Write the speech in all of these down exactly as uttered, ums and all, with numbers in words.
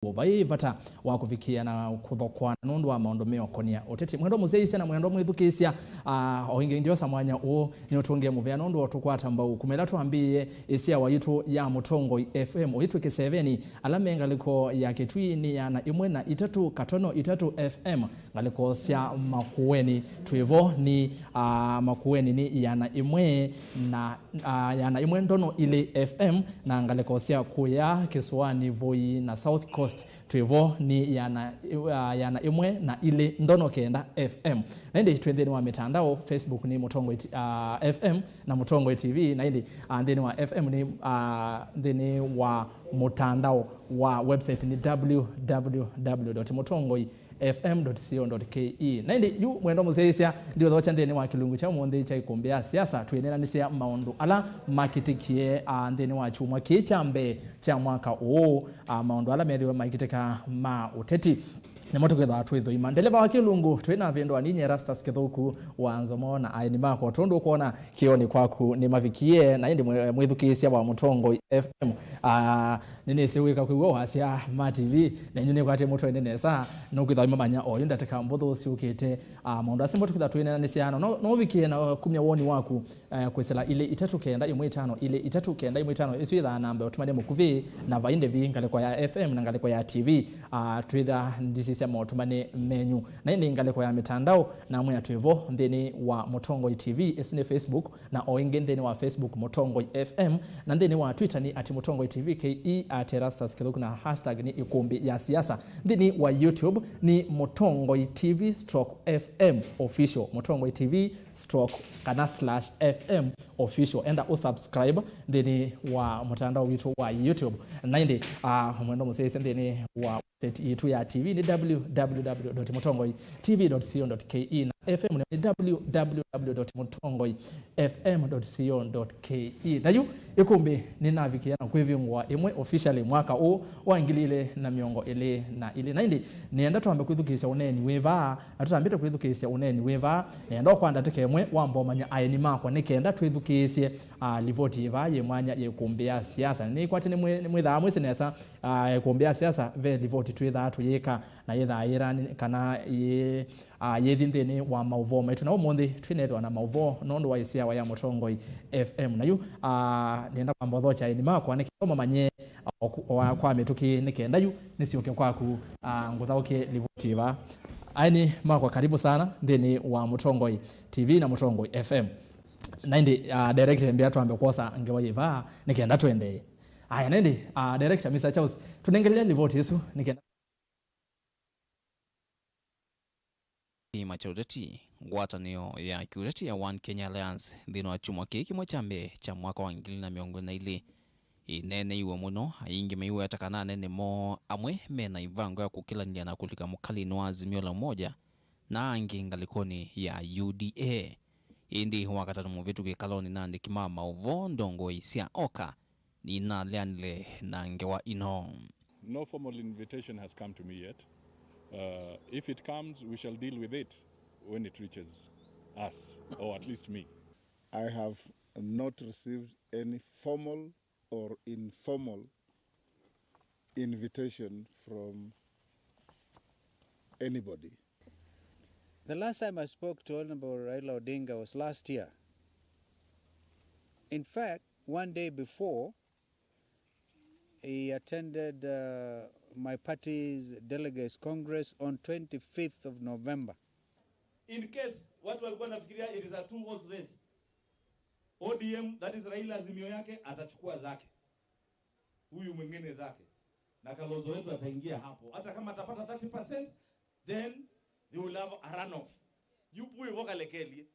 w'o vai vata wa kũvikĩa na kũthokwana nũndũ wa maũndũ meũkonia ũteti. Mwendwa mũsyaĩĩsya na mwendwa mwĩthukĩĩsya, ah, o ĩngĩ ndiosa mwanya ũũ nĩ ũtũngĩe mũvea nũndũ wa tũkwata mbau kuma ĩla twambĩĩe ĩseawa yitũ ya Mũtongoi F M. Ũyĩtwĩkĩseveni ala me ngalĩko ya Kĩtui nĩ ĩana ĩmwe na itatũ katono itatũ F M, ngalĩko sya Makueni twĩvo nĩ, ah, Makueni nĩ ĩana ĩmwe na, ah, ĩana ĩmwe ndono ilĩ F M, na ngalĩko sya kũya Kĩsũanĩ, Voi na South Coast twĩvo nĩ ĩana, ah, ĩana ĩmwe na ilĩ ndono kenda F M. Na ĩndĩ twĩ nthĩnĩ wa mĩtandao, Facebook nĩ Mũtongoi T-, ah, F M na Mũtongoi T V, na ĩndĩ, ah, nthĩnĩ wa F M nĩ, ah, nthĩnĩ wa mũtandao wa website nĩ w w w dot mũtongoi f m dot co dot k e. Na ĩndĩ yu mwendwa mũsyaĩĩsya, ndiũthokya nthĩnĩ wa kĩlungu kya ũmũnthĩ kya ĩkũmbĩ ya siasa, twĩneenanĩsya maũndũ ala makĩtĩkie, ah, nthĩnĩ wa kyumwa kĩĩ kya mbee kya mwaka ũũ, ah, maũndũ ala methĩwe maikĩtĩka ma ũteti. Nĩmo tũkwĩthĩwa twĩthũima. Ndeleva wa kĩlungu, twĩ na vĩndũ aninye Erastus Kĩthũku wa Nzomo na aeni makwa. Tondũ ũkwona kĩonĩ kwaku nĩmavikie, na ĩndĩ mwĩ-, mwĩthukĩĩsya wa Mũtongoi F M. Ah, nĩnĩsĩ wĩka kwĩw'a wasya ma T V, na inyu nĩkwatĩ mũtwaĩne nesa, nũkwĩthĩwa imamanya oyu ndatĩka mbũthũ syũkĩte. Ah, maũndũ asu nĩmo tũkwĩthĩwa twĩneenanĩsya no, no, no ũvikie na kumya woni waku, eh, kwĩsĩla ilĩ itatũ kenda ĩmwe itano ilĩ itatũ kenda ĩmwe itano, ĩsu yĩthaa namba ũtũmane mũkuvĩ na vai ndĩvi ngalĩko ya F M na ngalĩko ya T V. Ah, twĩtha ndisisya maũtũmane menyu. Na ĩndĩ ngalĩko ya mĩtandao, namwĩa twĩvo nthĩnĩ wa Mũtongoi T V, ĩsu nĩ Facebook, na o ĩngĩ nthĩnĩ wa Facebook Mũtongoi F M, na nthĩnĩ wa Twitter nĩ at Mũtongoi T V K E, at Erastus Kĩthũku, na hashtag nĩ ĩkũmbĩ ya siasa. Nthĩnĩ wa YouTube nĩ Mũtongoi T V stroke F M official, Mũtongoi T V stroke kana slash F M official. Enda ũsubscribe nthĩnĩ wa mũtandao witũ wa YouTube. Na ĩndĩ, ah, mwendwa mũsyaĩĩsya nthĩnĩ wa website yitũ ya T V nĩ w w w dot mũtongoi t v dot co dot k e, na F M nĩ w w w dot mũtongoi f m dot co dot k e. Na yu ĩkũmbĩ nĩnavikĩa na kwĩvingũa ĩmwe officially mwaka ũũ wa ngili ilĩ na mĩongo ĩlĩ na ilĩ. Na ĩndĩ nĩenda twambe kwĩthukĩĩsya ũneeni wĩ vaa, na tũtambĩte kwĩthukĩĩsya ũneeni wĩ vaa, nĩenda kwa ndatĩka ĩmwe wambomanya aeni makwa nĩ kenda twĩthukĩĩsye, ah, livoti yĩ vaa yĩ mwanya yĩ ĩkũmbĩ ya siasa. Nĩkwatĩ nĩmwĩ-, nĩmwĩthaa mwĩsĩ nesa, ah, ĩkũmbĩ ya siasa ve livoti twĩthaa tũyĩka, na yĩthaa yĩra nĩ-, kana yĩ, ah, yĩthi nthĩnĩ wa maũvoo maitũ. Na ũmũnthĩ twĩnethĩwa na maũvoo nũndũ wa ĩseawa ya Mũtongoi F M. Na yu, ah, nĩenda kwamba ũthokya aeni makwa nĩ kenda mamanye, ah, o ku-, o kwa mĩtũkĩ nĩ kenda yu nĩsyũke kwaku, ah, ngũthaũkye livoti ĩva. Aeni makwa, karibu sana nthĩnĩ wa Mũtongoi T V na Mũtongoi F M. Na ĩndĩ, ah, director, mbĩa twambe kwosa ngewa yĩ vaa nĩ kenda tũendee. Aya, na ĩndĩ, ah, director, Mister Charles, tũnengelea livoti ĩsu nĩ kenda. Kĩama kya ũteti, ngwatanĩo ya kĩũteti ya One Kenya Alliance, nthĩnĩ wa kyumwa kĩĩ kĩmwe kya mbee kya mwaka wa ngili na mĩongo ĩlĩ na ilĩ, ĩneeneiwe mũno, aingĩ maiweta kana anene moo amwe mena ĩvango ya kũkĩlanĩlya na kũlika mũkalĩnĩ wa Azimio la Umoja, na angĩ ngalĩkonĩ ya U D A. Ĩndĩ wakatano mũvĩtu kĩkalonĩ na andĩki ma maũvoo, ndongoi sya oka nĩnaleanile na ngewa ĩno. No formal invitation has come to me yet. Uh, if it comes, we shall deal with it when it reaches us, or at least me. I have not received any formal or informal invitation from anybody. The last time I spoke to Honorable Raila Odinga was last year. In fact, one day before, he attended, uh, my party's delegates congress on twenty-fifth of November. In case watu walikuwa nafikiria it is a two horse race, O D M, that is Raila Azimio yake, atachukua zake, huyu mwingine zake, na Kalonzo wetu ataingia hapo. Hata kama atapata thirty percent, then they will have a runoff. Yu pui vo kalekelie.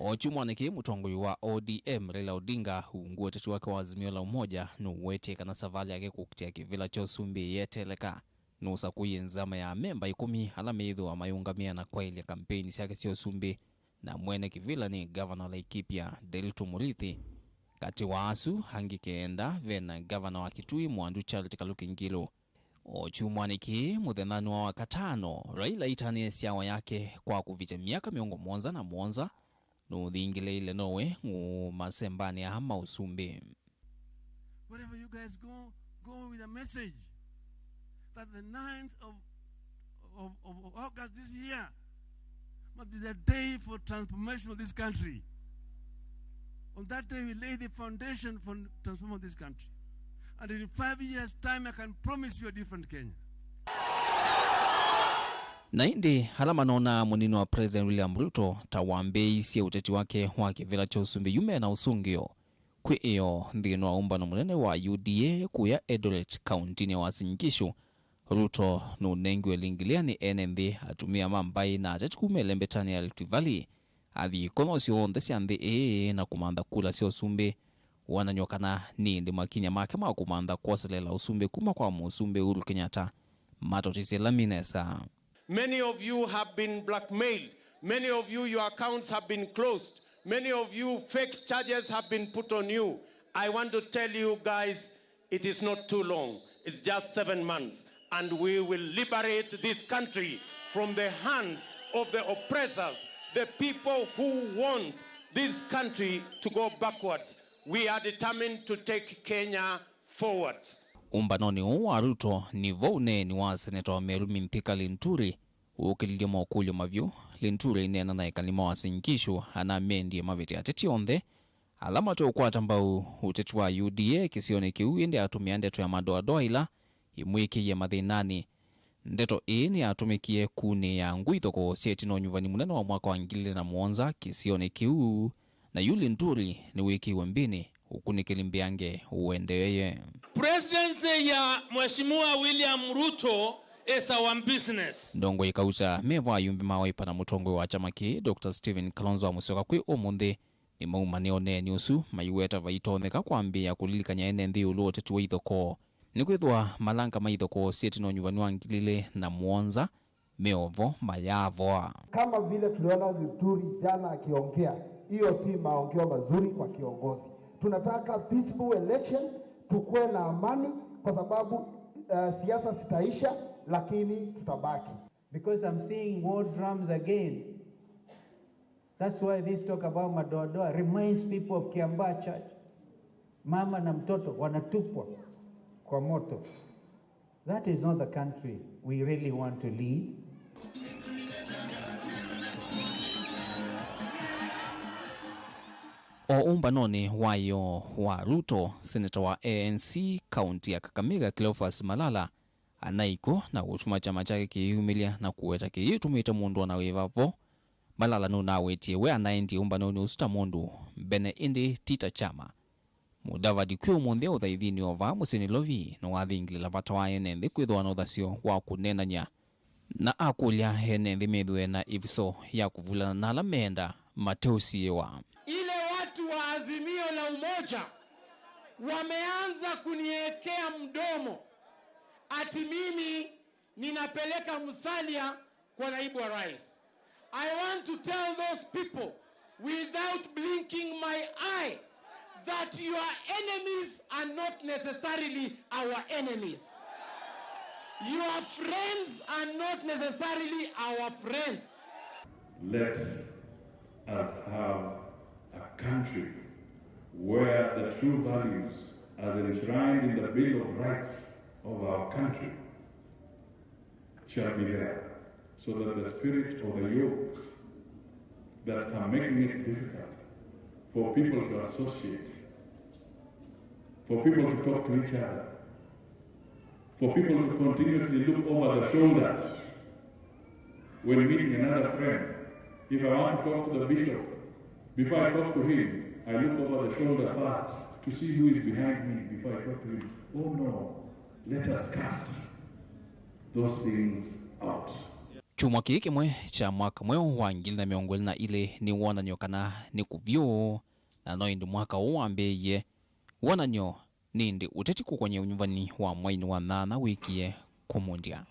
O kyumwanĩ kĩĩ, mũtongoi wa O D M Raila Odinga ungu ũteti wake wa Azimio la Umoja nũwetie kana savalĩ yake kũkitĩa kĩvĩla kya ũsumbĩ yeteleka. Nũsakũie nzama ya amemba ĩkũmi ala meĩthĩwa mayĩũngamĩa na kwaĩlya kampeini syake sya ũsumbĩ, na mwene kĩvĩla nĩ ngavana wa Laikipia, Nderitu Mũrĩithi. Katĩ wa asu angĩ kenda, ve na ngavana wa Kitui, Mwandu Charity Kaluki Ngilu. O kyumwanĩ kĩĩ, mũthenyanĩ wa Wakatano, Raila aitanĩe syawa yake kwa kũvikya myaka mĩongo mũonza na mũonza, nũthingĩlĩĩile nowe ng'ũ masembanĩ aa ma ũsumbĩ. Wherever you guys go, go with a message that the ninth of, of, of August this year must be the day for transformation of this country. On that day, we lay the foundation for transforming this country. And in five years' time, I can promise you a different Kenya. Na ĩndĩ ala manonaa mũnini wa President William Ruto ta wambĩĩisye ũteti wake wa kĩvĩla kya ũsumbĩ yu mena ũsũngĩo kwĩ ĩoo nthĩnĩ wa ũmbano mũnene wa U D A kũya Eldoret, kauntinĩ ya Uasin Gishu. Ruto nũnengiwe lingĩlĩa nĩ ene nthĩ, atumĩa ma mbaĩ na ateti kuma ĩlembetanĩ ya Rift Valley, athi ikono syonthe sya nthĩ ĩĩ na kũmantha kula sya ũsumbĩ. Wonany'o kana nĩ ĩndĩ makinya make ma kũmantha kwoselela ũsumbĩ kuma kwa Mũsumbĩ Uhuru Kenyatta matũtĩsye lami nesa. Many of you have been blackmailed. Many of you, your accounts have been closed. Many of you, fake charges have been put on you. I want to tell you guys, it is not too long. It's just seven months. And we will liberate this country from the hands of the oppressors, the people who want this country to go backwards. We are determined to take Kenya forward. Ũmbanonĩ ũũ wa Ruto, nĩvo ũneeni wa seneta wa Meru Mithika Linturi ũũkĩlilye mokũlyo mavyũ. Linturi aineena na ekali ma Uasin Gishu anamendie mavĩte ateti onthe ala mateũkwata mbau ũteti wa U D A kĩsionĩ kĩu, ĩndĩ atũmĩa ndeto ya madoadoa ila imwĩkĩie mathĩnanĩ. Ndeto ĩĩ nĩyatũmĩkie kunĩĩa ngũ ithokoo sya ĩtina wa ũnyuvani mũnene wa mwaka wa ngili ilĩ na mũonza kĩsionĩ kĩu, na yu Linturi nĩwĩkĩiwe mbĩnĩ, ũkunĩkĩli mbĩange ũendeeye. Presidency ya Mheshimiwa William Ruto is our business. Ndongoi kauta mevo ayumbe ma Wiper na mũtongoi wa kyama kĩĩ, Doctor Stephen Kalonzo wa Musyoka kwĩ ũmũnthĩ nĩmaumanie ũneeni ũsu, maiweta vaitonyeka kwambĩĩa kũlilikany'a ene nthĩ ĩũlũ wa ũteti wa ithokoo, nĩkwĩthĩwa malanga ma ithokoo sya ĩtina wa ũnyuvani wa ngili ilĩ na mũonza me o vo mayavoa. Kama vile tuliona Linturi jana akiongea, hiyo si maongeo mazuri kwa kiongozi. Tunataka peaceful election, tukuwe na amani kwa sababu uh, siasa zitaisha, lakini tutabaki. Because I'm seeing war drums again. That's why this talk about madoadoa reminds people of Kiambaa Church. Mama na mtoto wanatupwa kwa moto. That is not the country we really want to lead. O ũmbanonĩ wa ĩoo wa Ruto, seneta wa A N C kaunti ya Kakamega Cleophas Malala anaĩ kw'o na kũtuma kyama kyake kĩyĩumĩlya na kũweta kĩyĩtũmĩte mũndũ o na wĩva vo. Malala nũnawetie we anaendie ũmbanonĩ ũsu ta mũndũ mbene ĩndĩ ti ta kyama. Mudavadi kwĩ ũmũnthĩ ũthaithinĩ o vaa mũsyĩ Nairobi nĩwathingĩlĩla vata wa ene nthĩ kwĩthĩwa na ũthasyo wa kũneenany'a na akũlya ene nthĩ methĩwe na ĩviso ya kũvulana na ala meenda mateũsiĩĩwa. Ile watu wa Azimio la Umoja wameanza kuniwekea mdomo ati mimi ninapeleka Musalia kwa naibu wa rais. I want to tell those people without blinking my eye that your enemies are not necessarily our enemies. Your friends are not necessarily our friends. Let us have a country where the true values as enshrined in the Bill of Rights of our country shall be there, so that the spirit of the yokes that are making it difficult for people to associate, for people to talk to each other, for people to continuously look over the shoulder when meeting another friend. If I want to talk to the bishop, before I talk to him, I look over the shoulder first to see who is behind me before I talk to him. Oh no, let us cast those things out. Kyumwa kĩĩ kĩmwe kya mwaka mweũ wa ngili na mĩongo ĩlĩ na ilĩ nĩ wonany'o kana nĩ kũvyũ, na no ĩndĩ mwaka ũũ wambĩĩie. Wonany'o nĩ ĩndĩ ũteti kũkony'a ũnyuvani wa mwainĩ wa nyanya wĩkie kũmũndya.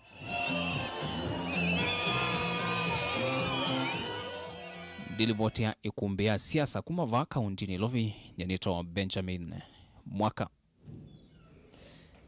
Ndilivotea ĩkumbĩ ya siasa kuma vaa kaunti Nairobi, nyanĩto Benjamin Mwaka.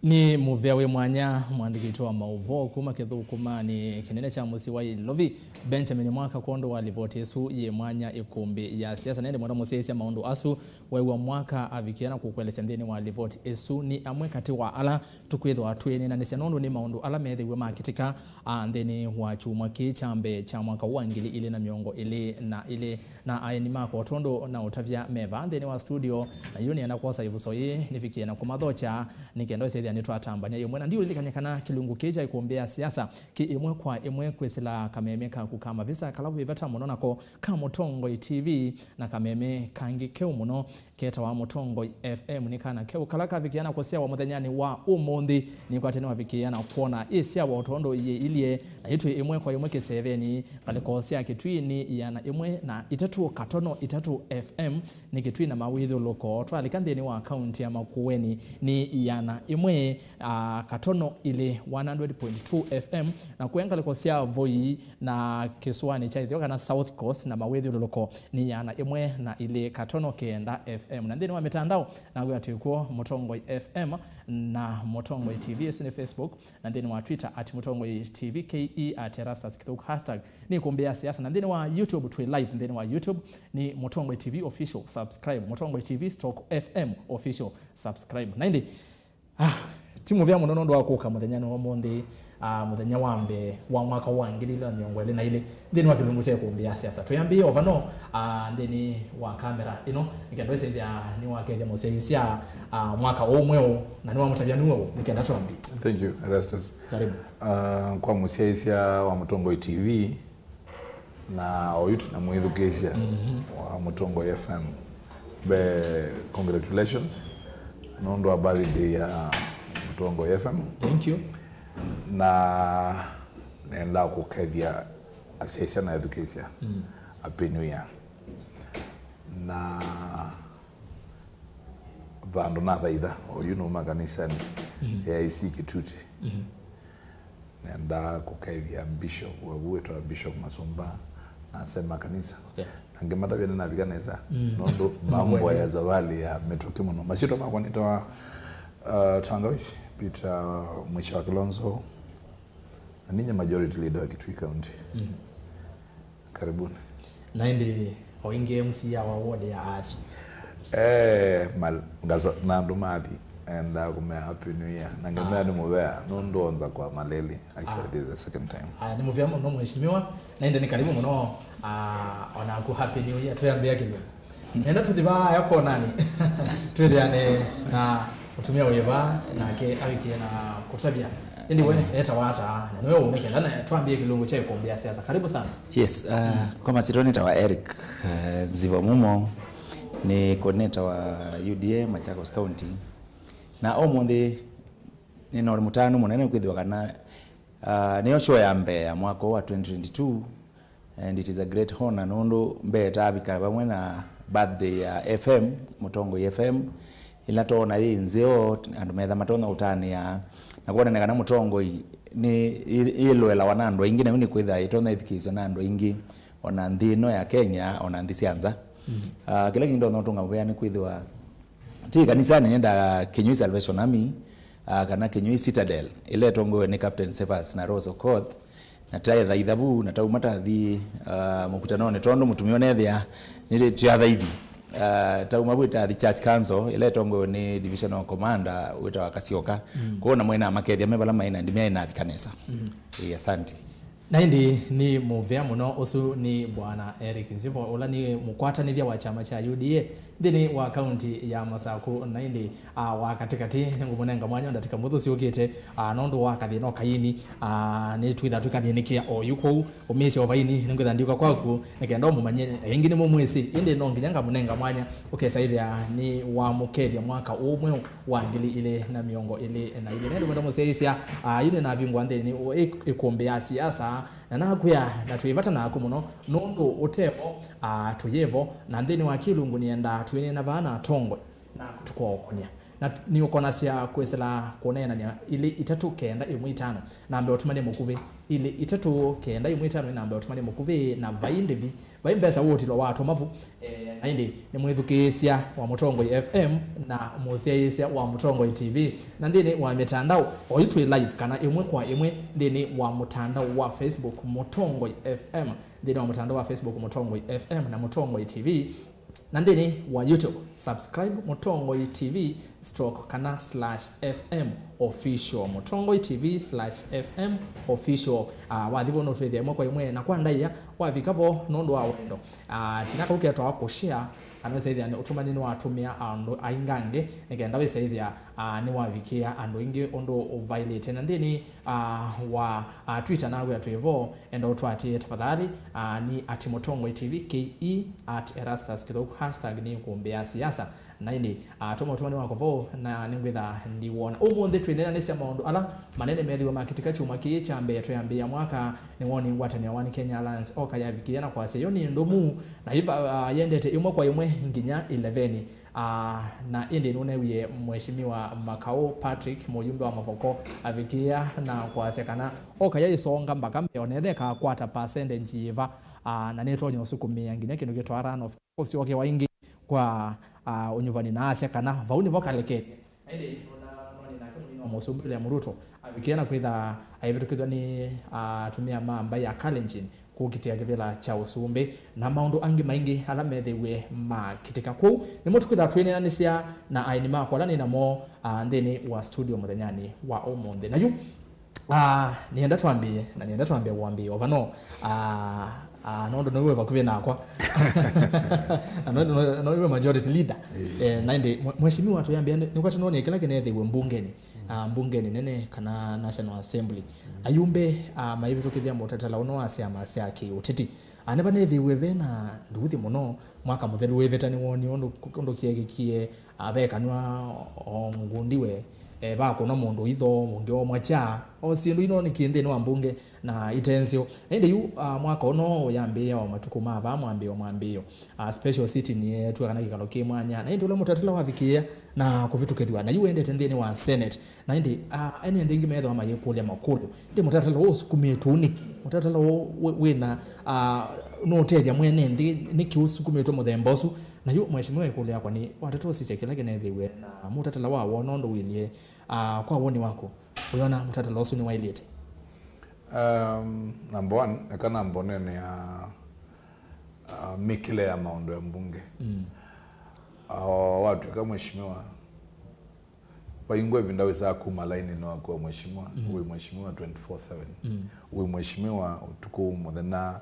Nĩ mũvea wĩ mwanya mwandĩki witũ wa maũvoo kuma kĩthũkũmanĩ kĩnene kya mũsyĩ wa Ilovi, Benjamin Mwaka, kwondũ wa livoti ĩsu yĩ mwanya ĩkũmbĩ ya siasa. Na ĩndĩ mwenda mũsyaĩĩsya maũndũ asu weew'a Mwaka avikĩe na kũkũelesya nthĩnĩ wa livoti ĩsu nĩ amwe katĩ wa ala tũkwĩthĩwa twĩneenanĩsya, nũndũ nĩ maũndũ ala meethĩiwe makĩtĩka, a, nthĩnĩ wa kyumwa kĩĩ kya mbee kya mwaka ũũ wa ngili ilĩ na mĩongo ĩlĩ na ĩlĩ. Na aeni makwa, o tondũ na ũtavya, me vaa nthĩnĩ wa studio, na yu nĩenda kwosa ĩvuso yĩĩ nĩvikĩe na kũmathokya, nĩ kenda ũsyĩthĩa nĩtwatambany'a ĩmwe. Na ndiũlilikany'a kana kĩlungu kĩĩ kya ĩkũmbĩ ya siasa kĩ ĩmwe kwa ĩmwe kwĩsĩla kameme kaku ka mavisa kala wĩ vata mũno nako ka Mũtongoi T V, na kameme kangĩ keũ mũno ketawa Mũtongoi F M. Nĩ kana keũ kala kavikĩa na kũsyawa mũthenyanĩ wa ũmũnthĩ. Nĩkwatene wavikĩa na kwona ĩsyawa o tondũ yĩilye, na yu twĩ ĩmwe kwa ĩmwe kĩsevenĩ. Ngalĩko sya Kĩtui nĩ ĩana ĩmwe na itatũ katono itatũ F M, nĩ Kĩtui na mawĩthyũlũko. Twalika nthĩnĩ wa kaunti ya Makueni nĩ ĩana ĩmwe, a, katono ilĩ, one hundred point two F M, na kwĩ ngalĩko sya Voi na kĩsũanĩ kya ĩtheo kana South Coast na mawĩthyũlũlũko nĩ ĩana ĩmwe na ilĩ katono kenda F M. Na nthĩnĩ wa mĩtandao, naw'o twĩ kw'o Mũtongoi F M na Mũtongoi T V, ĩsu nĩ Facebook, na nthĩnĩ wa Twitter at Mũtongoi T V K E, at Erastus Kĩthũku, hashtag nĩ ĩkũmbĩ ya siasa. Na nthĩnĩ wa YouTube twĩ live, nthĩnĩ wa YouTube nĩ Mũtongoi T V Official, subscribe. Mũtongoi T V stroke F M Official, subscribe. Na ĩndĩ, ah, ti mũvea mũno nũndũ wa kũka mũthenyanĩ wa ũmũnthĩ, ah, mũthenya wa mbee wa mwaka wa ngili ilĩ na mĩongo ĩlĩ na ilĩ nthĩnĩ wa kĩlungu kya ĩkũmbĩ ya siasa. Twĩambĩĩe o vano, ah, nthĩnĩ wa kamera ĩno, nĩ kenda ũsĩthĩa nĩwakethya mũsyaĩĩsya, ah, mwaka ũũ mweũ, na nĩwamũtavya nũũ, nĩ kenda twambie. Thank you, Erastus. Karibu. Ah, kwa mũsyaĩĩsya wa Mũtongoi T V, na oyu twĩna mwĩthukĩĩsya wa Mũtongoi F M, mbee, congratulations nũndũ wa birthday ya Mũtongoi F M. Thank you. Na nenda kũkethya asyaĩĩsya na ethukĩĩsya, Happy New Year. Na vandũ nathaitha, oyu numa kanisanĩ ya A I C Kĩtutĩ. Nenda kũkethya bishop wavu wĩtawa Bishop Masumba na ase ma kanisa. Okay. Na ngĩmatavya nĩnavika nesa, nũndũ mamboya savali ya mĩtũkĩ mũno. Masyĩtwa makwa nĩtawa, uh, Tangawizi Peter Mwisha wa Kilonzo, na ninye majority leader wa Kitui County. Karibuni. Na ĩndĩ o ĩngĩ M C A wa ward ya Athi. Eh, mal-, ngaso, na andũ ma Athi, enda kũmea Happy New Year. Na ngemea nĩ mũvea, nũndũ onza kwa maleli. Actually, this is the second time. Aya, nĩ mũvea mũno mheshimiwa, na ĩndĩ nĩ karibu mũno, ah, onaku Happy New Year. Twĩambĩa kĩlungu. Nenda tũthi vaa ya konani. Twĩthĩane na mũtumĩa wĩ vaa, nake avikĩe na kũtavya. Ĩndĩ we, etawa ata, na nĩwe ũnĩkenda, na twambie kĩlungu kya ĩkũmbĩ ya siasa. Karibu sana. Yes, uh, kwa masitwa nĩtawa Eric, uh, Nzivo Mumo, nĩ coordinator wa U D A Machakos County. Na ũmũnthĩ nĩna mũtanu mũnene kwĩthĩwa kana, uh, nĩyo show ya mbee ya mwaka wa twenty twenty-two. And it is a great honor nũndũ mbee tavika vamwe na birthday ya F M, Mũtongoi F M, ĩla twoona yĩ nzeo, andũ metha matonya ũtanĩa, na kwonany'a kana Mũtongoi nĩ ĩ-, ĩlũelawa na andũ aingĩ, na yu nĩ kwĩthĩwa ĩtonya ĩthikĩĩsya na andũ aingĩ, ona nthĩ ĩno ya Kenya, ona nthĩ sya nza. Ah, kĩla kĩngĩ ndonya ũtũnga mũvea nĩ kwĩthĩwa ti kanisanĩ, nenda Kĩnyũi Salvation Army, ah, kana Kĩnyũi Citadel, ĩla ĩtongoewe nĩ Captain Cephas na Rose Okoth, na twaĩthaitha vu, na tauma tathi, ah, mũkutanonĩ, tondũ mũtumĩa ũnethĩa nĩ twĩ athaithi. Ah, tauma vu tathi Church Council, ĩla ĩtongoewe nĩ Divisional Commander wĩtawa Kasyoka. Kwoou na mwene amakethya me vala maĩ na ndimya ĩnavika nesa. Ĩĩ, asante. Na ĩndĩ nĩ mũvea mũno. Ũsu nĩ Bwana Eric Nzivo, ũla nĩ mũkwatanĩthya wa kyama kya U D A nthĩnĩ wa kaunti ya Masaku. Na ĩndĩ, ah, wa katĩkatĩ, nĩngũmũnenga mwanya ndatĩka mũthũ syũkĩte, ah, nũndũ wa kathĩna o kaini, ah, nĩtwĩtha twĩkathĩnĩkĩa oyu kũu, ũmĩĩsya o vaini, nĩngwĩtha ndiũka kwaku, nĩ kenda ũmũmanye, aingĩ nĩmũmwĩsĩ, ĩndĩ no nginya ngamũnenga mwanya, ũkesa ĩthĩa nĩ wamũkethya mwaka ũũ mweũ wa ngili ilĩ na mĩongo ĩlĩ na ilĩ. Nĩndĩ mwenda mũsyaĩĩsya, ah, yu nĩnavingwa nthĩnĩ wa ĩ-, ĩkũmbĩ ya siasa, na nakwĩa, na twĩ vata naku mũno, nũndũ ũtevo, ah, tũyĩvo, na nthĩnĩ wa kĩlungu nĩendaa twĩneena vaa na atongoi, na tũkookũlya. Na nĩũkonasya kwĩsĩla kũneenany'a ilĩ itatũ kenda ĩmwe itano, namba ya ũtũmani mũkuvĩ. Ilĩ itatũ kenda ĩmwe itano nĩ namba ya ũtũmani mũkuvĩ, na vai ndĩvi, vai mbesa ũũtilo watũma vu. Eh, na ĩndĩ nĩ mwĩthukĩĩsya wa Mũtongoi F M na mũsyaĩĩsya wa Mũtongoi T V, na nthĩnĩ wa mĩtandao, oyu twĩ live kana ĩmwe kwa ĩmwe nthĩnĩ wa mũtandao wa Facebook Mũtongoi F M, nthĩnĩ wa mũtandao wa Facebook Mũtongoi F M na Mũtongoi T V, na nthĩnĩ wa YouTube, subscribe Mũtongoi T V stroke kana slash F M official, Mũtongoi T V slash F M official. Ah, wathi vo nũtwĩthĩa ĩmwe kwa ĩmwe na kwa ndaĩa wavika vo nũndũ wa wendo. Ah, tina kau ketwawa kũshare, kana wĩsaĩthĩa ũtũmani nĩwatũmĩa andũ aingĩ angĩ, nĩ kenda wĩsaĩthĩa, ah, nĩwavikĩa andũ aingĩ ũndũ ũvaĩlĩte. Na nthĩnĩ, ah, wa, ah, Twitter nawĩa twĩ vo, enda ũtũatĩĩe tafadhali, ah, ni at Mũtongoi T V K E, at Erastus Kĩthũku, hashtag nĩ kũmbĩa siasa. Na ĩndĩ, ah, tũma ũtũmani wako vo, na nĩngwĩtha ndiwona. Ũmũnthĩ twĩneenanĩsya maũndũ ala manene methĩwe makĩtĩka kyumwa kĩĩ kya mbee twĩambĩĩa mwaka, nĩwoni ngwatanĩo ya One Kenya Alliance, oka yavikĩĩa na kwasya yo nĩ ndũmu, na iva, ah, yendete ĩmwe kwa ĩmwe nginya ĩleveni. Ah, na ĩndĩ nũneewie Mheshimiwa Makau Patrick, mũyumbe wa Mavoko, avikĩĩa na kwasya kana oka yaisonga mbaka mbee, onethe ĩkakwata percentage yĩva, ah, na nĩtonya ũsukumĩa nginya kĩndũ kĩtwaa run off. Ũsyokewa ĩngĩ kwa, ah, ũnyuvani na asya kana vau nĩvo kalekete. Na ĩndĩ nona noni nake mũnini wa mũsumbĩ William Ruto avikĩe na kwĩtha aivĩtũkĩthw'a nĩ, ah, atumĩa ma mbaĩ ya Kalenjin kũkitĩa kĩvĩla kya ũsumbĩ na maũndũ angĩ maingĩ ala methĩiwe makitĩka. Kwoou nĩmo tũkwĩtha twĩneenanĩsya na aeni makwa ala nĩ namo, ah, nthĩnĩ wa studio mũthenyanĩ wa ũmũnthĩ. Na yu, ah, nĩenda twambĩe, na nĩenda twambĩe wambĩe o vano, ah, ah, nũndũ nĩwe vakuvĩ nakwa. Na no, no, no, nĩwe majority leader. Eh, na ĩndĩ, mwe-, mheshimiwa, tũyambĩa nĩ, nĩkwatĩ nonĩ kĩla kĩnethĩiwe mbungeni, ah, mbungeni nene kana National Assembly. Ayumbe, ah, maivĩtũkĩthya mũtatala ũno wa syama sya kĩũteti. Ah, nĩvanethĩiwe ve na nduthi mũno, mwaka mũthelu wĩvĩta nĩwonie ũndũ, ũndũ kyeekĩkie, ah, vekanwa o ngundi we, eh, vakũna mũndũ itho, ũngĩ omwa kya, o syĩndũ ino nĩ kĩ nthĩnĩ wa mbunge na itensyo. Na ĩndĩ yu, ah, mwaka ũno ũyambĩĩa o matukũ ma vaa mwambĩĩo, mwambĩĩo, ah, special sitting yeetw'a kana kĩkalo kĩ mwanya. Na ĩndĩ ũla mũtatala wavikĩĩa na kũvĩtũkĩthw'a, na yu wendete nthĩnĩ wa Senate. Na ĩndĩ, ah, ene nthĩ ingĩ methĩwa mayĩkũlya makũlyo. Ĩndĩ mũtatala ũũ ũsukumĩtwe nĩkĩ? Mũtatala ũũ wĩ-, wĩna, ah, nũũtethya mwene nthĩ, nĩkĩ ũsukumĩtwe mũthemba ũsu? Na yu, mheshimiwa, ĩkũlyo yakwa nĩ, watata ũsisya kĩla kĩnethĩiwe na mũtatala wa wona ũndũ wĩlye, ah, kwa woni waku, ũyona mũtatala ũsu nĩwaĩlĩte? Um, number one, eka namba ũnene ya, uh, mĩkĩle ya maũndũ ya mbunge. Mm. Uh, watw'ĩka mheshimiwa, vaingwa ĩvinda wĩsaa kuma lainĩ waku wa mheshimiwa, mm, wĩ mheshimiwa twenty-four seven. Mm. Wĩ mheshimiwa ũtukũ mũthenya,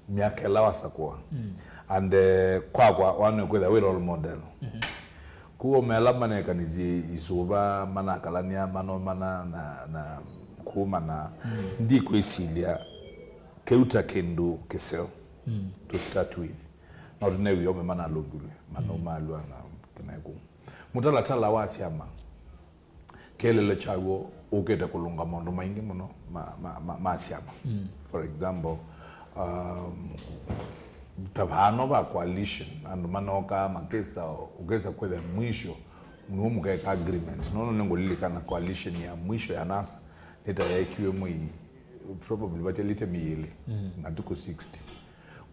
myaka ĩla wasakũa. Mm. And, eh, kwakwa, wanwe kwĩtha wĩ role model. Mhm. Kũu me ala manekanĩsye isuva, manakalania, manomana na, na kuumana. Mm. Ndikwĩsilya kĩu ta kĩndũ kĩseo, mm, to start with. No tũnewie ome manalũngilwe, manaumalwa na kĩnaĩ kũu. Mũtalatala wa syama, kĩeleelo kyaw'o ũkĩte kũlũnga maũndũ maingĩ mũno ma, ma, ma, ma syama. Mm. For example, um, ta vano va coalition, andũ manokaa makĩsa, ũkĩsa kwĩtha mwisho, nĩw'o mũkeka agreement. Nono nĩngũlilikana coalition ya mwisho ya NASA nĩ ta yeekiwe mwei, probably vatialĩte mĩĩ ĩlĩ, mm, na tukũ sixty.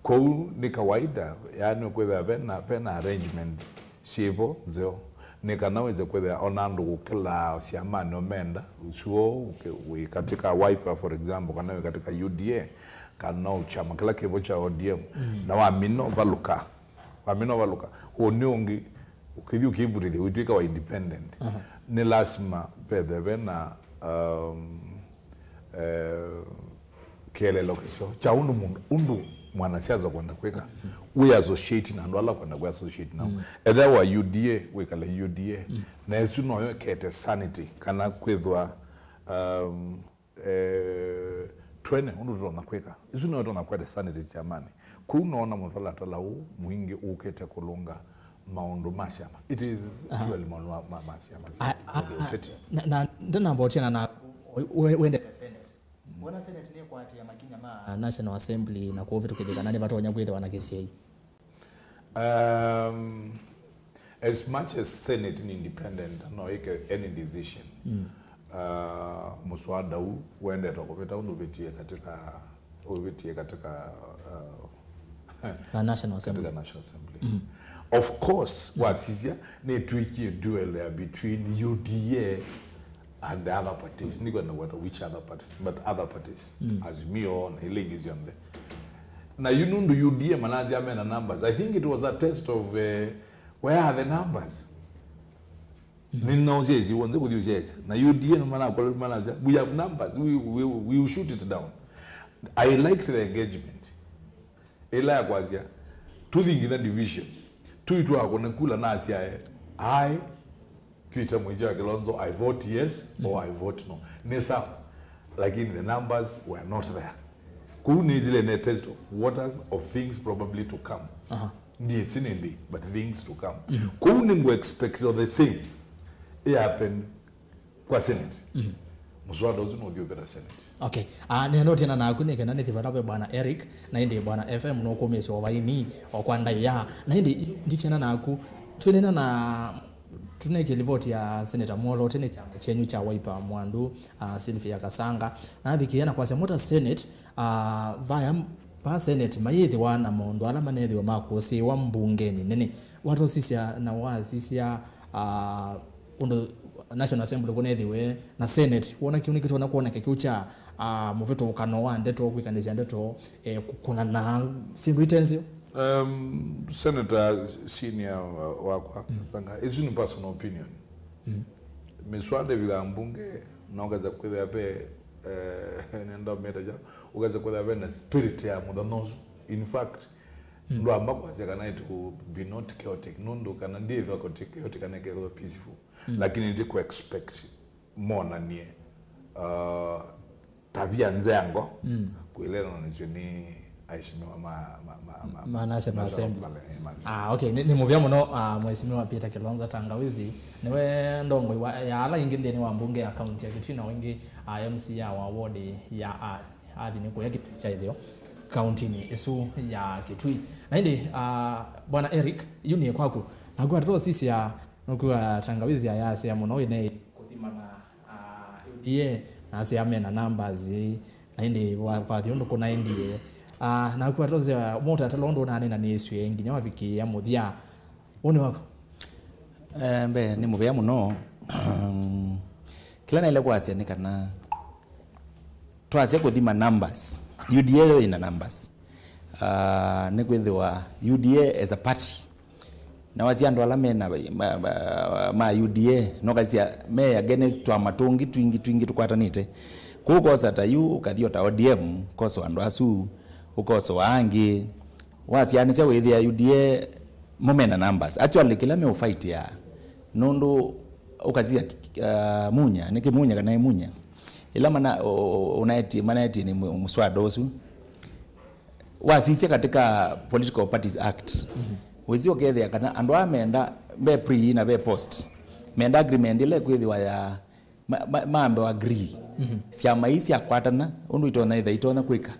Kwoou nĩ kawaida, yaani, kwĩthĩa vena, vena arrangement syĩvo nzeo, nĩ kana wĩse kwĩthĩa ona andũ kũkĩla syamanĩ ũmenda, ũsuo ũke-, wĩ katika Wiper, for example, kana wĩ katika U D A, kana no kyama kĩla kĩvo kya O D M, mm, na wamina ũvalũka, wamina ũvalũka, ũnĩ ũngĩ, ũkĩthi ũkĩvutĩthya, wĩtw'ĩka wa independent. Aha. Nĩ lasima vethe vena, um, eh, kĩeleelo kĩseo kya ũndũ mũndũ, ũndũ mwanasiasa kwenda kwĩka, wĩ associate na andũ ala kwenda kwĩ associate nao. Mm. Ethĩwa wa U D A, wĩkale U D A. Mm. Na ĩsu noyo ĩkete sanity, kana kwĩthwa, um, eh, twene ũndũ tũtonya kwĩka. Ĩsu noyo ĩtonya kwete sanity kyamanĩ. Kũu noona mũtalatala ũũ mwingĩ ũkĩte kũlũnga maũndũ ma syama. It is, aha, purely maũndũ ma, ma, ma syama, a, a, for the ũteti. Na, na ndanamba ũtiana na we-, wendete Senate. Wona Senate nĩkwatĩa makinya ma National Assembly na kũvĩtũkĩthya kana nĩvatonya kwĩthĩwa na kĩsyai? Um, As much as Senate ni independent, no ike any decision. Mm. Uh, muswada huu wendete kupita undu upitie katika, upitie katika, uh, Ka National Assembly. Katika National Assembly. Mm. Of course, mm, wasisya ni tuikie duel ya between U D A and the other parties. Niko na what, which other parties, but other parties. Mm. Azimio na ile ingi cionthe. Na yu nundu U D A manazia mena numbers. I think it was a test of, uh, where are the numbers? Mm. Ninausyaisi wonze kuthi usyaisi. Na U D A ni manakola manazia, we have numbers. We, we, we will shoot it down. I liked the engagement. Ila ya kwasya, tuthi nginya division. Tuitwa kune kula na asyae, I, Peter Mwinyi wa Kilonzo, I vote yes or I vote no. Ni sawa. Lakini the numbers were not there. Kuu ni zile ne test of waters of things probably to come. Aha. Ndiĩsĩ nĩndĩ, but things to come. Mhm. Kuu nĩ ngũ expect the same. It happen kwa Senate. Mhm. Muswada ũsu nũthi ũvĩta Senate. Okay. Ah, nĩenda ũtiana naku nĩ kana nĩthi vata ve Bwana Eric, na ĩndĩ Bwana F M nũkũmĩsya o vaini, o kwa ndaĩa. Na ĩndĩ nditiana naku, twĩnena na, tũnekĩ livoti ya Senator Mwolo, tene kyama kyenyu kya Wiper Mwandu, ah, Sylvia Kasanga, na avikĩĩa na kwasya mota Senate, ah, vaya, va Senate mayĩthĩwa na maũndũ ala manethĩwa ma kũsĩĩwa mbungenĩ nene. Watosisya na wasisya, ah, ũndũ National Assembly kũnethĩwe na Senate, wona kĩu nĩkĩtonya kwoneka kĩu kya, ah, mũvĩtũkano wa ndeto, kwĩkanĩsya ndeto, eh, kũkũnana syĩndũ ite nzeo? Um, Senator senior wa-, wakwa, mm, Sanga, isu ni personal opinion. Mm. Miswada ĩvika mbunge, na ũkesa kwĩthĩa ve, eh, nenda meta ja, ũkesa kwĩthĩa ve na spirit ya mũthenya ũsu. In fact, mm, ndwamba kwasya kana it will be not chaotic, nũndũ kana ndiĩthwa chaotic kana ĩkethwa peaceful. Mm. Lakini ndi ku expect monanie, uh, tavia nzengo, mm, kuilelananĩsw'e nĩ aheshimiwa ma, ma, ma, ma, ma National Assembly. Ah, okay. Nĩ, nĩ mũvea mũno, ah, Mheshimiwa Peter Kilonzo Tangawizi. Nĩwe ndongoi wa, ya ala ingĩ nthĩnĩ wa mbunge ya kaunti ya Kitui, na wingĩ, ah, M C A wa ward ya, ah, Athi nĩ kũya Kitui kya ĩtheo kauntinĩ ĩsu ya Kitui. Na ĩndĩ, ah, Bwana Eric, yu nĩ kwaku. Naku atata ũsisya, nũkw'a Tangawizi ayasya mũno ĩnei kũthimana, ah, U D A, na asya mena numbers, na ĩndĩ wa-, wathi ũndũ kũnaendie. Ah, naku atata ũsisya, mũtatala ũndũ ũnanenanĩsw'e nginya wavikĩĩa mũthya. Woni waku? Eh, mbee, nĩ mũvea mũno. Kĩla naĩle kwasya nĩ kana twasya kũthima numbers, U D A yo ĩna numbers. Ah, nĩ kwĩthĩwa U D A as a party, na wasya andũ ala mena, ma, ma, ma U D A, no kasya me against twama tũngĩ twingĩ, twingĩ tũkwatanĩte. Kũu ũkosa ta yu, ũkathi o ta O D M, ũkosa andũ asu, ũkosa angĩ. Wasyaanĩsya wĩthĩa U D A mo mena numbers. Actually, kĩla meũfightia, nũndũ ũkasya, uh, Munya, nĩ Kĩmunya kana Imunya? Ĩla mana-, o-, o-, ũnaetie, manaetie nĩ mũ-, mũswada ũsu. Wasisya katika Political Parties Act. Mhm. Wĩsĩ ũkethĩa kana andũ aa menda, ve pre na ve post. Menda agreement ĩla ĩkwĩthĩwa ya ma-, ma-, mambe wa agree. Mhm. Syama ii syakwatana, ũndũ itonya ĩtha itonya kwĩka.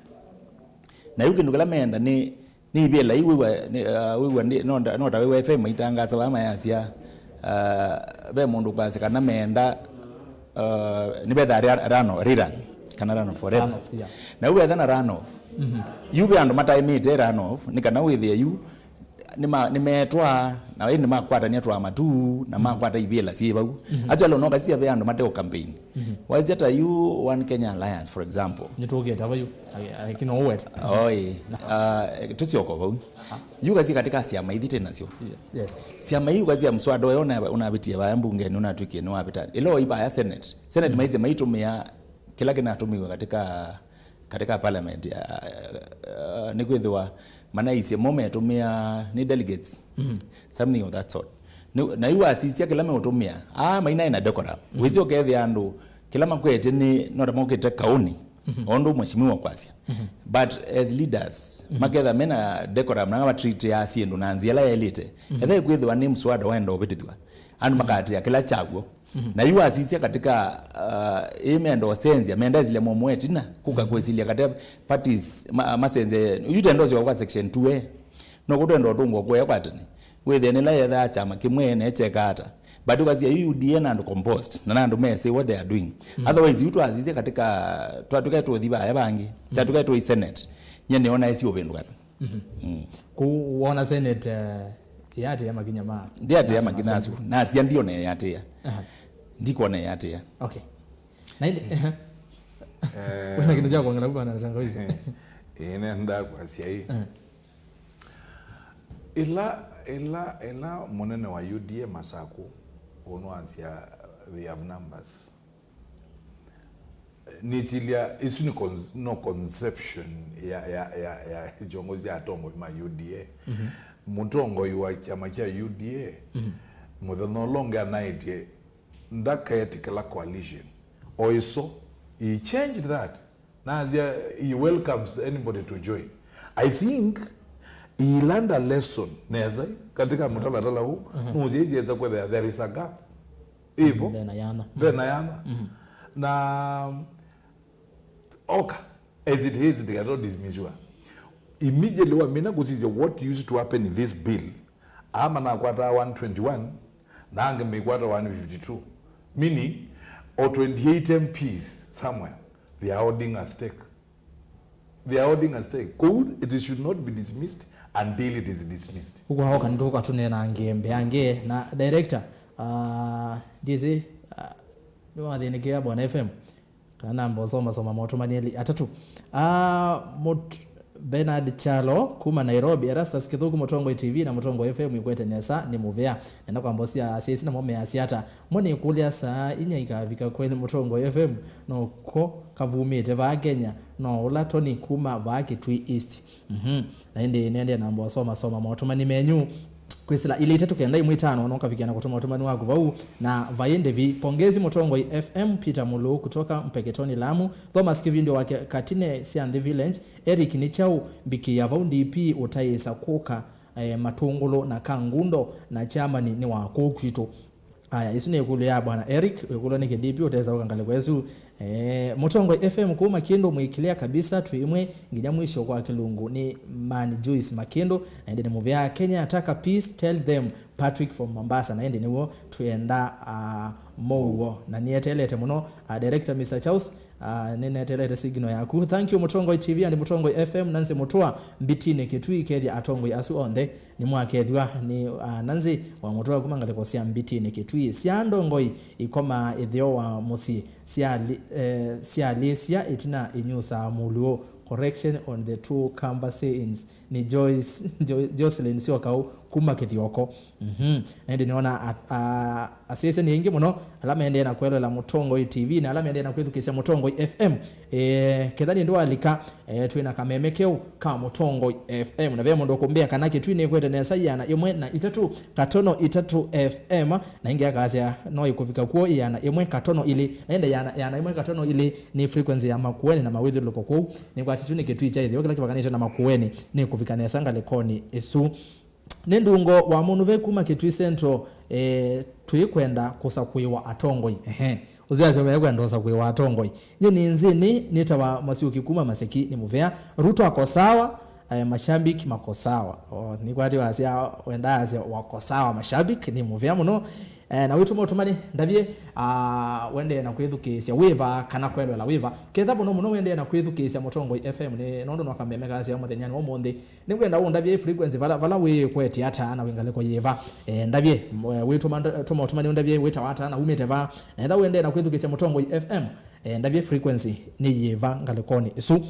Na yu kĩndũ kĩla meenda nĩ, nĩ ivĩla ii wĩw'a, nĩ, uh, wĩw'a nĩ, no nda-, no ta wĩw'a F M maitangasa vaa mayasya, uh, ve mũndũ kwasya kana meenda, uh, nĩvethaa run-, run-, rerun, kana run off forever. Run off, yeah. Na yu vetha na run off. Mhm. Yu ve andũ mataĩmĩte run off, nĩ kana wĩthĩe yu, nĩma-, nĩmeetwa, na ĩndĩ nĩmakwatania twama tu, na makwata ivĩla syĩ vau. Mhm. Actually, no kasisya ve andũ mate o campaign. Mhm. Waisya ta yu One Kenya Alliance, for example. Nĩtũkĩte vau, lakini no ũweta. Oi, ah, tũsyoka vau. Aha. Yu kasisya katika syama ithi tĩ nasyo. Yes, yes. Syama ii kasisya mswada ũyũ ũna-, ũnavĩtie vaya mbungenĩ, ũnatwĩkie nĩwavĩta. Ĩla ũi vaya Senate. Senate maisye maitũmĩa kĩla kĩnatũmĩwe katika katika parliament, uh, uh, nĩkwĩthĩwa manaisye mo metũmĩa nĩ delegates, mhm, something of that sort. Nĩ, na yu wasisya kĩla meũtũmĩa, aa, mainaĩ na decorum. Mhm. Wĩsĩ ũkethĩa andũ, kĩla makwete nĩ, no ta mokĩte kaũnĩ, mhm, o ũndũ mheshimiwa kwasya. Mhm. But as leaders, mhm, maketha mena decorum na mavatreatia syĩndũ na nzĩa ĩla yaĩlĩte. Mhm. Etha ĩkwĩthĩwa nĩ mswada waenda ũvĩtĩthw'a, andũ, mhm, makaatĩa kĩla kyaw'o. Mhm. Na yu wasisya katika, uh, ĩ menda ũsenzya, menda ĩsilya mũmwe ĩtina, kũka, mhm, kwĩsilya kate parties ma-, masenze, yu tenda ũsyoka kwa section two A. No kũtwenda ũtũngwa kuoya kwa tene. Wĩthĩe nĩla yethaa kyama kĩmwe na ĩkyeka ata. But ũkasya yu U D A na andũ composed, na na andũ mesĩ what they are doing. Otherwise, yu twasisye katika, twatũke tũthi vaya vangĩ, twatũke tũi Senate. Nye nĩona ĩsi ũvĩndũkana. Mm. Kũ wona Senate, eh, yatĩa makinya ma Ndiatĩa makinya asu. Nasya ndiona yatĩa. Aha. Ndikona yatĩa. Okay. Na ĩndĩ, ehe. Eh, wĩna kĩndũ kya kwongela vana na tangawizi? Ĩĩ, nenda kwasya ĩ. Eh. Ĩla, ĩla, ĩla mũnene wa U D A Masakũ ũnwasya they have numbers. Nĩsilya, ĩsu nĩ con-, no conception ya, ya, ya, ya kyongozi ya atongoi ma U D A. Mũtongoi wa kyama kya U D A, mũthenya ũla ũngĩ anaĩtye ndaketĩkĩla coalition. O ĩso, he changed that. Nasya, he welcomes anybody to join. I think he learned a lesson nesa katika mũtalatala huu. Nũsyaisye kwethĩa there is a gap. Ivo. Vena yana. Vena yana. Na oka, as it is, ndikatodismissiwa. Immediately wamina kusisya what used to happen in this bill, ama nakwataa one twenty-one, na angĩ maikwata one fifty-two. Meaning, or twenty-eight M Ps somewhere, they are holding a stake. They are holding a stake. Kũu, it should not be dismissed until it is dismissed. Ũkwaoka nĩtũka tũneena ngembe angĩ na director, ah, D C, ah, nĩwathĩnĩkĩa Bwana F M. Kana namba ũsoma soma maũtũmani elĩ atatũ. Ah, Mut-, Bernard Kyalo kuma Nairobi, Erastus Kĩthũku, Mũtongoi T V na Mũtongoi F M ikwete nesa nĩ mũvea. Nenda kwamba ũsya asyaisi namo measya ata? Mo nĩkũlya saa inya ikavika kweli Mũtongoi F M, no ko kavumĩte vaa Kenya, no ũla Tony kuma vaa Kitui East. Mhm. Na ĩndĩ nĩendee namba ũsoma soma maũtũmani menyu. Kwĩsĩla ilĩ itatũ kenda ĩmwe itano, no ũkavikĩa na kũtũma ũtũmani waku vau. Na vai ndĩvi, pongezi Mũtongoi F M, Peter Mulu kutoka Mpeketoni Lamu, Thomas Kivindo wa Ke-, Katine Syanthi Village, Eric Nĩkyaũ, mbikĩa vau D P ũtaĩsa kũka, eh, Matũngũlũ na Kangundo na chairman nĩ wa kũu kwitũ. Aya, isu nĩ ĩkũlyo ya Bwana Eric, ĩkũlyo nĩ kĩdipi ũtesa ũka ngalĩko ĩsu. Eh, Mũtongoi F M kuma Makĩndũ mwĩkĩlĩa kabisa, twĩ ĩmwe nginya mwisho kwa kĩlungu nĩ man Joyce Makĩndũ, na ĩndĩ nĩ mũvea Kenya ataka peace, tell them Patrick from Mombasa, na ĩndĩ nĩw'o twĩenda, ah, mũuo. Na nĩeteelete mũno, ah, director Mister Charles, ah, nĩneteelete signal yaku. Thank you Mũtongoi T V and Mũtongoi F M, Nancy Mũtũa, Mbitinĩ Kĩtui, kethya atongoi asu onthe nĩmwakethw'a nĩ, ah, Nancy wa Mũtũa kuma ngalĩko sya Mbitinĩ Kĩtui. Sya ndongoi ikomaa ĩtheo wa mũsyĩ, syali-, eh, syalĩsya ĩtina ĩnyusaa mũlũo. Correction on the two Kamba sayings. Nĩ Joyce, Jo-, Jocelyn Syokau kuma Kĩthioko. Mhm. Na ĩndĩ nĩona a-, a-, asyaĩsya nĩ aingĩ mũno ala maendee na kwelwela Mũtongoi T V na ala maendee na kwĩthukĩĩsya Mũtongoi F M. Eh, ketha nĩ ndwalika, eh, twĩ na kameme keũ ka Mũtongoi F M. Na ve mũndũ ũkũmbĩa kana Kĩtui nĩkwete nesa ĩana ĩmwe na itatũ katono itatũ F M, na ĩngĩ akasya no ĩkũvika kw'o ĩana ĩmwe katono ilĩ. Na ĩndĩ ĩana, ĩana ĩmwe katono ilĩ nĩ frequency ya Makueni na mawĩthyũlũlũko kũu. Nĩkwatĩtw'e nĩ Kĩtui kya ĩtheo kĩla kĩvakanĩte na Makueni nĩkũvika nesa ngalĩkonĩ ĩsu. Nĩ ndungo wa mũnuve kuma Kitui Central, eh, twĩkwenda kũsakũĩwa atongoi. Ehe. Ũsu asyo mekwenda ũsakũĩwa atongoi. Nyie nĩ nzĩnĩ, nĩtawa Masyũki kuma Maseki, nĩ mũvea. Ruto ako sawa, eh, mashabiki mako sawa. O, nĩkwati wasya, wenda asya wako sawa, mashabiki, nĩ mũvea mũno. Eh, na wĩtũma ũtũmani ndavye, ah, wendee na kwĩthukĩĩsya wĩva kana kwelwela wĩva. Ketha mũno mũno wendee na kwĩthukĩĩsya Mũtongoi F M nĩ nũndũ no kameme kasya mũthenyanĩ wa ũmũnthĩ. Nĩngwenda ũndavye frequency vala, vala wĩkwetye ata na wĩ ngalĩko yĩva. Eh, ndavye, m-, eh, wĩtũma nd-, tũma ũtũmani ũndavye wĩtawa ata na umĩte va. Na etha wendee na kwĩthukĩĩsya Mũtongoi F M, eh, ndavye frequency nĩ yĩva ngalĩkonĩ ĩsu.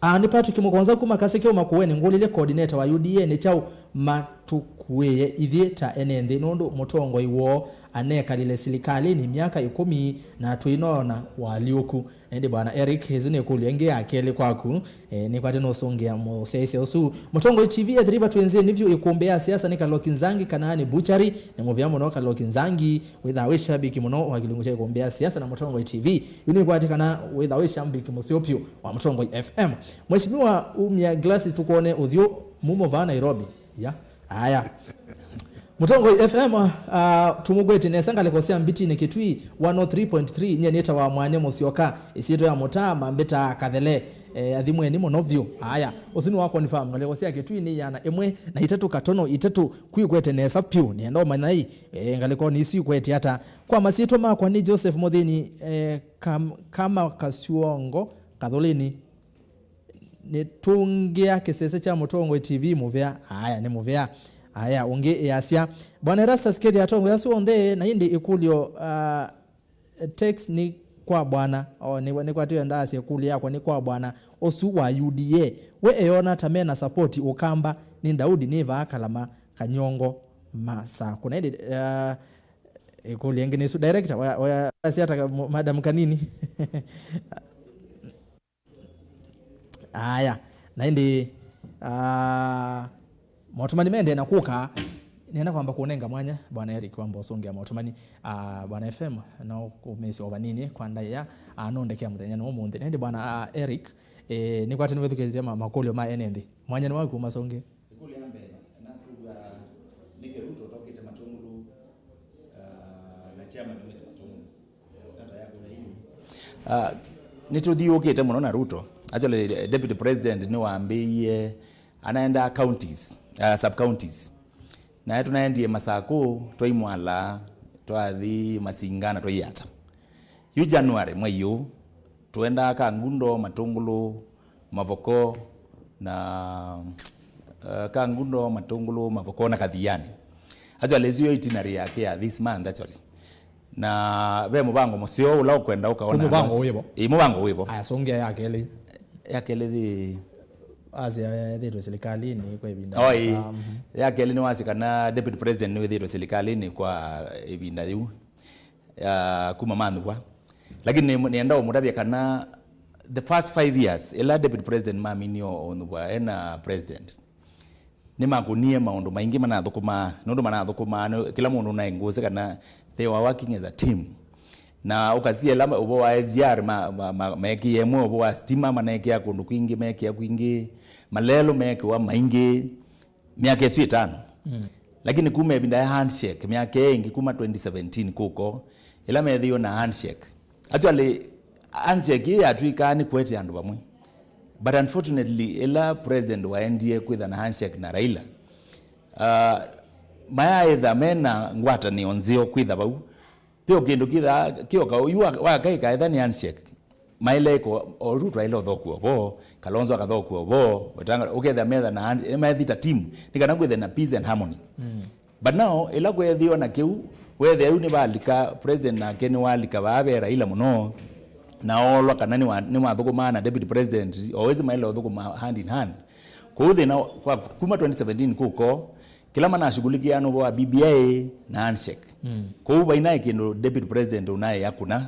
Ah, nĩ Patrick Mũkonza kuma Kasekeo Makueni, ngũlilye coordinator wa U D A nĩ kyaũ matũkuĩe ithyĩ ta ene nthĩ, nũndũ mũtongoi woo anekalile silikalĩnĩ myaka ĩkũmi na twĩnoona ũalyũku. Ĩndĩ Bwana Eric, ĩsu nĩ ĩkũlyo ĩngĩ ya kelĩ kwaku. Eh, nĩkwatĩ nũsũngĩa mũsyaĩĩsya ũsu. Mũtongoi T V ethĩriva twĩ nzĩnĩ vyũ ĩkũmbĩ ya siasa nĩ Kaloki Nzangi kana nĩ Buchari, nĩ mũvea mũno Kaloki Nzangi, wĩthaa wĩ shabiki mũno wa kĩlungu kya ĩkũmbĩ ya siasa na Mũtongoi T V. Yu nĩkwatĩ kana wĩthaa wĩ shabiki mũseo vyũ wa Mũtongoi F M. Mheshimiwa, umya glasi tũkwone ũthyũ mumo vaa Nairobi. Ya. Aya. Mũtongoi F M, ah, tũmũkwete nesa ngalĩko sya Mbitinĩ Kitui, one oh three point three, nyie nĩtawa Mwanya Mũsyoka, ĩsyĩtwa ya mũtaa mambĩtaa Kathele, eh, athimweni mũno vyũ. Aya, ũsu nĩ wa confirm, ngalĩko sya Kitui nĩ ĩana ĩmwe na itatũ katono itatũ, kwĩkwete nesa vyũ, nĩenda ũmanya ĩ, eh, ngalĩkonĩ isu ikwete ata. Kwa masyĩtwa makwa nĩ Joseph Mũthĩni, eh, Kam-, Kama Kasyongo, Kathũlĩni. Nĩtũngĩa kĩsese kya Mũtongoi T V mũvea. Aya, nĩ mũvea. Aya, ũngĩ ĩasya, Bwana Erastus, kethĩa atongoi asu onthe, na ĩndĩ ĩkũlyo, ah, text nĩ kwa bwana. O, nĩ, nĩkwatĩwe ndaasya ĩkũlyo yakwa nĩ kwa bwana ũsu wa U D A. We eyona ta mena support Ũkamba nĩ Daudi nĩ vaa Kalama Kanyongo Masakũ. Na ĩndĩ, ah, ĩkũlyo ĩngĩ nĩ ĩsu. Director, wa, wa, asya ata Madam Kanini. Aya, na ĩndĩ, ah, motũmani mendee na kũka, nĩenda kwamba kũnenga mwanya Bwana Eric wamba ũsũngĩa motũmani, ah, Bwana F M, no kũmĩsya o vanini kwa ndaĩa, ah, nũndekea mũthenya nĩ ũmũnthĩ. Na ĩndĩ Bwana, ah, Eric, eh, nĩkwatĩ nĩwĩthukĩĩsye ma-, makũlyo ma ene nthĩ. Mwanya nĩ waku masũngĩe. Ĩkũlyo ya mbee, na kwĩw'a nĩkĩ Ruto ũtokĩte Matũngũlũ, ah, na chairman umĩte Matũngũlũ? Nata ya kũna ĩu? Ah, nĩtũthiũũkĩte mũno na Ruto. Actually, Deputy President nĩwambĩie anaenda counties, ah, sub counties. Nae tũnaendie Masakũ, twaimwala, twathi Masinga na twaiyata. Yu January mwei ũũ, tũendaa Kangundo, Matũngũlũ, Mavoko, na, eh, Kangundo, Matũngũlũ, Mavoko, na Kathiani. Actually, ĩsu yo itinerary yake ya this month, actually. Na ve mũvango mũseo ũla ũkwenda ũkaona. Mũvango andũ asu wĩvo? Ĩĩ, mũvango wĩvo. Aya, sũngĩa ya kelĩ. Ya kelĩ thi. Asya ethĩtwe silikalini kwa ĩvinda. Oi, mhm. Ya kelĩ nĩwasya kana Deputy President nĩwĩthĩtwe silikalini kwa ĩvinda yĩu. Ya kuma manthwa. Lakini nĩ-, nĩenda ũmũtavya kana the first five years, ĩla Deputy President maminie ũnthwa ena President, nĩmakũnie maũndũ maingĩ manathũkũmaa, nũndũ manathũkũmaa, nĩ-, kĩla mũndũ naĩ ngũsĩ kana they were working as a team. Na ũkasia ĩla ũvoo wa S G R ma-, ma-, ma-, meekĩie ĩmwe, ũvoo wa stima maneekĩa kũndũ kwingĩ, meekĩa kwingĩ, malelũ meekĩwa maingĩ, myaka ĩsu ĩtano. Mm. Lakini kuma ĩvinda ya handshake, myaka ĩngĩ kuma twenty seventeen kũko, ĩla methĩiwe na handshake. Actually, handshake ĩĩ yatw'ĩkaa nĩ kũete andũ vamwe. But unfortunately, ĩla president waendie kwĩtha na handshake na Raila, uh, mayaaĩtha mena ngwatanĩo nzeo kwĩtha vau. Ve o kĩndũ kĩthaa kĩoka, yu wa, wa kaĩ kaetha nĩ handshake. Maĩle ĩko, o Ruto aĩle ũthokua vo, Kalonzo akathokua vo, Wetangula, ũkethĩa metha na hand-, maethita team, nĩ kana kwĩthe na peace and harmony. Mm. But now, ĩla kweethĩwa na kĩu, weethĩa yu nĩvalika, president nake nĩwalika vaa ve Raila mũno, na oolwa kana nĩwa-, nĩwathũkũmaa na deputy president, always maĩle ũthũkũma hand in hand. Kũu thĩna kwa, kuma twenty seventeen kũko, kĩla manashughulikia nũvo wa B B I na handshake. Mm. Kũu vainaĩ kĩndũ deputy president ũnaĩ akũna,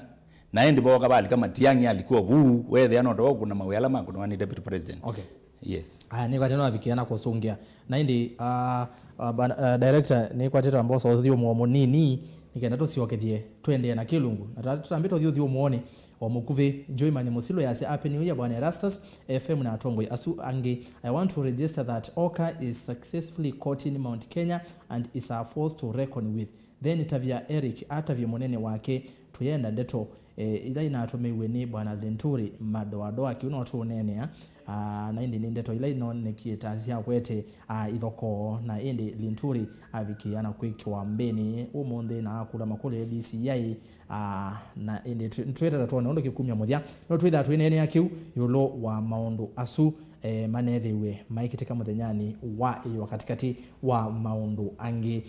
na ĩndĩ vooka valika Matiang'i alikuwa vuu, weethĩa no ta ũkũna mawĩa ala makũnawa nĩ deputy president. Okay. Yes. Aya, nĩkwatĩte no avikia na kũsũngĩa. Na ĩndĩ, ah, ah, ban-, ah, director, nĩkwatĩte amba ũsũthĩe ũmwe mũnini, nĩ kenda tũsyokethye, tũendee na kĩlungu. Na tũtambĩte ũthiĩ ũthiĩ ũmwonĩ, o mũkuvĩ, Joyman Mũsilũ yasya, "Happy New Year, Bwana Erastus, F M na atongoi asu angĩ. I want to register that Oka is successfully courting Mount Kenya and is a force to reckon with." Then tavya Eric atavye mũnene wake, tũyenda ndeto, eh, ila inatũmĩiwe nĩ Bwana Linturi madoadoa, kĩu no tũũneenea, ah, na ĩndĩ nĩ ndeto ila inonekie ta sya kwete, ah, ithokoo, na ĩndĩ Linturi avikĩa na kwĩkĩwa mbĩnĩ ũmũnthĩ na akũla makũlyo D C I, ah, na ĩndĩ twĩ-, twĩtata twone ũndũ kĩkumya mũthya. No twĩthaa twĩneenea kĩu ĩũlũ wa maũndũ asu, eh, manethĩiwe maikĩtĩka mũthenyanĩ wa ĩyũa katĩkatĩ wa maũndũ angĩ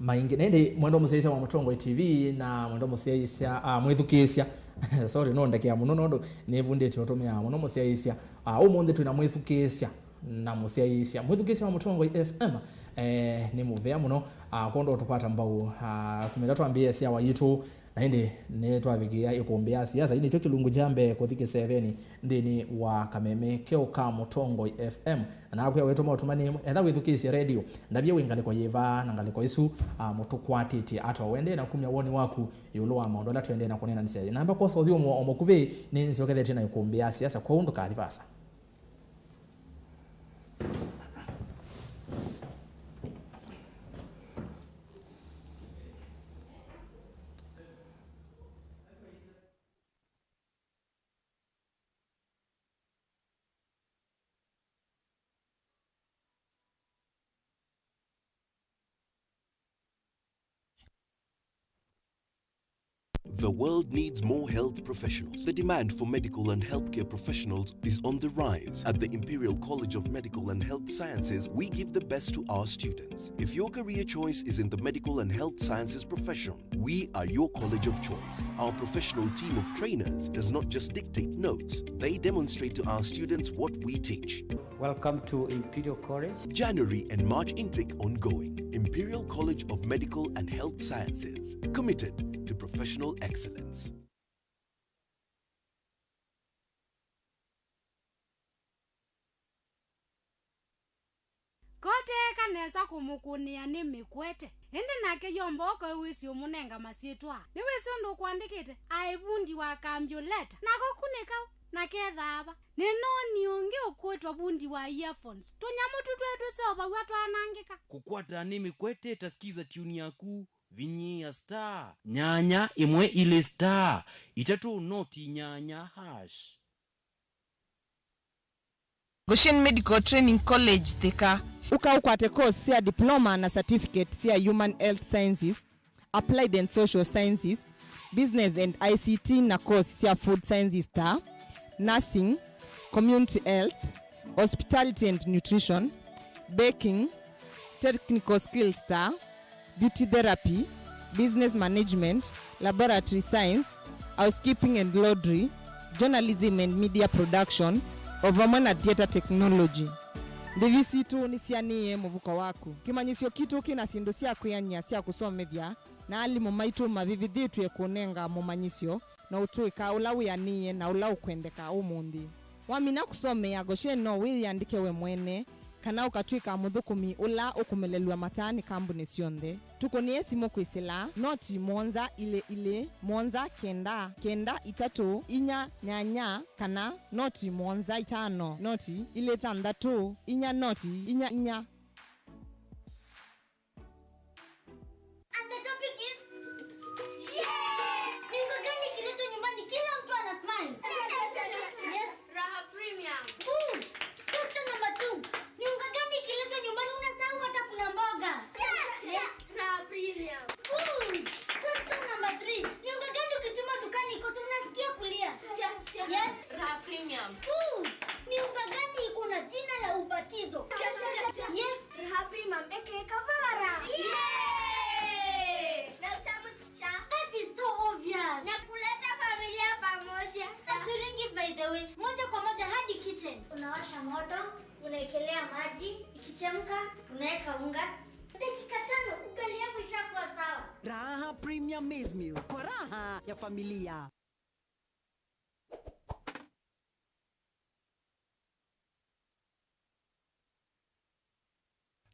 maingĩ. Na ĩndĩ mwendwa mũsyaĩĩsya wa Mũtongoi T V na mwendwa mũsyaĩĩsya, ah, mwĩthukĩĩsya. Sorry, no ndekea mũno nũndũ nĩvundĩtye ũtũmĩaa mũno mũsyaĩĩsya. Ah, ũmũnthĩ twĩna mwĩthukĩĩsya na mũsyaĩĩsya. Mwĩthukĩĩsya wa Mũtongoi F M, eh, nĩ mũvea mũno. Ah, kwondũ ũtũkwata mbau. Ah, kumĩla twambĩĩa syawa yitũ, na ĩndĩ nĩtwavikĩa ĩkũmbĩ ya siasa. Ĩĩ nĩkyo kĩlungu kya mbee kũthi kĩsevenĩ nthĩnĩ wa kameme keũ ka Mũtongoi F M. Na nakwĩa wĩtũma ũtũmanĩe, etha wĩthukĩĩsye redio, ndavye wĩ ngalĩko yĩva na ngalĩko ĩsu, a, mũtũkwatĩtye ata? Wendee na kumya woni waku ĩũlũ wa maũndũ ala twendee na kũneenanĩsya. Namba kwosa ũthyũmũo o mũkuvĩ, nĩnzyokethetye na ĩkũmbĩ ya siasa, kwoou ndũkathi vaasa. The world needs more health professionals. The demand for medical and healthcare professionals is on the rise. At the Imperial College of Medical and Health Sciences, we give the best to our students. If your career choice is in the medical and health sciences profession, we are your college of choice. Our professional team of trainers does not just dictate notes, they demonstrate to our students what we teach. Welcome to Imperial College. January and March intake ongoing. Imperial College of Medical and Health Sciences, committed to professional excellence. Koteeka nesa kũmũkũnĩa nĩ mĩkwete, ĩndĩ nake yomba ũkaĩw'ĩsya ũmũnenga masyĩtwa. Nĩwĩsĩ ũndũ ũkũandĩkĩte, aĩ vundi wa kambyũleta. Nako kũ nĩ kaũ? Na kethaa va? Nĩnoonie ũngĩ ũkwĩtwa vundi wa earphones. Tũnyamũ tũtũ tũseũvaw'a twanangĩka. Kũkwata nĩ mĩkwete ta skiza tune yaku, vinyĩĩa star nyanya ĩmwe ilĩ star itatũ noti nyanya hash. Goshen Medical Training College, Thika. Ũka ũkwate course sya diploma na certificate sya Human Health Sciences, Applied and Social Sciences, Business and I C T na course sya Food Sciences ta Nursing, Community Health, Hospitality and Nutrition, Baking, Technical Skills ta Beauty Therapy, Business Management, Laboratory Science, Housekeeping and Laundry, Journalism and Media Production, o vamwe na Theatre Technology. Ndĩvi sitũ nĩsyanĩe mũvuko waku. Kĩmanyĩsyo kitũ kĩ na syĩndũ sya kwĩanĩa sya kũsomethya, na alimũ maitũ mavĩvĩthĩtw'e kũnenga mũmanyĩsyo na ũtũĩka ũla wĩanĩe na ũla ũkwendeka ũmũnthĩ. Wamina kũsomea Goshen, no wĩyĩandĩke we mwene kana ũkatw'ĩka mũthũkũmi ũla ũkũmelelw'a mataa nĩ kambunĩ syonthe. Tũkũnĩe simũ kwĩsĩla noti mũonza ilĩ ilĩ mũonza kenda kenda itatũ inya nyanya kana noti mũonza itano noti ilĩ thanthatũ inya noti inya inya. And the topic is, yay! Ni unga gani ikiletwa nyumbani kila mtu ana smile? Yes. Raha Premium. Boom. Question number two. Ni unga gani ikiletwa nyumbani unasahau hata kuna mboga? Yes. Raha Premium. Boom. Question number three. Ni unga gani ukituma dukani ikose unasikia kulia? Yes. Raha Premium. Boom. Ni unga gani iko na jina la ubatizo? Yes. Raha Premium, aka Kavagara. Yay! Na utamu chicha. That is so obvious. Na kuleta familia pamoja. Haturingi, by the way. Moja kwa moja hadi kitchen. Unawasha moto, unaekelea maji, ikichemka, unaweka unga. Dakika tano, ugali yako ishakuwa sawa. Raha Premium Maize Meal, kwa raha ya familia.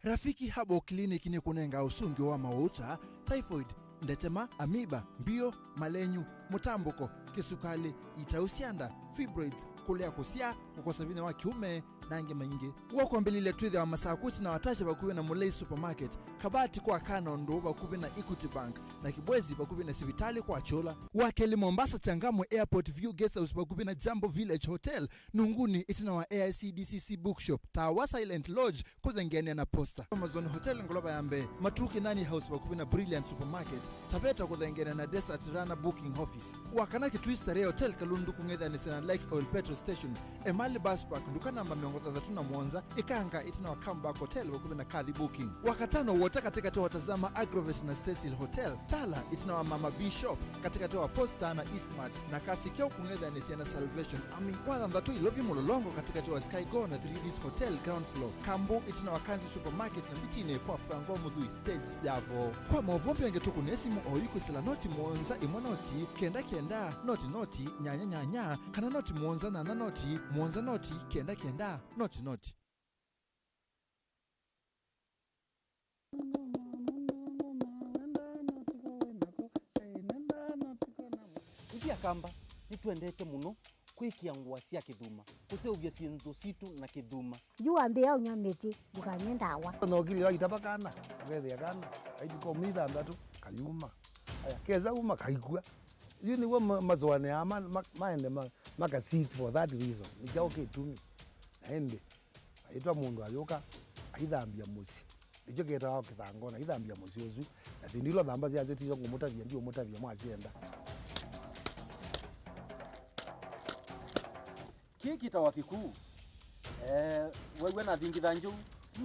Rafiki Herbal Clinic nĩkũnengaa ũsũngĩo wa maũũ ta typhoid, ndetema, amoeba, mbio, malenyu, mũtambũko, kĩsukalĩ, itau sya nda, fibroids, kũlea kũsyaa, kũkosa vinya wa kĩũme, na angĩ maingĩ. W'o kwambĩlĩlya twĩthĩawa Masaku ĩtina wa Tasha vakuvĩ na Mulei Supermarket, Kabati kwa Kanondo vakuvĩ na Equity Bank, na Kibwezi vakuvĩ na sivitalĩ kwa Chula. Wa kelĩ Mombasa, Changamwe Airport View Guest House vakuvĩ na Jambo Village Hotel, Nunguni ĩtina wa A I C D C C Bookshop, Tawa Silent Lodge kũthengeanĩa na Posta. Amazon Hotel ngolova ya mbee, Matukĩ Nani House vakuvĩ na Brilliant Supermarket, Taveta kũthengeanĩa na Desert Runner Booking Office. Wa kana Kitui Starehe Hotel Kalundu kũng'ethanĩsya na Lake Oil Petrol Station, Emali Bus Park, nduka namba mĩongo thanthatũ na mũonza, Ikanga ĩtina wa Comeback Hotel vakuvĩ na Kathi Booking. Wa katano Wota katĩkatĩ wa Tazama Agrovet na Stacyl Hotel, Tala ĩtina wa Mama B Shop, katĩkatĩ wa Posta na Eastmart, na Kasikeo kũng'ethanĩsya na Salvation Army. Wa thanthatũ Ilovi Mũlolongo katĩkatĩ wa Sky Go na Three Ds Hotel ground floor, Kambu ĩtina wa Kanzi Supermarket na Mbitinĩ kwa Franco Mũthui stage ya Voo. Kwa maũvoo mbingĩ tũkũnĩe simũ oyu kwĩsĩla noti mũonza ĩmwe noti kenda kenda noti noti nyanya nyanya kana noti mũonza nyanya noti mũonza noti kenda kenda noti noti. Ithyĩ Akamba nĩtwendete mũno kwĩkĩa ngũa sya kĩthuma, kũseũvya syĩndũ sitũ na kĩthuma. Yu wambĩĩa ũnyw'a mĩtĩ, ndũkanywe ndawa. Nokili waitava kana, ũkethĩa kana, aitũka ũmĩ ithandatũ, kayuma. Aya, kesa uma, kaikw'a. Yu nĩw'o ma-, masũanĩaa ma-, ma-, maende ma-, maka seek for that reason. Nĩ kyaũ kĩtumi? Na ĩndĩ, aitwa mũndũ ayũka, aithambya mũsyĩ. Nĩkyo kĩtawa kĩthangona, aithambya mũsyĩ ũsu. Na syĩndũ ila ũthamba syasyo tisyo ngũmũtavya, ndiũmũtavya mwasyenda. Kĩĩ kĩtawa kĩkuu. Eh, wew'a nathingitha njũu,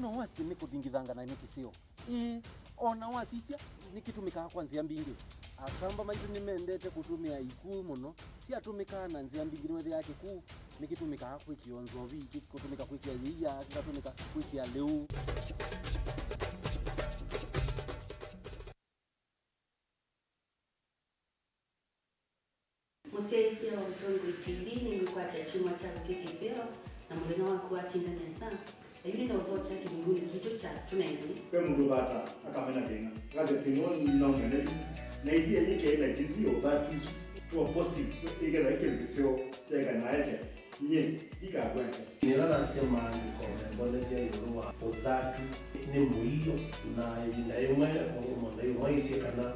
no wasye nĩ kũthingithanga na nĩ kĩseo. Ĩĩ, o na wasisya, nĩkĩtũmĩkaa kwa nzĩa mbingĩ. Akamba maitũ nĩmendete kũtũmĩa ikuu mũno. Syatũmĩkaa na nzĩa mbingĩ, nĩwethĩaa kĩkuu nĩkĩtũmĩkaa kwĩkĩa nzovi, kĩkũtũmĩka kwĩkĩa yĩia, kĩkatũmĩka kwĩkĩa lĩu. Mũsyaĩĩsya wa Mũtongoi T V, nĩngũkwatya kyumwa kyaku kĩ kĩseo, na mũthenya waku watinda nesa. Na yu nĩnaũthokya kĩlungunĩ kitũ kya tũneenany'e. Ve mũndũ ũthata akamena thĩna, akasya thĩna ũũ nĩnaũmena yu, na ĩthĩa yĩkee na tisi ya ũthatu isu, tũa positive, ĩkethĩa ĩ kĩndũ kĩseo kyaeka na aesya. Nyie ndikakwata. Nĩla nasya maandĩko membonethya ĩũlũ wa ũthatu nĩ mũio, na ĩvinda yĩmwe maũndũ monthe yu maisye kana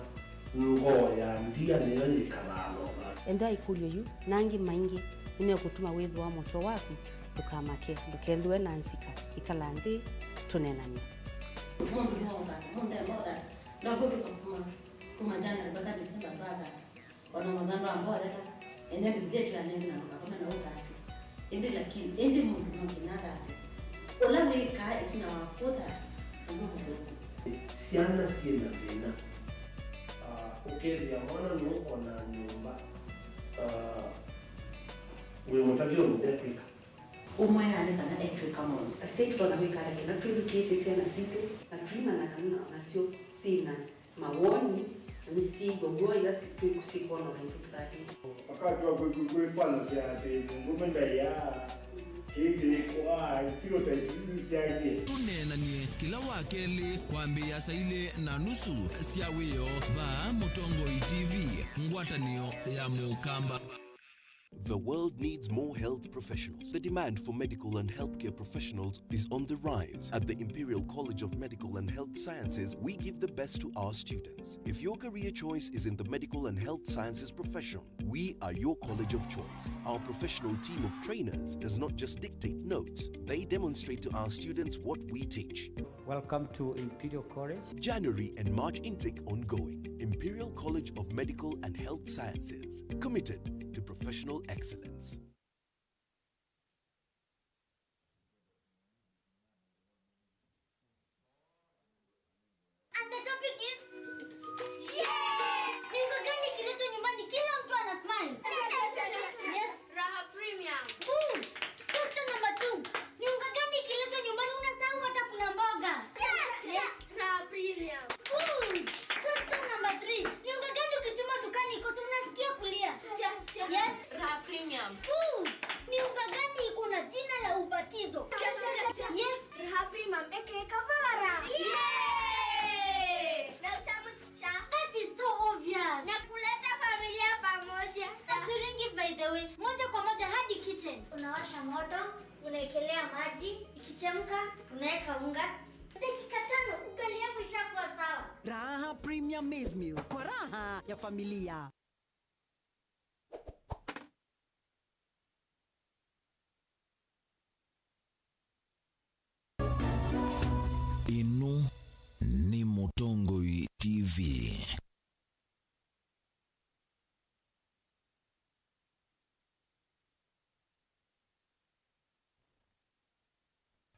ngoo ya ndia nĩyo yĩkalaa na ũthatu. Ethĩwa ĩkũlyo yu na angĩ maingĩ nĩmekũtuma wĩthũa mũtwe waku, ndũkamake, ndũkethĩwe na nzika. Ĩkala nthĩ tũneenany'e. Mũndũ nĩwaũthata, mũndũ nĩwaũthata. Ndakũtũka kuma, kuma January mpaka December ndwathata. O na mathandũ ambolela, ene Biblia ĩtwĩanĩte na ndũkakome na ũthatu. Ĩndĩ lakini, ĩndĩ mũndũ no nginya athate. Ũla wĩkaa ĩtina wa kũthata, nĩw'o mũthũku. Syana syĩ na thĩna. Ah, ũkethĩa mwana nũkona nyũmba, ah, wĩ mũtavya ũndũ ndekwĩka. Ũmwĩaa nĩ kana etw'ĩka maũndũ. Asyai tũtonya kwĩka ata kĩla twĩthukĩĩsye syana sitũ, na tũimanya kana o nasyo syĩ na mawoni, na nĩsyĩw'a w'o ila si-, twĩ-, syĩkwona ũndũ tũtaatĩĩe? Wakati wa kwĩ-, kwĩ-, kwĩfanyasya atĩ mũndũme ndaĩaa, kĩĩ kĩkwaa, stereotypes isu syaĩlye. Tũneenany'e kĩla Wakelĩ kwambĩĩa saa ilĩ na nusu sya wĩoo vaa Mũtongoi T V, ngwatanĩo ya Mũkamba. The world needs more health professionals. The demand for medical and healthcare professionals is on the rise. At the Imperial College of Medical and Health Sciences, we give the best to our students. If your career choice is in the medical and health sciences profession, we are your college of choice. Our professional team of trainers does not just dictate notes, they demonstrate to our students what we teach. Welcome to Imperial College. January and March intake ongoing. Imperial College of Medical and Health Sciences, committed to professional excellence. And the topic is, yeah! Ni unga gani kilicho nyumbani? Kila mtu ana smile. Yes. Raha Premium. Boom. Question number two. Ni unga gani kilicho nyumbani? Unasahau hata kuna mboga. Yes. Raha Premium. Boom. Question number three. Ni unga gani ukichuma dukani ikose unasikia kulia? Yes. Raha Premium. Boom. Ni unga gani iko na jina la ubatizo? Yes. Raha Premium, aka Kavara. Yay! Na utamu chicha. That is so obvious. Na kuleta familia pamoja. Haturingi, by the way. Moja kwa moja hadi kitchen. Unawasha moto, unaekelea maji, ikichemka, unaweka unga. Dakika tano, ugali yako ishakuwa sawa. Raha Premium Maize Meal kwa raha ya familia. Ĩno nĩ Mũtongoi T V.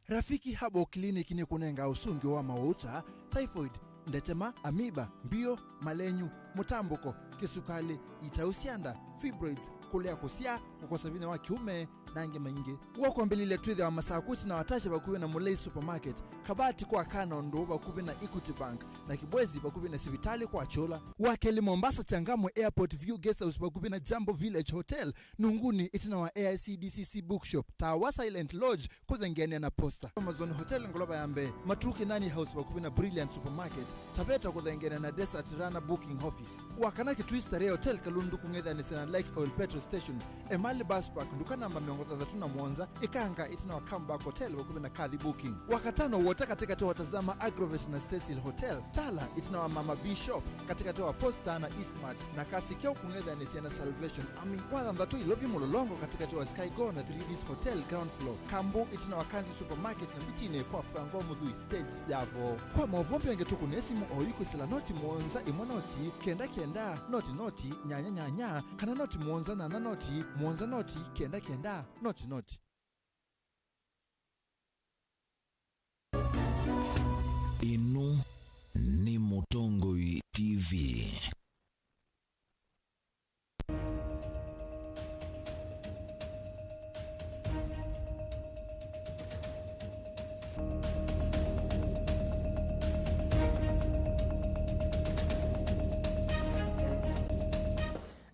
Rafiki Herbal Clinic nĩkũnengaa ũsũngĩo wa mawũũta, typhoid, ndetema, amoeba, mbio, malenyu, mũtambũko, kĩsukalĩ, itau sya nda, fibroids, kũlea kũsyaa, kũkosa vinya wa kĩũme, na angĩ maingĩ. W'o kwambĩlĩlya twĩthĩawa Masaku ĩtina wa Tasha vakuvĩ na Mũlei Supermarket, Kabati kwa Kana ũndũ vakuvĩ na Equity Bank, na Kibwezi vakuvĩ na sivitalĩ kwa Kyũla. Wa kelĩ Mombasa, Changamwe Airport View Guest House vakuvĩ na Jambo Village Hotel, Nunguni ĩtina wa A I C D C C Bookshop, Tawa Silent Lodge kũthengeanĩa na Posta. Amazon Hotel ngolova ya mbee, Matuu Kinani House vakuvĩ na Brilliant Supermarket, Taveta kũthengeanĩa na Desert Runner Booking Office. Wa kana Kitui Starehe Hotel Kalundu kũng'ethanĩsya na Lake Oil Petrol Station, Emali Bus Park, nduka namba mĩongo thanthatũ na mũonza, Ikanga ĩtina wa Comeback Hotel vakuvĩ na Kathi Booking. Wa katano Wota katĩkatĩ wa Tazama Agrovet na Cecil Hotel, Tala ĩtina wa Mama B Shop katĩkatĩ wa Posta na Eastmart, na Kasikeo kũng'ethanĩsya na Salvation Army. Wa thanthatũ Ilovi Mũlolongo katĩkatĩ wa Sky Go na three Ds Hotel ground floor, Kambu ĩtina wa Kanzi Supermarket na Mbitinĩ kwa Franco Mũthui stage ya vo. Kwa maũvoo mbee ngetũkũnĩe simũ oyu kwĩsĩla noti mũonza ĩmwe noti kenda kenda noti noti nyanya nyanya kana noti mũonza nyanya noti mũonza noti kenda kenda. Noti, noti. Ĩno nĩ Mũtongoi T V.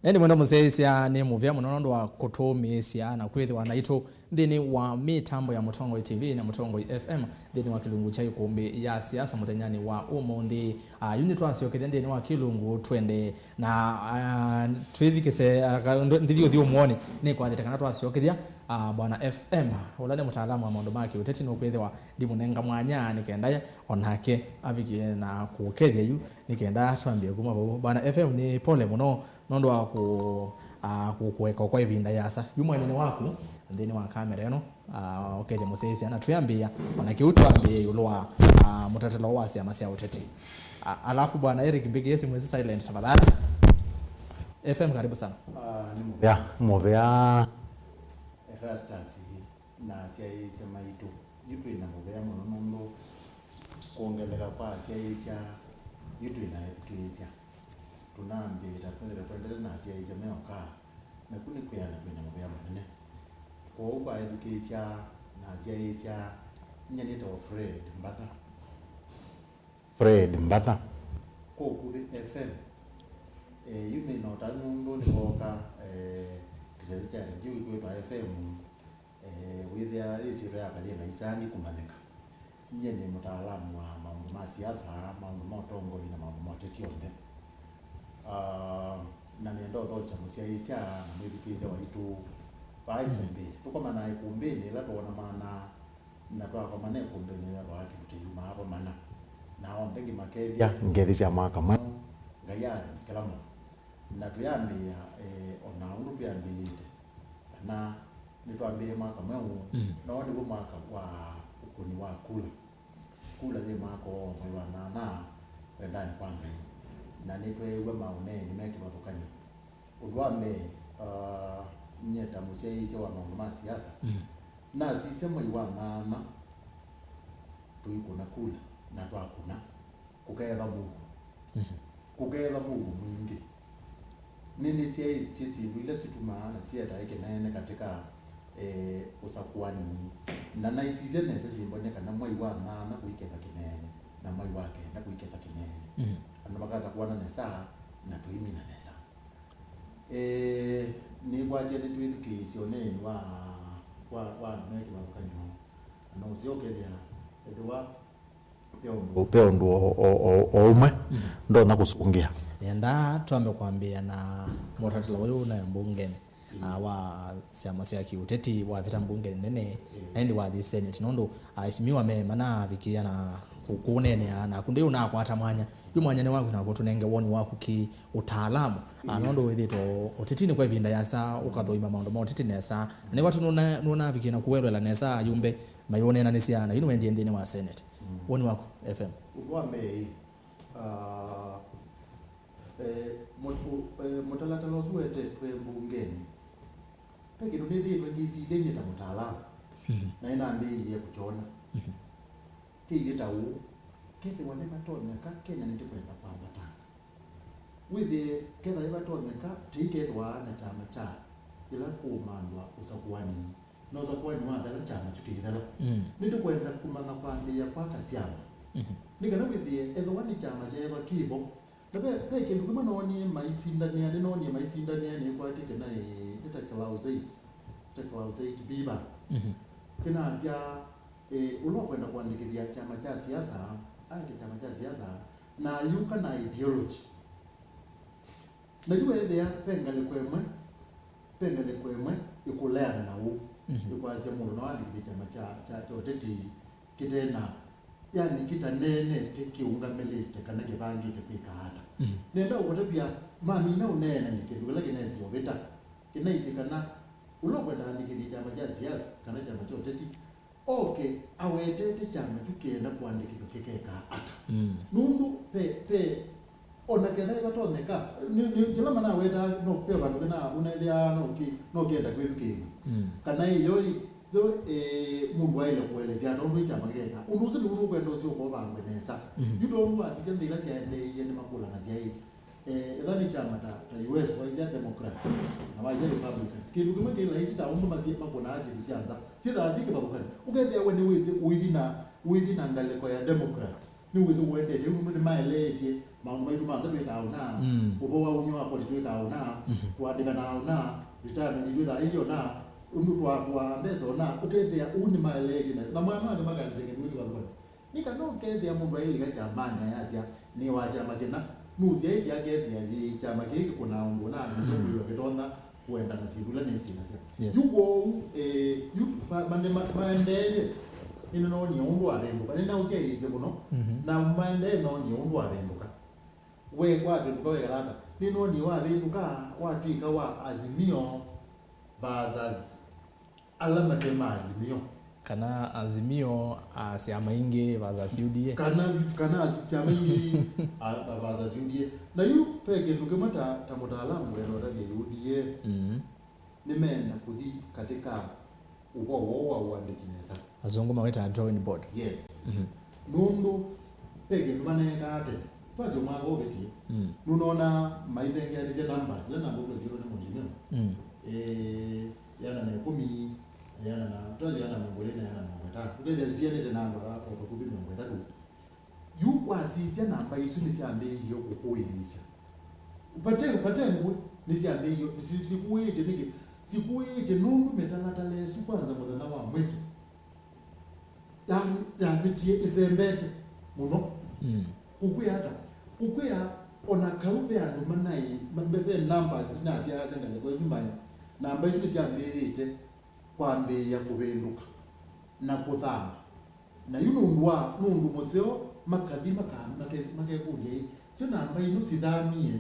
Ĩndĩ mwendwa mũsyaĩĩsya, nĩ mũvea mũno nũndũ wa kũtũũmĩĩsya na kwĩthĩwa naitũ nthĩnĩ wa mĩtambo ya Mũtongoi T V na Mũtongoi F M nthĩnĩ wa kĩlungu kya ĩkũmbĩ ya siasa mũthenyanĩ wa ũmũnthĩ. Ah, yu nĩtwasyokethya nthĩnĩ wa kĩlungu twende na, ah, twĩthikĩse, ah, ka-, ndo-, ndithi ũthi ũmwoni nĩkwathĩte kana twasyokethya, ah, Bwana F M, ũla nĩ mũtaalamu wa maũndũ ma kĩũteti, nũkwĩthĩwa ndimũnenga mwanya nĩ kenda onake avikie na kũkethya yu nĩ kenda twambie kuma vau. Bwana F M, nĩ pole mũno nũndũ wa kũ-, ah, kũ-, kũeka kwa ĩvinda yasa. Yu mwanyanĩ waku nthĩnĩ wa kamera ĩno, ah, ũkethya mũsyaĩĩsya na twĩambĩĩa ona kĩu twambĩĩe ĩũlũ wa, ah, mũtatĩlo wa syama sya ũteti. Ah, alafu Bwana Eric, mbĩkĩe simũ ĩsu silent tafadhali. F M, karibu sana. Ah, nĩ mũvea, mũvea Erastus na asyaĩĩsya maitũ. Yu twĩ na mũvea mũno nũndũ kwongeleka kwa asyaĩĩsya, yu twĩ na ethukĩĩsya. Tũnambĩĩta twĩthĩwe tũendete na asyaĩĩsya meoka, naku nĩ kwĩana twĩ na mũvea mũnene. Kwoou kwa ethukĩĩsya na asyaĩĩsya, nyie nĩtawa Fred Mbatha. Fred Mbatha. Kũkuvĩ F M. Eh, yu nĩ na ũtanu nũndũ nĩvooka, eh, kĩsese kya redio kĩkwĩtwa F M. Eh, wĩthĩa yĩsyĩtwa yakwa yĩ laisi angĩ kũmanyĩka. Nyie nĩ mũtaalamu wa maũndũ ma siasa, maũndũ ma ũtongoi na maũndũ ma ũteti onthe. Ah, na nĩenda ũthokya mũsyaĩĩsya na mwĩthukĩĩsya waitũ vaa ĩkũmbĩnĩ. Tũkomanaa ĩkũmbĩnĩ ĩla twonamanaa, na twakomana ĩkũmbĩnĩ yĩthwaa kĩndũ kĩyumaa vo mana. Na onthe ngĩmakethya ngethi sya mwaka mweũ, Ngai athĩkĩla mũno. Na twĩambĩĩa, eh, o na ũndũ twĩambĩĩte, kana nĩtwambĩĩe mwaka mweũ, mm, no nĩw'o mwaka wa ũkũni wa kula. Kula yĩ mwaka wa mwei wa nyanya, kwendanĩ kwa Ngai. Na nĩtweew'a maũneeni me kĩvathũkany'o. Ũndũ wa mbee, ah, nyie ta mũsyaĩĩsya wa maũndũ ma siasa, mm, nasisya mwei wa nyanya tũikũna kula, na twakũna, kũkeetha mũuo. Mhm. Kũkeetha mũuo mwingĩ. Nĩnĩsyaĩtye syĩndũ ila situmaa na sietae kĩneene katika, eh, ũsakũani. Na naisisya nesa syĩmbonye kana mwai wa nyanya kũiketha kĩneene, na mwai wa kenda kũiketha kĩneene. Mhm. Andũ makasakũana nesa, na tũimina nesa. Eh, nĩkwatya nĩtwĩthukĩĩsye ũneeni wa, wa, wa andũ me kĩvathũkany'o. Na ũseo ũkethĩa ethĩwa ve ũndũ, ve ũndũ o, o, o, o ũmwe, mm, ndonya kũsũngĩa. Nenda twambe kwambĩĩa na mũtatĩla ũyũ ũnaĩ mbungenĩ, mm, ah, wa syama sya kĩũteti wavĩta mbungenĩ nene, mm, na ĩndĩ wathi senate, nũndũ aheshimiwa me manavikĩĩa na kũ-, kũũneenea, naku ndĩ ũnakwata mwanya. Yu mwanyanĩ waku naku ũtũnenge woni waku kĩ ũtaalamu. Ah, mm, nũndũ wĩthĩĩtwe ũtetinĩ kwa ĩvinda yasa, ũkathũima maũndũ ma ũteti nesa. Na nĩwatũ nũna-, nũnavikĩĩa na kũwelwela nesa ayumbe mayũneenanĩsya, na yu nĩwendie nthĩnĩ wa Senate. Mm. Woni waku, F M? Ũndũ wa mbee, ah, eh, mũ-, ũ-, eh, mũtalatala ũsu wetetwe mbungenĩ, ve kĩndũ nĩthĩĩtwe ngĩsilya nyie ta mũtaalamu, mhm, na nĩnambĩĩie kũkyona. Mhm. Kĩilyĩ ta ũũ, kethĩwa nĩvatonyeka Kenya nĩtũkwenda kwambatanga. Wĩthĩe, kethĩwa nĩvatonyeka, tĩikethĩwa na kyama kya yĩla kũũmantha ũsakũani, na ũsakũani wathela, kyama kyu kĩithela. Mm. Nĩtũkwenda kũmanya kwambĩĩa kwaka syama. Mhm. Nĩ kana wĩthĩe, ethĩwa nĩ kyama kyeethwa kĩvo, na ve, ve kĩndũ kĩmwe noonie maisindanĩa, nĩnoonie maisindanĩa nĩkwatĩte na, ĩ, nĩ ta Klauseit, ta Klauseit Biber. Mhm. Kĩnasya, ĩ, ũla ũkwenda kũandĩkĩthya kyama kya siasa, aeke kyama kya siasa, na ayũka na ideology. Na yu weethĩa ve ngalĩko ĩmwe, ve ngalĩko ĩmwe ĩkũleana na ũu, mhm, ĩkwasya mũndũ no andĩkĩthye kyama kya, kya, kya ũteti kĩte na, yani, kĩtaneenete kĩũngamĩlĩte kana kĩvangĩte kwĩka ata. Mhm. Nenda ũkũtavya mamina ũneenany'a kĩndũ kĩla kĩnesi ũvĩta, kĩnaisye kana ũla ũkwenda andĩkĩthye kyama kya siasa kana kyama kya ũteti, oke awetete kyama kyu kĩenda kũandĩkĩthw'a kĩkekaa ata. Mm. Nũndũ ve, ve, O na ketha ĩvatonyeka, nĩ, nĩ, kĩla manawetaa, no ve vandũ kena ũnethĩaa no kĩ-, no kĩenda kwĩthukĩĩw'a. Mm. Kana ĩyo ĩ, yo, eh, mũndũ aĩle kũelesya tondũ ĩ kyama kĩkeka. Ũndũ ũsu nĩw'o nũkwenda ũsyoka ũvangwe nesa. Mhm. Yu tondũ wasisya nthĩ ila syaendeeie nĩmakũlanasya ĩ, eh, ethĩwa nĩ kyama ta, ta U S waisya Democrat, na waisya Republicans. Kĩndũ kĩmwe kĩ laisi ta ũndũ masye-, makũnaa syĩndũ sya nza. Syĩthaa syĩ kĩvathũkany'o. Ũkethĩa we nĩwĩsĩ ũithi na, ũithi na ngalĩko ya Democrats. Nĩwĩsĩ ũendete, yu nũndũ nĩmaeleetye maũndũ maitũ ma nza twĩkaa ũna, mm, ũvoo wa umya wa koti twĩkaa ũna, mhm, tũandĩkanaa ũna, retirement twĩthaa ĩlĩ ũna, ũndũ twa-, twaa mbesa ũna, ũkethĩa ũu nĩmaeleetye nesa. Na mwana wake makaandĩkya kĩndũ kĩvathũkany'o. Nĩ kana ũkethĩa mũndũ ailika kyamanĩ ayasya, "Nĩ wa kyama kĩna," nũsyaĩtye akethĩa yĩ kyama kĩĩ kĩkũnaa ũndũ ũna, mm, nĩkyo kĩtonya kũenda na syĩndũ ila nĩsinasya. Yes. Yu kwoou, eh, yu ma-, ma-, ma-, maendeeye, nĩnoonie ũndũ wavĩndũka. Nĩnaũsyaĩĩsye mũno, mhm, na maendeeye noonie ũndũ wavĩndũka. We kwavĩndũka wekala ata? Nĩnoonie wavĩndũka watw'ĩka wa Azimio versus ala mate ma Azimio. Kana Azimio, a, syama ingĩ versus U D A. Kana, kana as-, syama ingĩ, a, a, versus U D A. Na yu ve kĩndũ kĩmwe ta, ta mũtaalamu wenda ũtavya U D A. Mhm. Nĩmeenda kũthi katika ũvoo woo wa ũandĩki nesa. Azungu mawĩtaa drawing board. Yes. Mhm. Nũndũ ve kĩndũ maneekaa tene. Twasyo mwaka ũvĩtie. Mm. Nũnona maithengeanĩsye numbers, ila namba ũtwasyĩtwe nĩ mũndũ. Mm. Eh, yana na ĩkũmi, yana na, twasyo yana mĩongo ĩlĩ na yana mĩongo ĩtano. Ũkethĩa sitianĩte na andũ ala o vakuvĩ mĩongo ĩtatũ. Yu wasisya namba isu nĩsyambĩĩie kũkũĩĩsya. Vate, vate ngũ nĩsyambĩĩie, si-, sikũĩĩtye nĩkĩ? Sikũĩĩtye nũndũ mĩtalatala ĩsu kwanza mũthenya wa mwĩso ya-, yavĩtie ĩsembete mũno. Mm. Kũkwĩa ata? Kũkwĩa ona kau ve andũ manaĩ, ma-, ve, ve numbers sinasyaasya ngalĩko ĩsu mbaĩ, namba isu nĩsyambĩĩte kwambĩĩa kũvĩndũka na kũthama. Na yu nũndũ wa, nũndũ mũseo, makathi maka-, make-, makekũlya ĩ, syo namba ino sithamie,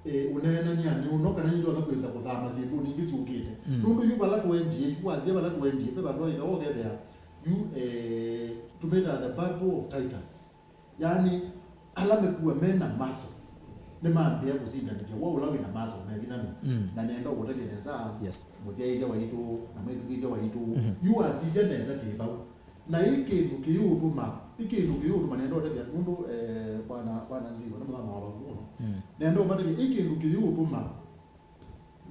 e, ũneenany'anĩ ũno kana nĩtwona kwĩsa kũthama syĩndũnĩ ingĩ syũkĩte? Mm. Nũndũ yu vala tũendie, yu wasya vala tũendie, ve vandũ vaĩka wokethĩa, yu, e, tũmĩtaa the battle of titans. Yaani, ala mekuwa me na maso nĩmambĩĩa kũsindanĩthya wa ũla wĩ na maso me vinya nũ. Mm. Na nenda ũkũtavya nesa, yes, mũsyaĩĩsya waitũ na mwĩthukĩĩsya waitũ, mhm, yu wasisya nesa kĩvau. Na ĩ kĩndũ kĩyĩũtũma, ĩ kĩndũ kĩyĩũtũma nenda ũtavya, nũndũ, eh, bwana, bwana Nzivo nĩ mũthama wa vakuvĩ mũno. Mm. Nenda ũmatavya, ĩ kĩndũ kĩyĩũtũma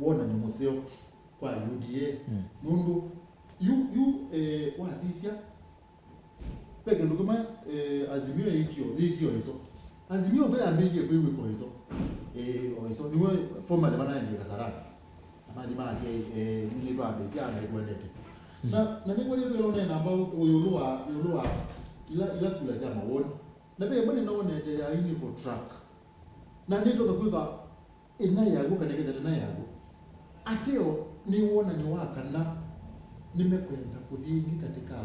wonany'o mũseo kwa U D A. Mm. Nũndũ yu, yu, eh, wasisya, ve kĩndũ kĩmwe, eh, Azimio yĩkio, yĩkio ĩso. Azimio ve yambĩĩie kwĩw'ĩkwa ĩso. Eh, o ĩso, nĩwe formerly vanaendie Kasarani. Na mathi maasya, eh, nĩtwambĩĩsya na nĩtũendete. Mm. Na, na nĩkwendie twĩla ũneena mbau ĩũlũ wa, ĩũlũ wa ila, ila kula sya mawoni. Na ve ĩmwe nĩnonete ya Univo Truck. Na nĩtonya kwĩthwa ĩna yaw'o kana ĩkethete na yaw'o. Ateo nĩ wonany'o wa kana nĩmekwenda kũthi ĩngĩ katika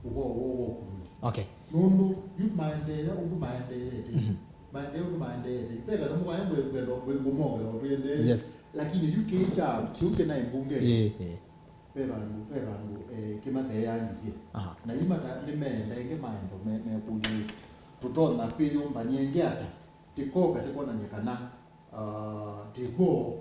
ũvoo woo wa ũkulũli. Okay. Nũndũ yu maendeea ũndũ maendeete. Mhm. Maendeea ũndũ maendeete. Ve kasamũ kaya ngwe-, ngwenda ngwe-, ngũmongela o twĩendee. Yes. Lakini yu kĩĩ kya, kĩu kĩnaĩ mbunge. Ĩĩ, ĩĩ. Ve vandũ, ve vandũ, eh, kĩmatheeangisye. Aha. Na yu mata-, nĩmeenda ĩngĩ maendo me-, mekũlye, tũtonya kwĩyũmbany'a ĩngĩ ata? Tĩkoka tĩkonany'a kana, ah, tĩkw'o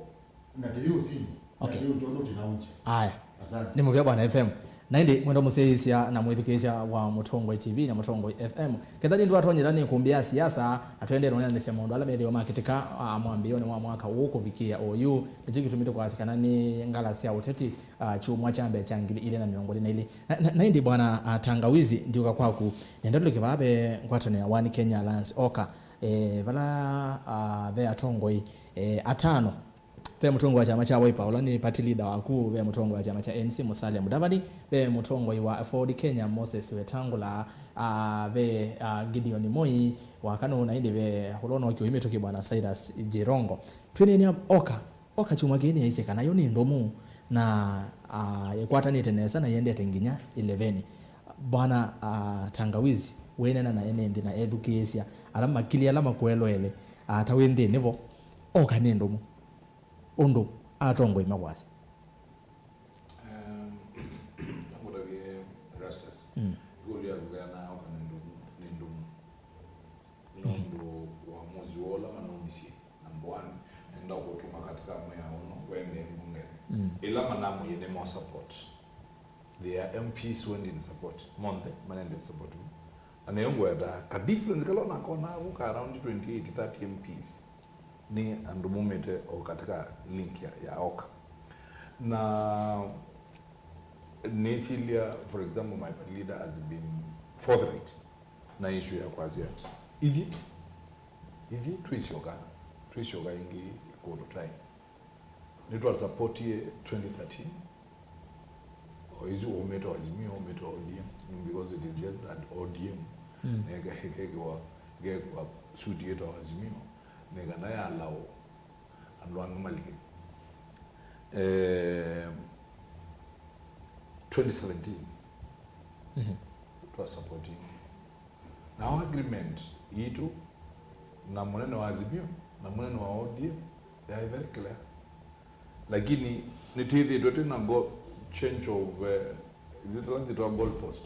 na tĩyĩ ũsini, na, okay, tĩyĩ ũtyono tĩnaũngye. Aya. Asante. Nĩ mũvea Bwana F M. Na ĩndĩ mwenda mũsyaĩĩsya na mwĩthukĩĩsya wa Mũtongoi T V na Mũtongoi F M. Ketha nĩ ndwatonyera nĩ kumbi ya siasa, na tũendee nũnenanĩsya maũndũ ala methĩwa makĩtĩka, ah, mwambĩĩonĩ wa mwaka ũũ kũvikĩa oyu. Nĩkyo kĩtumi tũkwasya kana nĩ ngala sya ũteti, ah, kyumwa kya mbee kya ngili ilĩ na mĩongo ĩlĩ na ilĩ. Na, na, na ĩndĩ Bwana, ah, Tangawizi, ndiũka kwaku. Nenda tũlike vaa ve ngwatanĩo ya One Kenya Alliance, oka. Eh, vala, ah, ve atongoi, eh, atano. Ve mũtongoi wa kyama kya Wiper, ũla nĩ party leader waku, ve mũtongoi wa kyama kya A N C Musalia Mudavadi, ve mũtongoi wa Ford Kenya Moses Wetangula, ah, ve, ah, Gideon Moi, wa kana, na ĩndĩ ve ũla ũnookie ũyu mĩtũkĩ Bwana Cyrus Jirongo. Twĩneenea oka, oka kyumwa kĩĩ nĩyaisye kana yo nĩ ndũmu na, ah, ĩkwatanĩte nesa na yendete nginya ĩleveni. Bwana, ah, Tangawizi, wĩneena na ene nthĩ na ethukĩĩsya ala makili ala makũeleele, ah, ta wĩ nthĩnĩ vo, oka nĩ ndũmu. Ũndũ atongoi makwasya. Um, nakũtavye Erastus. Mm. Ĩkũlyo yaku kana oka nĩ ndũmu, nĩ ndũmu. Nũndũ wa mũsi wa ũla manũ Mm. Ĩla manamwĩie nĩ mo support. Their M Ps went in support. Monthe manende support. Na nĩyo ngweta ka difference kala onakona vu ka around twenty-eight, thirty M Ps. Nĩ andũ maumĩte o katika link ya, ya Oka. Na nĩsilya, for example, my party leader has been forthright na issue ya kwasya, ithyĩ, ithyĩ twĩsyoka, twĩsyoka ĩngĩ kũndũ tai. Nĩtwasapotie twenty thirteen. O isu umĩte o Azimio, umĩte o O D M, because it is just that O D M. Mm. Na ĩke-, ĩkekĩwa, ĩkekĩwa suit yĩtawa Azimio, nĩ kana yalaũ andũ angĩ malike. Eh, twenty seventeen, mhm, twasapoti. Now agreement yitũ na mũnene wa Azimio na mũnene wa O D M yaĩ very clear. Lakini nĩtwĩthĩĩtwe twĩ na go-, change of, eh, zitala zitwa goal post.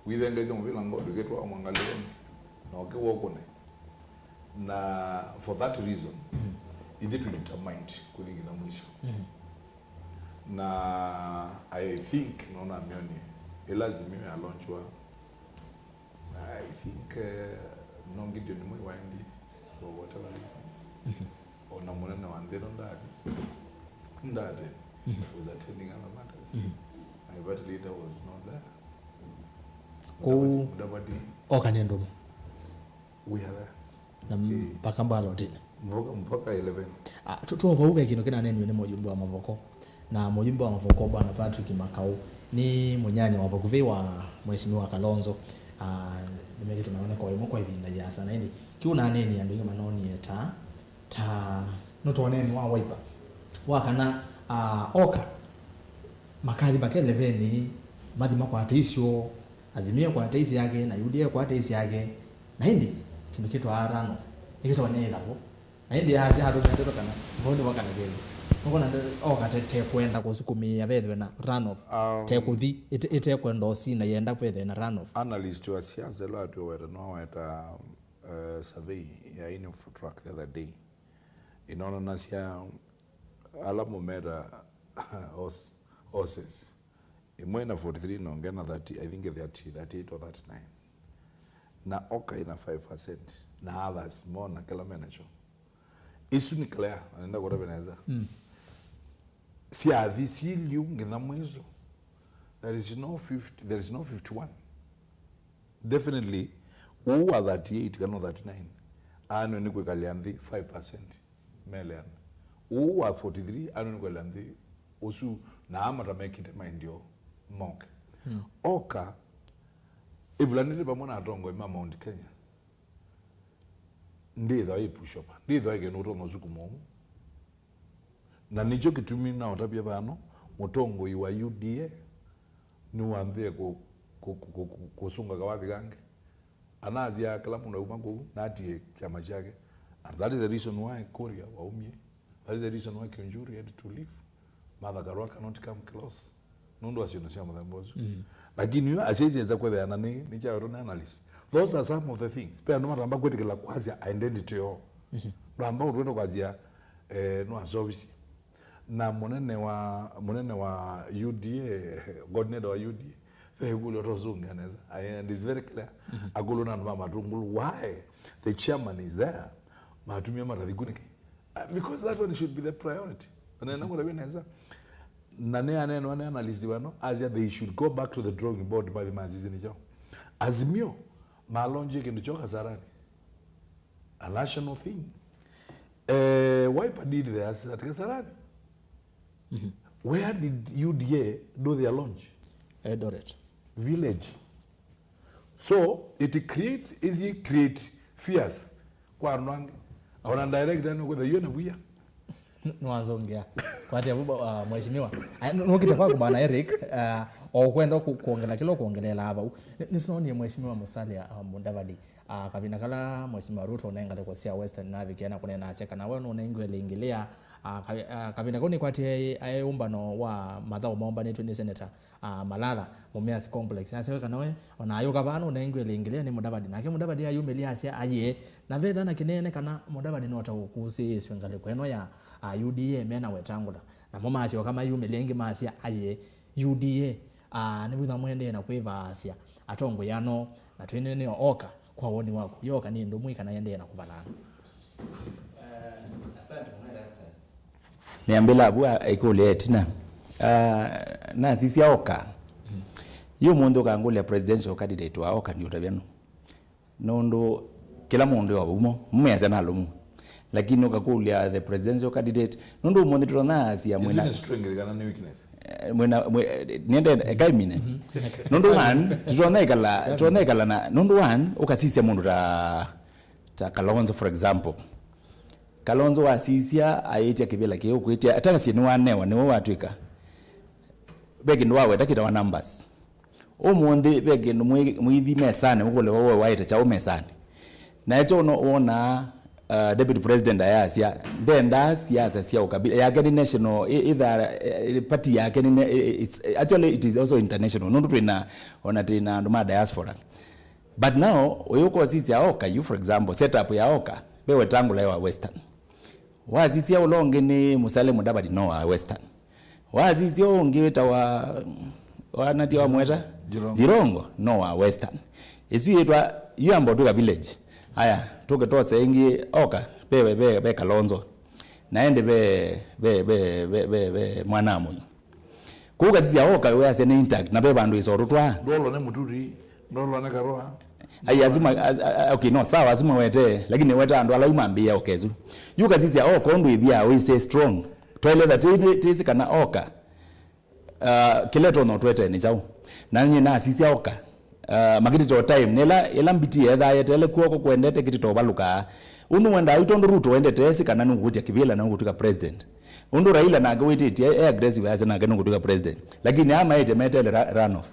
Wĩthengeesya mũvĩla ngo ndũkĩtwa mwangalĩlonĩ na ũkĩwa ũkũne. Na for that reason, ithyĩ tũ determined kũthi nginya mwisho. Mhm. Na I think, nona mĩonĩ, ĩla Azimio ya launchwa, I think, eh, no Gideon Moi waendie, for whatever reason. Mhm. Ona mũnene wa nthĩ ĩno ndathi, ndathi, mhm, was attending other matters. Mhm. My party leader was not there. Kũu Mudavadi, Mudavadi. Oka nĩ ndũmu. We are there. Na mpaka ballotini. Mpaka, mpaka eleven. Ah, tu-, tuo vau ve kĩndũ kĩnaneniwe nĩ mũjumbe wa Mavoko. Na mũjumbe wa Mavoko, Bwana Patrick Makau, nĩ mũnyanya wa vakuvĩ wa Mheshimiwa Kalonzo. Ah, nĩmethĩtwe na woneka wa ĩmwe kwa ĩvinda yĩasa. Na ĩndĩ, kĩu nanenie andũ aingĩ manonie ta, ta nũtoneni wa Wiper. Wa kana, ah, Oka makathi make eleven, mathi makwate isyo, Azimio kwate isyake, na U D A kwate isyake. Na ĩndĩ, kĩndũ kĩtwaa runoff, nĩkĩtonya ĩthavo. Na ĩndĩ asya andũ ndeto kana, vau nĩvo kana kĩndũ. Nũkona nde-, Oka te, te kwenda kũsukumĩĩa vethwe na runoff. Um, te kũthi, ĩte, ĩte kwenda ũsina yenda vethwe na runoff. Analyst wa siasa ĩla atwĩweta, noweta, uh, survey ya Infotrak the other day. Ĩnonanasya ala mũmeta os-, horses. Ĩmwe ĩna forty-three na ũngĩ ĩna thirty, I think thirty, thirty-eight or thirty-nine. Na Oka ĩna five percent. Na others mona kĩla menakyo. Isu nĩ clear, na nenda kũtavya nesa. Mm. Syathi siliu nginya mwiso. There is no fifty, there is no fifty-one. Definitely, ũũ wa thirty-eight kana thirty-nine, anwe nĩ kwĩkalya nthĩ five percent. Meleana. Ũũ wa forty-three, anwe nĩ kwĩkalya nthĩ ũsu, na amata mekĩte maendeeo moke. Mm. Oka, ĩvulanĩte vamwe na atongoi ma Mount Kenya. Ndĩthwa ĩ pushover. Ndĩthwa ĩ kĩndũ ũtonya ũsukuma ũu. Na nĩkyo kĩtumi naũtavya vano, mũtongoi wa U D A nĩwanzĩe kũ-, kũ-, kũ-, kũ-, kũ-, kũsũnga kawathi kangĩ. Anasya kĩla mũndũ auma kũu, na atie kyama kyake. And that is the reason why Kuria waumie. That is the reason why Kiunjuri had to leave. Martha Karua cannot come close. Nũndũ wa syĩndũ sya mũthemba ũsu. Mm. Lakini yu asyaisyenza kwĩthĩana nĩ, nĩ kyawetu nĩ analysis. Those are some of the things. Pe andũ matamba kwĩtĩkĩla kwasya identity yoo. Mhm. Ndwamba ũtwĩta kwasya, eh, nwasovisye. Na mũnene wa, mũnene wa U D A, coordinator wa U D A, ve ĩkũlyo tũsũngĩa nesa. And it's very clear. Mhm. Akũlũ na andũ ma Matungulu, why the chairman is there? Matumia matathi kunĩkĩ? Uh, because that one should be the priority. Na nenda kũtavya nesa. Na nĩ anenwa nĩ analyst wano, asya they should go back to the drawing board by the mazizi nĩkyo. Azimio, malonje kĩndũ kyo Kasarani. A national thing. Eh, Wiper did theirs at Kasarani. Mhm. Where did U D A do their launch? Eldoret. Village. So, it creates, it create fears kwa andũ angĩ. Ona director nĩ kwetha yona buya. Nwanzongea. Kwate abuba, uh, mheshimiwa. Aya, nu-, nukite kwaku bwana Eric, uh, o kwenda ku-, kuongela kila kuongelela hapa. Ni-, nisinonie mheshimiwa Musalia, uh, Mudavadi. Uh, kavinda kala mheshimiwa Ruto na ngalĩko sya Western navikie na kunena asya kana we nunengwe lingilia, uh, ka-, uh, kavinda kau nikwatie aĩ ũmbano wa mathau maombanĩtwe nĩ Senator, uh, Malala, Mumias Complex. Asya kana we, ona ayũka vaa nũnengiwe lĩngĩ lĩĩ nĩ Mudavadi. Nake Mudavadi ayumĩlya asya, ayĩe, na vetha na kĩneene kana Mudavadi no ta ũkũsĩĩsw'e ngalĩko ĩno ya, a, U D A mena Wetangula. Namo masyoka mayumĩlya ĩngĩ masya, aye, U D A, a, nĩwĩthwa mwendeee na kwĩvaasya atongoi ano, na twĩneenea Oka, kwa woni waku, yo Oka nĩ ndũmũ ĩ kana ĩendee na kũvalanga? Eh, asante mũno Erastus. Nĩambĩla vu a-, ĩkũlyo ya ĩtina. Ah, nasisya Oka. Yu ũmũnthĩ ũkangũlya presidential candidate wa Oka, ndiũtavya nũ. Nũndũ kĩla mũndũ e o umo, mũmeasya nalũmu. Lakini ũkakũlya the presidential candidate, nũndũ ũmũnthĩ tũtonya asia Is mwĩna it a strength kana nĩ weakness? Eh, mwĩna, mwĩ-, eh, niende, ekai mine. Nũndũ one, tũtonya ĩkala, tũtonya ĩkala na, nũndũ one, ũkasisya mũndũ ta, ta Kalonzo, for example. Kalonzo wasisya, aĩtya kĩvĩla kĩu, kwĩtya, atakasye nĩwanewa, nĩwe watw'ĩka. Ve kĩndũ waweta kĩtawa numbers. Ũmũnthĩ ve kĩndũ mwĩ-, mwĩthi mesanĩ, ũkũlĩwa we waĩte kyaũ mesanĩ. Na ekyo no wonaa, uh, Deputy President ayasya, ndendaa siasa sya ũkabila. Yake nĩ national, i-, itha, eh, party yake nĩ ne-, i-, it's, actually, it is also international. Nũndũ twĩna, ona twĩna andũ ma diaspora. But now, ũyũ ũkosisya Oka, yu, for example, setup ya Oka, ve Wetangula wa Western. Wasisya ũla ũngĩ nĩ Musalia Mudavadi, no wa Western. Wasisya ũngĩ wĩtawa, wanatia wa mweta? Jirongo. Jirongo, no wa Western. Ĩsu yĩtwa, yu amba ũtwĩka village. Aya, tũke twose ĩngĩ Oka, ve, ve, ve, ve Kalonzo. Na ĩndĩ ve, ve, ve Mwanamũi. Kũu kasisya Oka wĩasya nĩ intact, na ve vandũ ĩsotũtwaa. Ndwolwa nĩ Mũturi, ndwolwa nĩ Karũa. Ai, azuma, az-, a-, a-, okay, no, sawa, azuma wete, lakini weta andũ ala yu mambĩĩa Oka ĩsu. Yu kasisya Oka ũndũ ĩvia wĩse strong. Twaĩle that tĩsĩ kana Oka, uh, kĩla ĩtonya ũtwetee nĩ kyaũ. Na nyie nasisya Oka, uh, makĩtĩta o time, nĩla, ĩla mbiti yethaa yetele kw'oko kwendete kĩtĩta ũvalũkaa. Ũndũ wendaa yu tondũ Ruto wendete esi kana nũkũtya kĩvĩla na nũkũtw'ĩka president. Ũndũ Raila nake wĩtĩtye e aggressive ase nake nũkũtw'ĩka president. Lakini aa maĩtye metele ra-, runoff.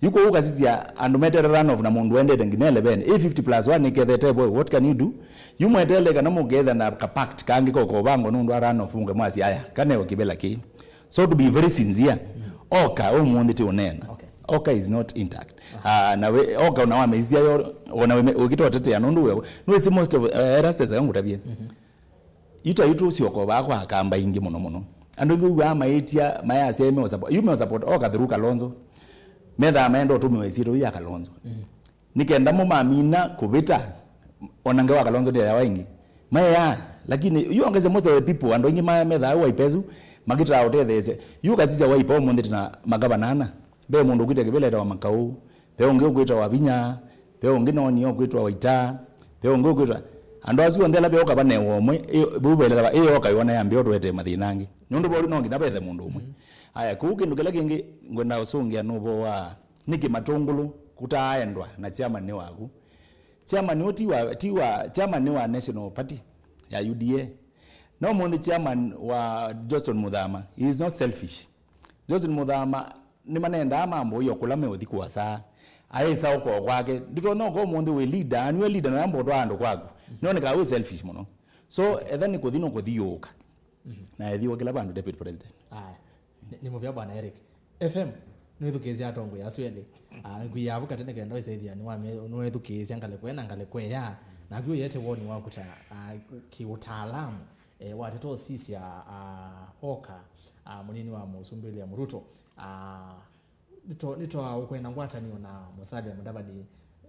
Yu kwoou kasisya andũ metele runoff na mũndũ wendete nginya eleven. Ĩ fifty plus one ĩkethete vo, what can you do? Yu mwetele kana mũketha na ka pact kangĩ kokovango nũndũ wa runoff mũke mwasya aya, kanewe kĩvĩla kĩĩ. So to be very sincere, Oka ũmũnthĩ ti ũneena. Okay. Oka is not intact. Ah, na we, Oka ona wamesisya yo, ona we, ũkĩtotetea nũndũ we, nũĩsĩ most of, uh, Erastus akangũtavie. Yu ta yu tũsyoka vaa kwa Akamba aingĩ mũno mũno. Andũ aingĩ wĩw'aa maĩtya, mayasya me ũsupport. Yu me ũsupport Oka through Kalonzo. Methaa maenda ũtũmĩwa ĩsyĩtwa yu ya Kalonzo. Nĩ kenda mo mamina kũvĩta, ona ngewa Kalonzo ndĩayawa ĩngĩ. Mayaa, lakini yu ongeze most of the people, andũ aingĩ ma-, methaa Wiper ĩsu, makĩtaa ũtetheesya. Yu kasisya Wiper ũmũnthĩ tena magavana ana. Ve mũndũ ũkwĩtwa kĩvĩla etawa Makau, ve ũngĩ ũkwĩtwa Wavinya, ve ũngĩ noni ũkwĩtwa Waita, ve ũngĩ ũkwĩtwa. Andũ asu onthe ala veũka vanewa ũmwe, ĩ-, vau velethava, ĩ Oka yona yambĩa ũtũetee mathĩna angĩ. Nũndũ vau no nginya vethe mũndũ ũmwe. Aya, kũu kĩndũ kĩla kĩngĩ ngwenda ũsũngĩa nũvo wa Nĩkĩ Matũngũlũ kũtaaendwa na chairman nĩ waku? Chairman ũũ ti wa, ti wa, chairman nĩ wa National Party ya U D A. No mũnthĩ chairman wa Johnston Muthama, he is not selfish. Johnston Muthama nĩmanendaa mambo iyo kũla meũthi kũasaa. Aĩsa ũko kwake. Nditonya ũko mũnthĩ wĩ leader, nĩwe leader na yamba ũtwaa andũ kwaku. Nĩonekaa wĩ selfish mũno. So, etha nĩ kũthi nũkũthi yũka. Na ethĩwa kĩla vandũ Deputy President. Aya. Nĩ, nĩ mũvea Bwana Eric. F M, nĩwĩthukĩĩsya atongoi asu elĩ. Ah, ngwia avu katene kenda wĩsethia nĩwame-, nĩwethukĩĩsya ngalĩko ĩ na ngalĩko ĩya. Naku ũyete woni waku ta, ah, kĩũtaalamu, eh, wateta ũsisya, ah, Oka, ah, mũnini wa mũsumbĩ William Ruto. Ah, nĩto-, nĩtwa ũkwenda ngwatanĩo na Musalia Mudavadi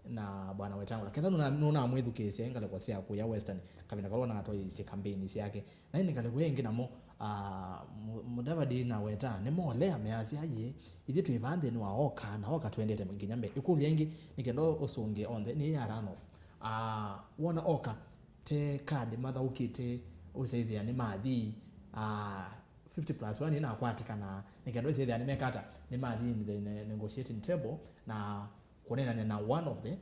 na Bwana Wetangula. Ketha nũna-, nũnamwĩthukĩĩsya ngalĩko sya kũya Western, kavinda kala ũnatwaisye kambeini syake. Na ĩndĩ ngalĩko ĩngĩ namo, ah, Mu-, Mudavadi na Weta nĩmoolea measya, "Yĩ, ithyĩ twĩ vaa nthĩnĩ wa Oka, na Oka twendete nginya mbee." Ĩkũlyo ĩngĩ, nĩ kenda ũsũngĩe onthe, nĩ ya runoff. Ah, wona Oka, te kadi mathaũkĩte, ũsethĩa nĩ mathi, ah, fifty plus one ĩnakwatĩkana, nĩ kenda ũsethĩa nĩ mekata, nĩ mathi in the ne-, negotiating table, na kũneenany'a na one of the,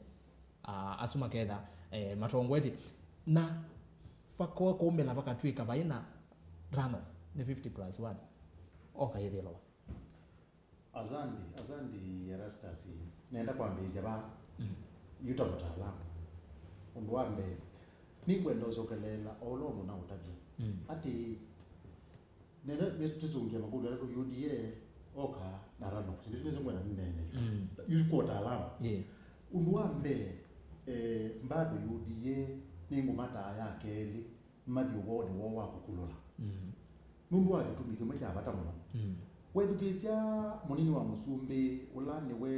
ah, asu maketha, eh, matongoetye. Na vakoe kũmĩla vakatw'ĩka vai na runoff, nĩ fifty plus one. Oka yĩthĩlawa. Asante, asante Erastus. Nenda kwambĩĩsya vaa. Yu ta mũtaalamu. Ũndũ wa mbee, nĩngwenda ũsyokeleela o ũla ũndũ naũtavya. Atĩ, nenda nĩtũsũngĩa makũlyo atatũ, U D A, Oka, na runoff. Nĩsyo nĩsyo ngwenda nĩneene. Yu kwa ũtaalamu. Yeah. Ũndũ wa mbee, eh, bado U D A nĩngũmataa ya kelĩ, mathi ũvoonĩ woo wa kũkulũla. Mm. Nũndũ wa kĩtumi kĩmwe kya vata mũno. Mm. Wethukĩĩsya mũnini wa mũsumbĩ, ũla nĩwe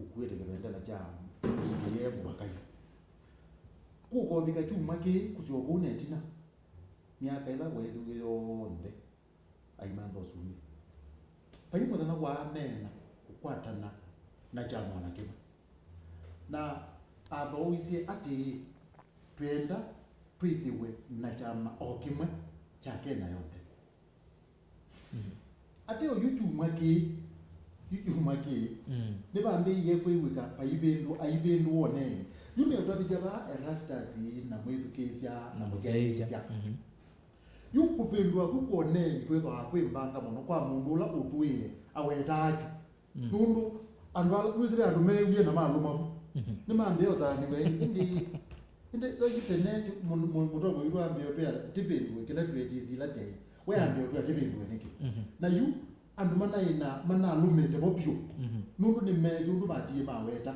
ũkuĩte kĩvendela kya mũsumbĩ mũvaka yu. Kũkovika kyumwa kĩĩ kũsyoka kũu na ĩtina, myaka ĩla weethĩiwe yonthe aimantha ũsumbĩ, vai mũthenya waameena kũkwatana na kyama o na kĩmwe. Na athooisye atĩĩ, "Twĩenda twĩthĩwe na kyama o kĩmwe kya Kenya yonthe." Mm. Ateo yu kyumwa kĩĩ, yu kyumwa kĩĩ, mm, nĩvambĩĩie kwĩw'ĩka paivĩndũ, aivĩndũ woneenĩ. Yu nĩũtavisya vaa Erastus na mwĩthukĩĩsya na mũsyaĩĩsya. Mhm. Yu kũvĩndũa ku kwoneenĩ kwĩthĩawa kwĩ mbanga mũno kwa mũndũ ũla ũtwĩe awetaa kyu. Mm. Nũndũ andũ ala, nĩwĩsĩ ve andũ meewie na malũma vu. Mhm. Nĩmambĩĩa ũsaanĩw'a ĩndĩ, ĩndĩ, ĩndĩ tene ti-, mũ-, mũ-, mũtongoi witũ ambĩĩa ũtwĩa tĩvĩndũe kĩla twetie sila syaĩ. We ambĩĩa ũtwĩa tĩvĩndũe nĩkĩ? Mhm. Na yu andũ manaĩ na, manalũmĩte vo vyũ. Mhm. Nũndũ nĩmeesĩ ũndũ matiie maweta.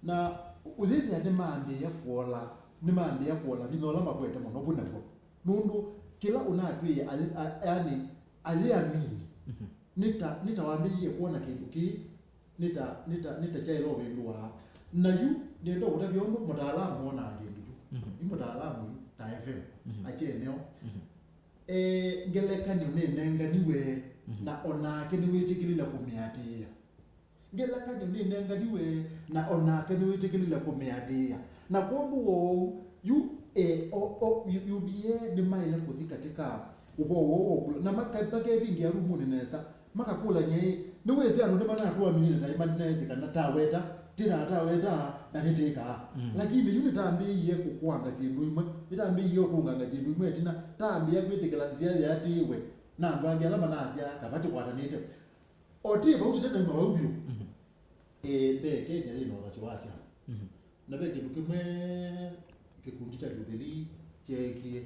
Na ũyĩthĩa nĩmambĩĩa kũola, nĩmambĩĩa kũola vinya ũla makwete mũno vu naw'o. Nũndũ kĩla ũnatwĩe ayĩ-, a-, yani, ayĩamini. Mhm. Nĩ ta, nĩ ta wambĩĩie kwona kĩndũ kĩĩ, nĩ ta, nĩ ta, nĩ ta kyaĩla ũvĩndũaa. Na yu nĩenda ũkũtavya ũndũ mũtaalamu wonaa kĩndũ kyu. Mhm. Yu mũtaalamu yu ta F M, mhm, akyeneo. Mhm. E, ngelekany'o nĩnenganiwe, mhm, na o nake nĩwĩtĩkĩlile kũmĩatĩĩa. Ngelekany'o nĩnenganiwe, na o nake nĩwĩtĩkĩlile kũmĩatĩĩa. Na kwondũ wa ũu, yu, e, o, o, yu, U D A nĩmaĩle kũthi katĩ ka ũvoo woo wa ũkũla, na maka-, makevingĩa rumunĩ nesa, makakũlany'a ĩ, nĩwĩsĩ andũ nĩmanatũaminile na nĩmaneesĩ kana taweta, tĩthaa taweta, na nĩtĩkaa. Mm. Lakini yu nĩtambĩĩie kũkũanga syĩndũ imwe, nĩtambĩĩie ũtũnganga syĩndũ imwe ĩtina, tambĩĩa kwĩtĩkĩla nzĩa yĩatĩĩwe na andũ angĩ ala manasya kava tũkwatanĩte. O ti vau tũtenauma vau vyũ. Mhm. Eh, mbee Kenya yĩ na ũthasyo wa syama. Mhm. Na ve kĩndũ kĩmwe kĩkundi kya Jubilee kyeekie,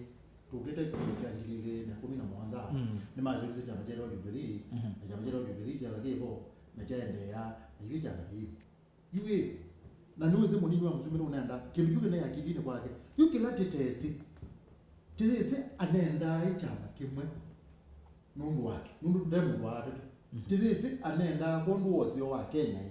tũkĩte kĩkundi kya ngili ilĩ na ĩkũmi na mũonza, mm, nĩmasyovisye kyama kyetawa Jubilee, mhm, na kyama kyetawa Jubilee kyalakĩe vo, na kyaendeea, na yu kyama kĩu. Yu ĩ, na nĩwĩsĩ mũnini wa mũsumbĩ nũnenda kĩndũ kyu kĩnaĩ akilinĩ kwake. Yu kĩla tĩtesĩ, tĩyĩsĩ anendaa ĩ kyama kĩmwe nũndũ wake, nũndũ nde mũndũ wa atatũ. Mhm. Tĩyĩsĩ anendaa kwondũ wa ũseo wa Kenya ĩ,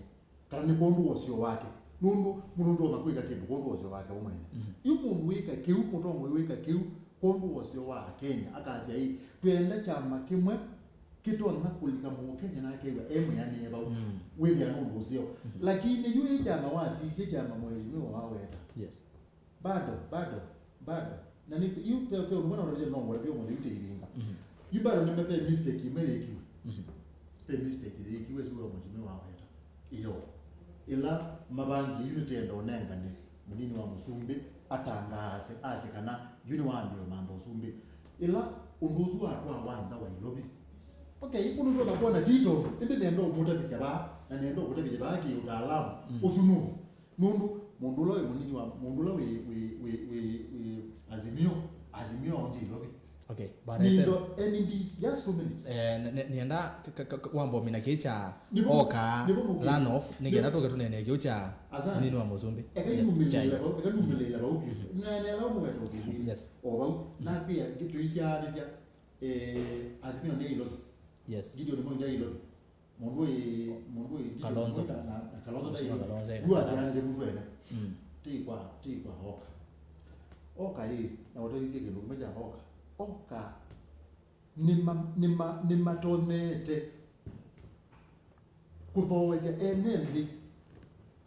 kana nĩ kwondũ wa ũseo wake. Nũndũ mũndũ ndonya kwĩka kĩndũ kwondũ wa ũseo wake we mwene. Mhm. Yu mũndũ wĩka kĩu, mũtongoi wĩka kĩu kwondũ wa ũseo wa Akenya, akasya ĩ, twĩenda kyama kĩmwe kĩtonya kũlika Mũkenya na akew'a e mwĩanĩe vau, mm, wĩthĩa nũndũ ũseo. Mhm. Lakini yu ĩ kyama wasisye kyama mheshimiwa waweta. Yes. Bado, bado, bado. Na nĩ, yu pe, pe ũndũ mwana ũrasya no ngwenda pia ũmũnthĩ yu tĩivinga. Mhm. Yu bado nĩme pe mistake imwe yĩkiwe. Mhm. Pe mistake yĩkiwe ĩsu wa mheshimiwa waweta. Iyo. Ĩla mavangie yu nĩtenda ũnengane mũnini wa mũsumbĩ atangaase asye kana yu nĩwambĩĩe mantha ũsumbĩ. Ĩla ũndũ ũsu watwaa wa nza wa Ilovi. Okay, mũndũ ndona kuona tito, ĩndĩ nenda ũmũtavisya vaa, na nenda ũkũtavisya vaa kĩ ũtaalamu, mm, ũsu nũũ? Nũndũ mũndũ ũla wĩ mũnini wa, mũndũ ũla wĩ, wĩ, wĩ, wĩ, wĩ Azimio, Azimio aũngye Ilovi. Okay, bwana F M. Nindo, eh, nindi, just two minutes. Eh, ne-, ne-, nienda k-, k-, k-, wamba ũmina kĩĩ kya nĩvo, oka nĩvo mũkĩe. Run off, nĩkenda tũke tũnene kĩu kya, asante, mũnini wa mũsumbĩ. Eka, yes, numĩlĩla vau, eka numĩlĩla vau vyũ. Mhm. Na, na lau mũweta ũsĩvĩ. Yes. O vau, mhm, na pia, tũisyaanĩsya, eh, Azimio nĩ Ilovi. Yes. Gideon Moi nĩ Ilovi. Mũndũ ĩ, mũndũ ĩ, Kalonzo. Na, na Kalonzo. Mheshimiwa Kalonzo, yu asyaanĩsye mũndũ ene. Mm. Ti kwa, ti kwa oka. Oka ĩ, na ũtavisye kĩndũ kĩmwe kya oka. Oka nĩma-, nĩma-, nĩmatonyete kũthoosya ene nthĩ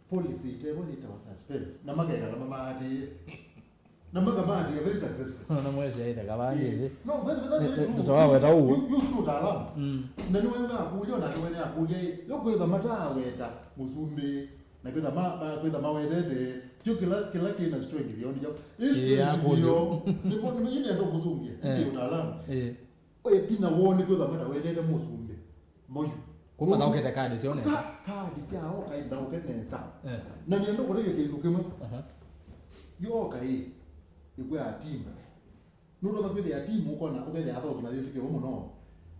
policy ĩtevo yĩtawa suspense, na makekala mamaatĩĩe. Na makamaatĩĩa very successful. Na mwesya ĩthe kavaa, eh, nyĩsĩ. No, that's, that's very true. Tũtawaweta ũguo. Yu, yu, yu si mũtaalamu. Mm. Na nĩwe akũlya, o nake mwene akũlya, ĩ, yo kwĩtha mataweta mũsumbĩ, na kwĩtha ma, ma, kwĩtha mawetete, kyo kĩla, kĩla kĩna strength yao nĩ kyo. Ĩ, ĩ, strength akũlya. Nĩmo, nĩmo, yu nenda ũmũsũngĩa, eh, kĩ ũtaalamu. Eh. Oye, vinya woo nĩ kwĩtha matawetete mũsumbĩ. Moyu. Kuma thaũkĩte kadi syoo nesa. Ka-, kadi syoo kaithaũke nesa. Eh. Na nĩenda kũtavya kĩndũ kĩmwe. Aha. Yu oka ĩ, ĩkwĩa timu. Nũtonya kwĩthĩa timu ũkona, ũkethĩa athaũki mayĩsĩkĩwe mũno.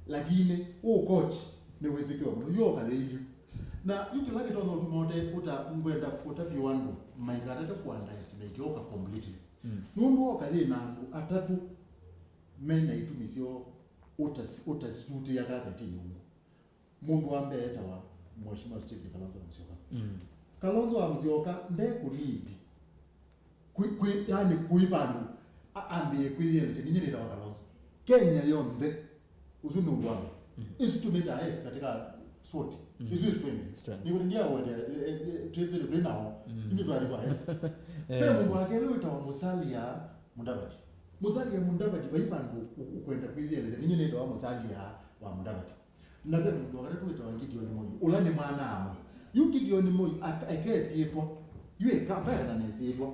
Lakini ũ coach nĩwĩsĩkĩwe mũno. Yu oka yĩilyu. Na yu kĩla kĩtonya ũtuma ũte, ũta, ngwenda ũtavya andũ maikatate kũ underestimate oka completely. Mm. Nũndũ oka yĩ na andũ atatũ me na itumi syoo ũtas- ũtasutĩa kavetini ũngũ. Mũndũ wa mbee etawa Mheshimiwa Stephen Kalonzo wa Musyoka. Mm. Kalonzo wa Musyoka ndekũnidi kwi, kwi, yani kũi vandũ a- ambĩe kwĩyĩelesya, "Ninyie nĩtawa Kalonzo." Kenya yonthe, ũsu nĩ ũndũ wa mbee. Mm. Isu tũmĩtaa S katika SWOT. Mm. Isu isu twenty. It's twenty. Nĩkũti ndia wende, eh, eh, eh, twĩthĩle twĩ nao. Mm. Indi twathi kwa S. Eh. Ve mũndũ wa kelĩ wĩtawa Musalia Mudavadi. Musalia Mudavadi vai vandũ ũ- ũkwenda kwĩyĩelesya, "Ninyie nĩtawa Musalia wa Mudavadi." Na ve mũndũ wa katatũ wĩtawa Gideon Moi, ũla nĩ mwana-a-Moi. Yu Gideon Moi ak- akesyĩtwa, yu eka mbere na nesyĩtwa.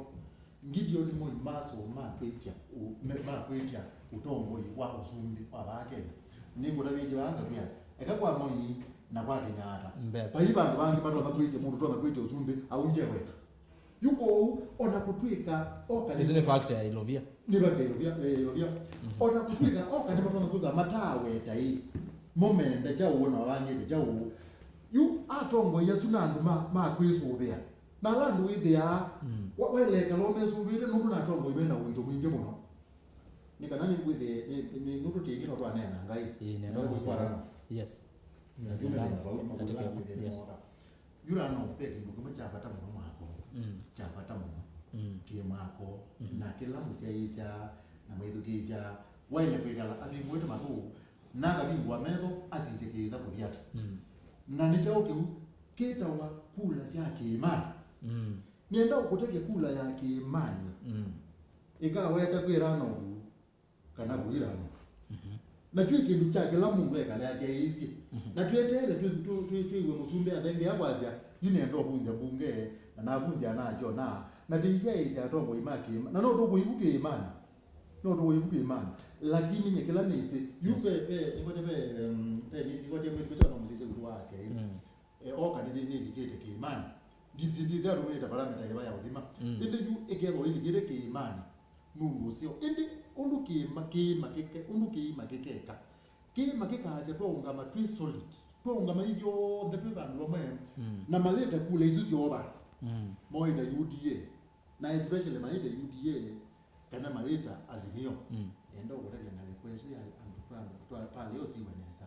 Gideon Moi masũũ ma kwĩtya ũ- me- ma kwĩtya ũtongoi wa ũsumbĩ wa vaa Kenya. Nĩngũtavĩtye vaa ngakwĩa, eka kwa Moi na kwa Kenyatta. Mbesa. Vai vandũ vangĩ matonya kwĩtya mũndũ ũtonya kwĩtya ũsumbĩ aunje weka. Yu kwoou, ona kũtw'ĩka oka nĩ Isu nĩ fact ya Ilovia. Nĩ fact ya Ilovia, eh, Ilovia. Mhm. Ona kũtw'ĩka oka nĩmatonya kwĩthwa mataweta ĩ, mo mende kyaũ na wang'ĩte kyaũ. Yu atongoi asu na andũ ma, ma kwĩsũvĩa. Na ala andũ wĩthĩaa, Mm. wa- wailekala ũmesũvĩte nũndũ na atongoi mena ũito mwingĩ mũno. Nĩ kana nĩngwĩthĩe, nĩ, nĩ, nũtũtĩki no twaneena Ngai. Ĩĩ, nenda Nenda kwĩkwarana. Yes. Na Nenda kwĩkwarana. Yes. Yu runoff ve kĩndũ kĩmwe kya vata mũno mwako, Mm. kya vata mũno Mm. kĩ mwako, Mm. na kĩla mũsyaĩĩsya na mwĩthukĩĩsya, waĩle kwĩkala avingũĩte matũ, na akavingũa metho, asisye kĩĩsa kũthi ata. Mm. Na nĩ kyaũ kĩu? Kĩtawa kula sya kĩĩmanĩ. Mm. Nĩenda ũkũtavya kula ya kĩĩmanĩ Mm. ĩkaweta kwĩ runoff kana kũi runoff. Mhm. Na twĩ kĩndũ kya kĩla mũndũ ekale asyaĩĩsye. Mhm. Na tweteele twĩ- twĩ- twĩ- twĩw'e mũsumbĩ athengea kwasya, "Yu nenda ũvunzya mbunge, na navunzya nasyo na." Na tĩisyaĩĩsya atongoi ma kĩĩma. Na no tũkũivu kĩĩmanĩ. No tũkũivu kĩĩmanĩ. Lakini nye kĩla nĩsĩ, yu Yes. ve, ve, nĩkwete ve, em, ve, nĩ- nĩkwete mwĩthukĩĩsya no mũsisye witũ wa asyaĩ. Mm. E, oka nĩ- nĩlikĩte kĩĩmanĩ. Ndisi- ndisi atũmĩĩte paramita ĩva ya ũthima. Mm. Ĩndĩ yu ĩkethwa ĩlikĩte kĩĩmanĩ. Nũndũ ũseo. Ĩndĩ ũndũ kĩĩma, kĩĩma kĩke-, ũndũ kĩĩma kĩkeka, kĩĩma kĩkaasya twaũngama twĩ solid, twaũngama ithyonthe twĩ vandũ vamwe, Mm. na mayĩta kula isu syova, Mm. moĩta U D A, na especially mayĩta U D A kana mayĩta Azimio. Mm. Enda ũkũtavya ngalĩko ĩsu ya andũ twa, twa, twa leo siwe nesa.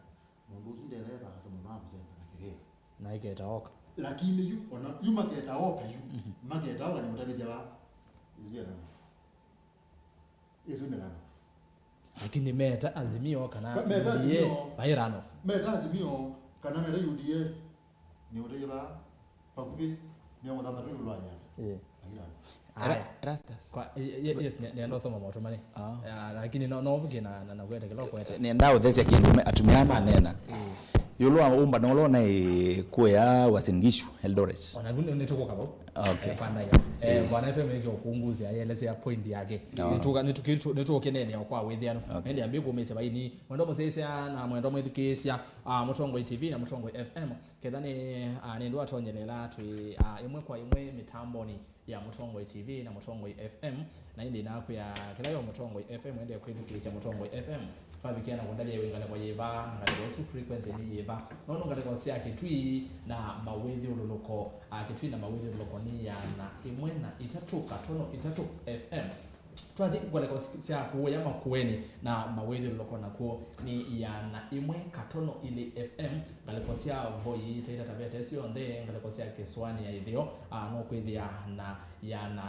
Mũndũ ũsu ndethae vaasa mũno wa kũsemba na kĩvĩla. Na ĩketa oka. Lakini yu, ona, yu maketa oka yu. Mhm. Maketa oka nĩ ũtavisya va. Isu ya runoff. Isu nĩ runoff. Lakini meta Azimio kana Meta U D A, Azimio. Vai runoff. Meta Azimio kana meta U D A nĩ ũtavisya va. Vakuvĩ mĩongo thanthatũ ĩũlũ wa nyanya. Ĩĩ. Airani. Aya. Era-, Erastus. Kwa, ye-, ye-, yes, ne-, nenda ũsoma maũtũmani. Ah. Ah, lakini no, no ũvuke na, na, na kwete kĩla ũkwete. Nenda ũthesya kĩndũ me-, atumĩa manena. Ĩĩ. Ĩũlũ wa ũmbano ũla ũnaĩ kũya Uasin Gishu, Eldoret. Ona vu nĩ, nĩtũkũka vau. Okay. Eh, kwa ndaĩa. Eh, Ĩĩ. Bwana F M ĩkĩ ũkunguzya, yelesea point yake. No. Nĩtũka-, nĩtũkĩ-, nĩtũkũkeneenea kwa wĩthĩano. Okay. Nende ambie kũmĩsya vaini. Mwendo mũsĩsya na mwendo mwĩthukĩĩsya, ah, Mũtongoi T V na Mũtongoi F M. Ketha nĩ, ah, nĩ ndũ atonyelela twĩ, ah, ĩmwe kwa ĩmwe mĩtambonĩ ya Mũtongoi T V na Mũtongoi F M, na ĩndĩ nakwĩa kĩla yo Mũtongoi F M ende kwĩthukĩĩsya Mũtongoi F M, twavikĩa na kũndavya wĩ ngalĩko yĩva, na ngalĩko ĩsu frequency nĩ yĩva. Nũndũ ngalĩko sya Kĩtui na mawĩthyũlũlũko, ah, Kĩtui na mawĩthyũlũlũko nĩ ĩana ĩmwe na itatũ katono itatũ F M. Twathi ngalĩko sya kũũya Makueni na mawĩthyũlũlũko nakw'o nĩ ĩana ĩmwe katono ilĩ F M, ngalĩko sya Voi taita Taveta syonthe, ngalĩko sya Kĩsũanĩ ya ĩtheo, ah, no kwĩthĩa na ĩana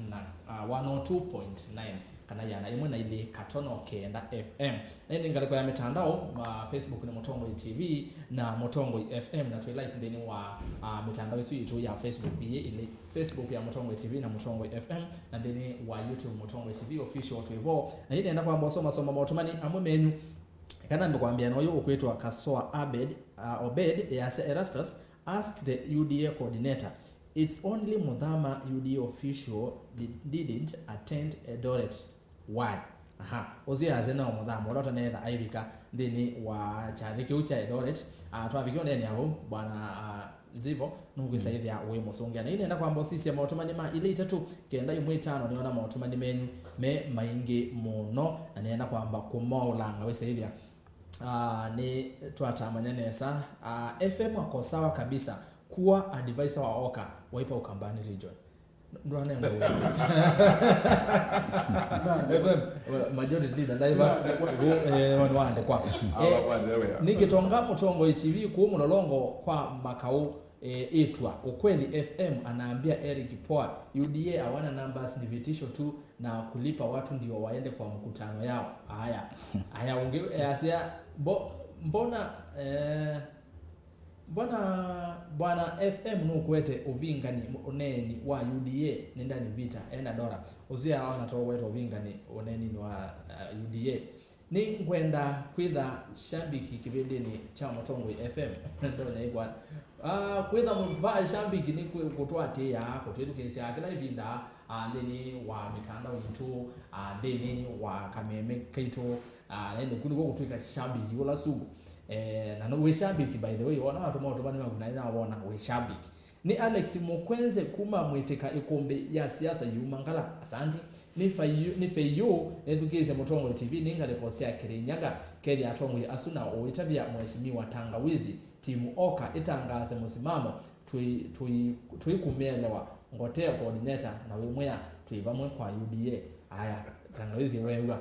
na, ah, one oh two point nine kana ĩana ĩmwe na ilĩ katono kenda F M. Na ĩndĩ ngalĩko ya mĩtandao, ah, Facebook nĩ Mũtongoi T V na Mũtongoi F M, na twĩ live nthĩnĩ wa, ah, mĩtandao ĩsu yitũ ya Facebook ĩĩ ilĩ. Facebook ya Mũtongoi T V na Mũtongoi F M, na nthĩnĩ wa YouTube Mũtongoi T V Official twĩ vo. Na yu nenda kwamba ũsomasoma maũtũmani amwe menyu. Kana nambe kwambĩa na ũyũ ũkwĩtwa Kasoa Abed, uh, Obed, easya Erastus, ask the U D A coordinator. It's only Muthama U D A official did, didn't attend Eldoret. Why? Aha, ũsu yasya nao Mũthama ũla ũtanetha aivika nthĩnĩ wa kyathĩ kĩu kya Eldoret. Ah, twavikia ũneenea vau, Bwana, ah, Zivo, nũkwĩsa ĩthĩa wĩ mũsũngĩa. Na yu nenda kwamba ũsisya maũtũmani ma ilĩ itatũ, kenda imwe itano nĩona maũtũmani menyu me maingĩ mũno, na nĩenda kwamba kũmaũlanga wĩsa ĩthĩa, ah, nĩ twatamanya nesa. Ah, F M ako sawa kabisa, kuwa advisor wa Oka, Wiper Ukambani region. Ndwanengwa wĩa. F M, majority leader, ndaiva, eh, wandĩkwa. Eh, nĩ Kĩtonga Mũtongoi T V kũũ Mũlolongo kwa Makaũ, eh, ĩtwa. Ukweli F M anaambia Eric Poa, U D A hawana numbers, ni vitisho tu na kulipa watu ndio waende kwa mkutano yao. Haya. Haya, ũngĩ, eh, asya, mbo-, mbona, eh, Mbona Bwana F M nũkwete ũvingani ũneeni wa U D A nĩ Danny Vita ena Dora? Ũsu aona ta ũkwete ũvingani ũneeninĩ wa, uh, U D A. Nĩ ngwenda kwĩtha shambiki kĩvĩndĩnĩ kya Mũtongoi F M. Ndonya ĩkwata. Ah, kwĩtha mũva shambiki nĩ kwĩ-, kũtũatĩĩa, kũtwĩthukĩĩsya kĩla ĩvinda, ah, nthĩnĩ wa mĩtandao yitũ, ah, nthĩnĩ wa kameme kaitũ, ah, na ĩndĩ kũ nĩkw'o kũtwĩka shambiki ũla sugu. Eh, na no wĩ shambiki, by the way, wona watu maũtũmani maku na ĩna wona wĩ shambiki. Nĩ Alex Mũkwenze kuma Mwĩtĩka ĩkũmbĩ ya siasa yuma Ngala. Asanti. Nĩ Faiyu, nĩ Feiyu, nĩthukĩĩsye Mũtongoi T V nĩ ngalĩko sya Kĩrĩnyaga. Kethya atongoi asu na ũitavya Mheshimiwa Tangawizi, timu oka ĩtangaase mũsimamo, tũi-, tũi-, tũikũmĩelewa, ngotee coordinator na wĩmwĩa twĩ vamwe kwa U D A. Aya, Tangawizi weew'a.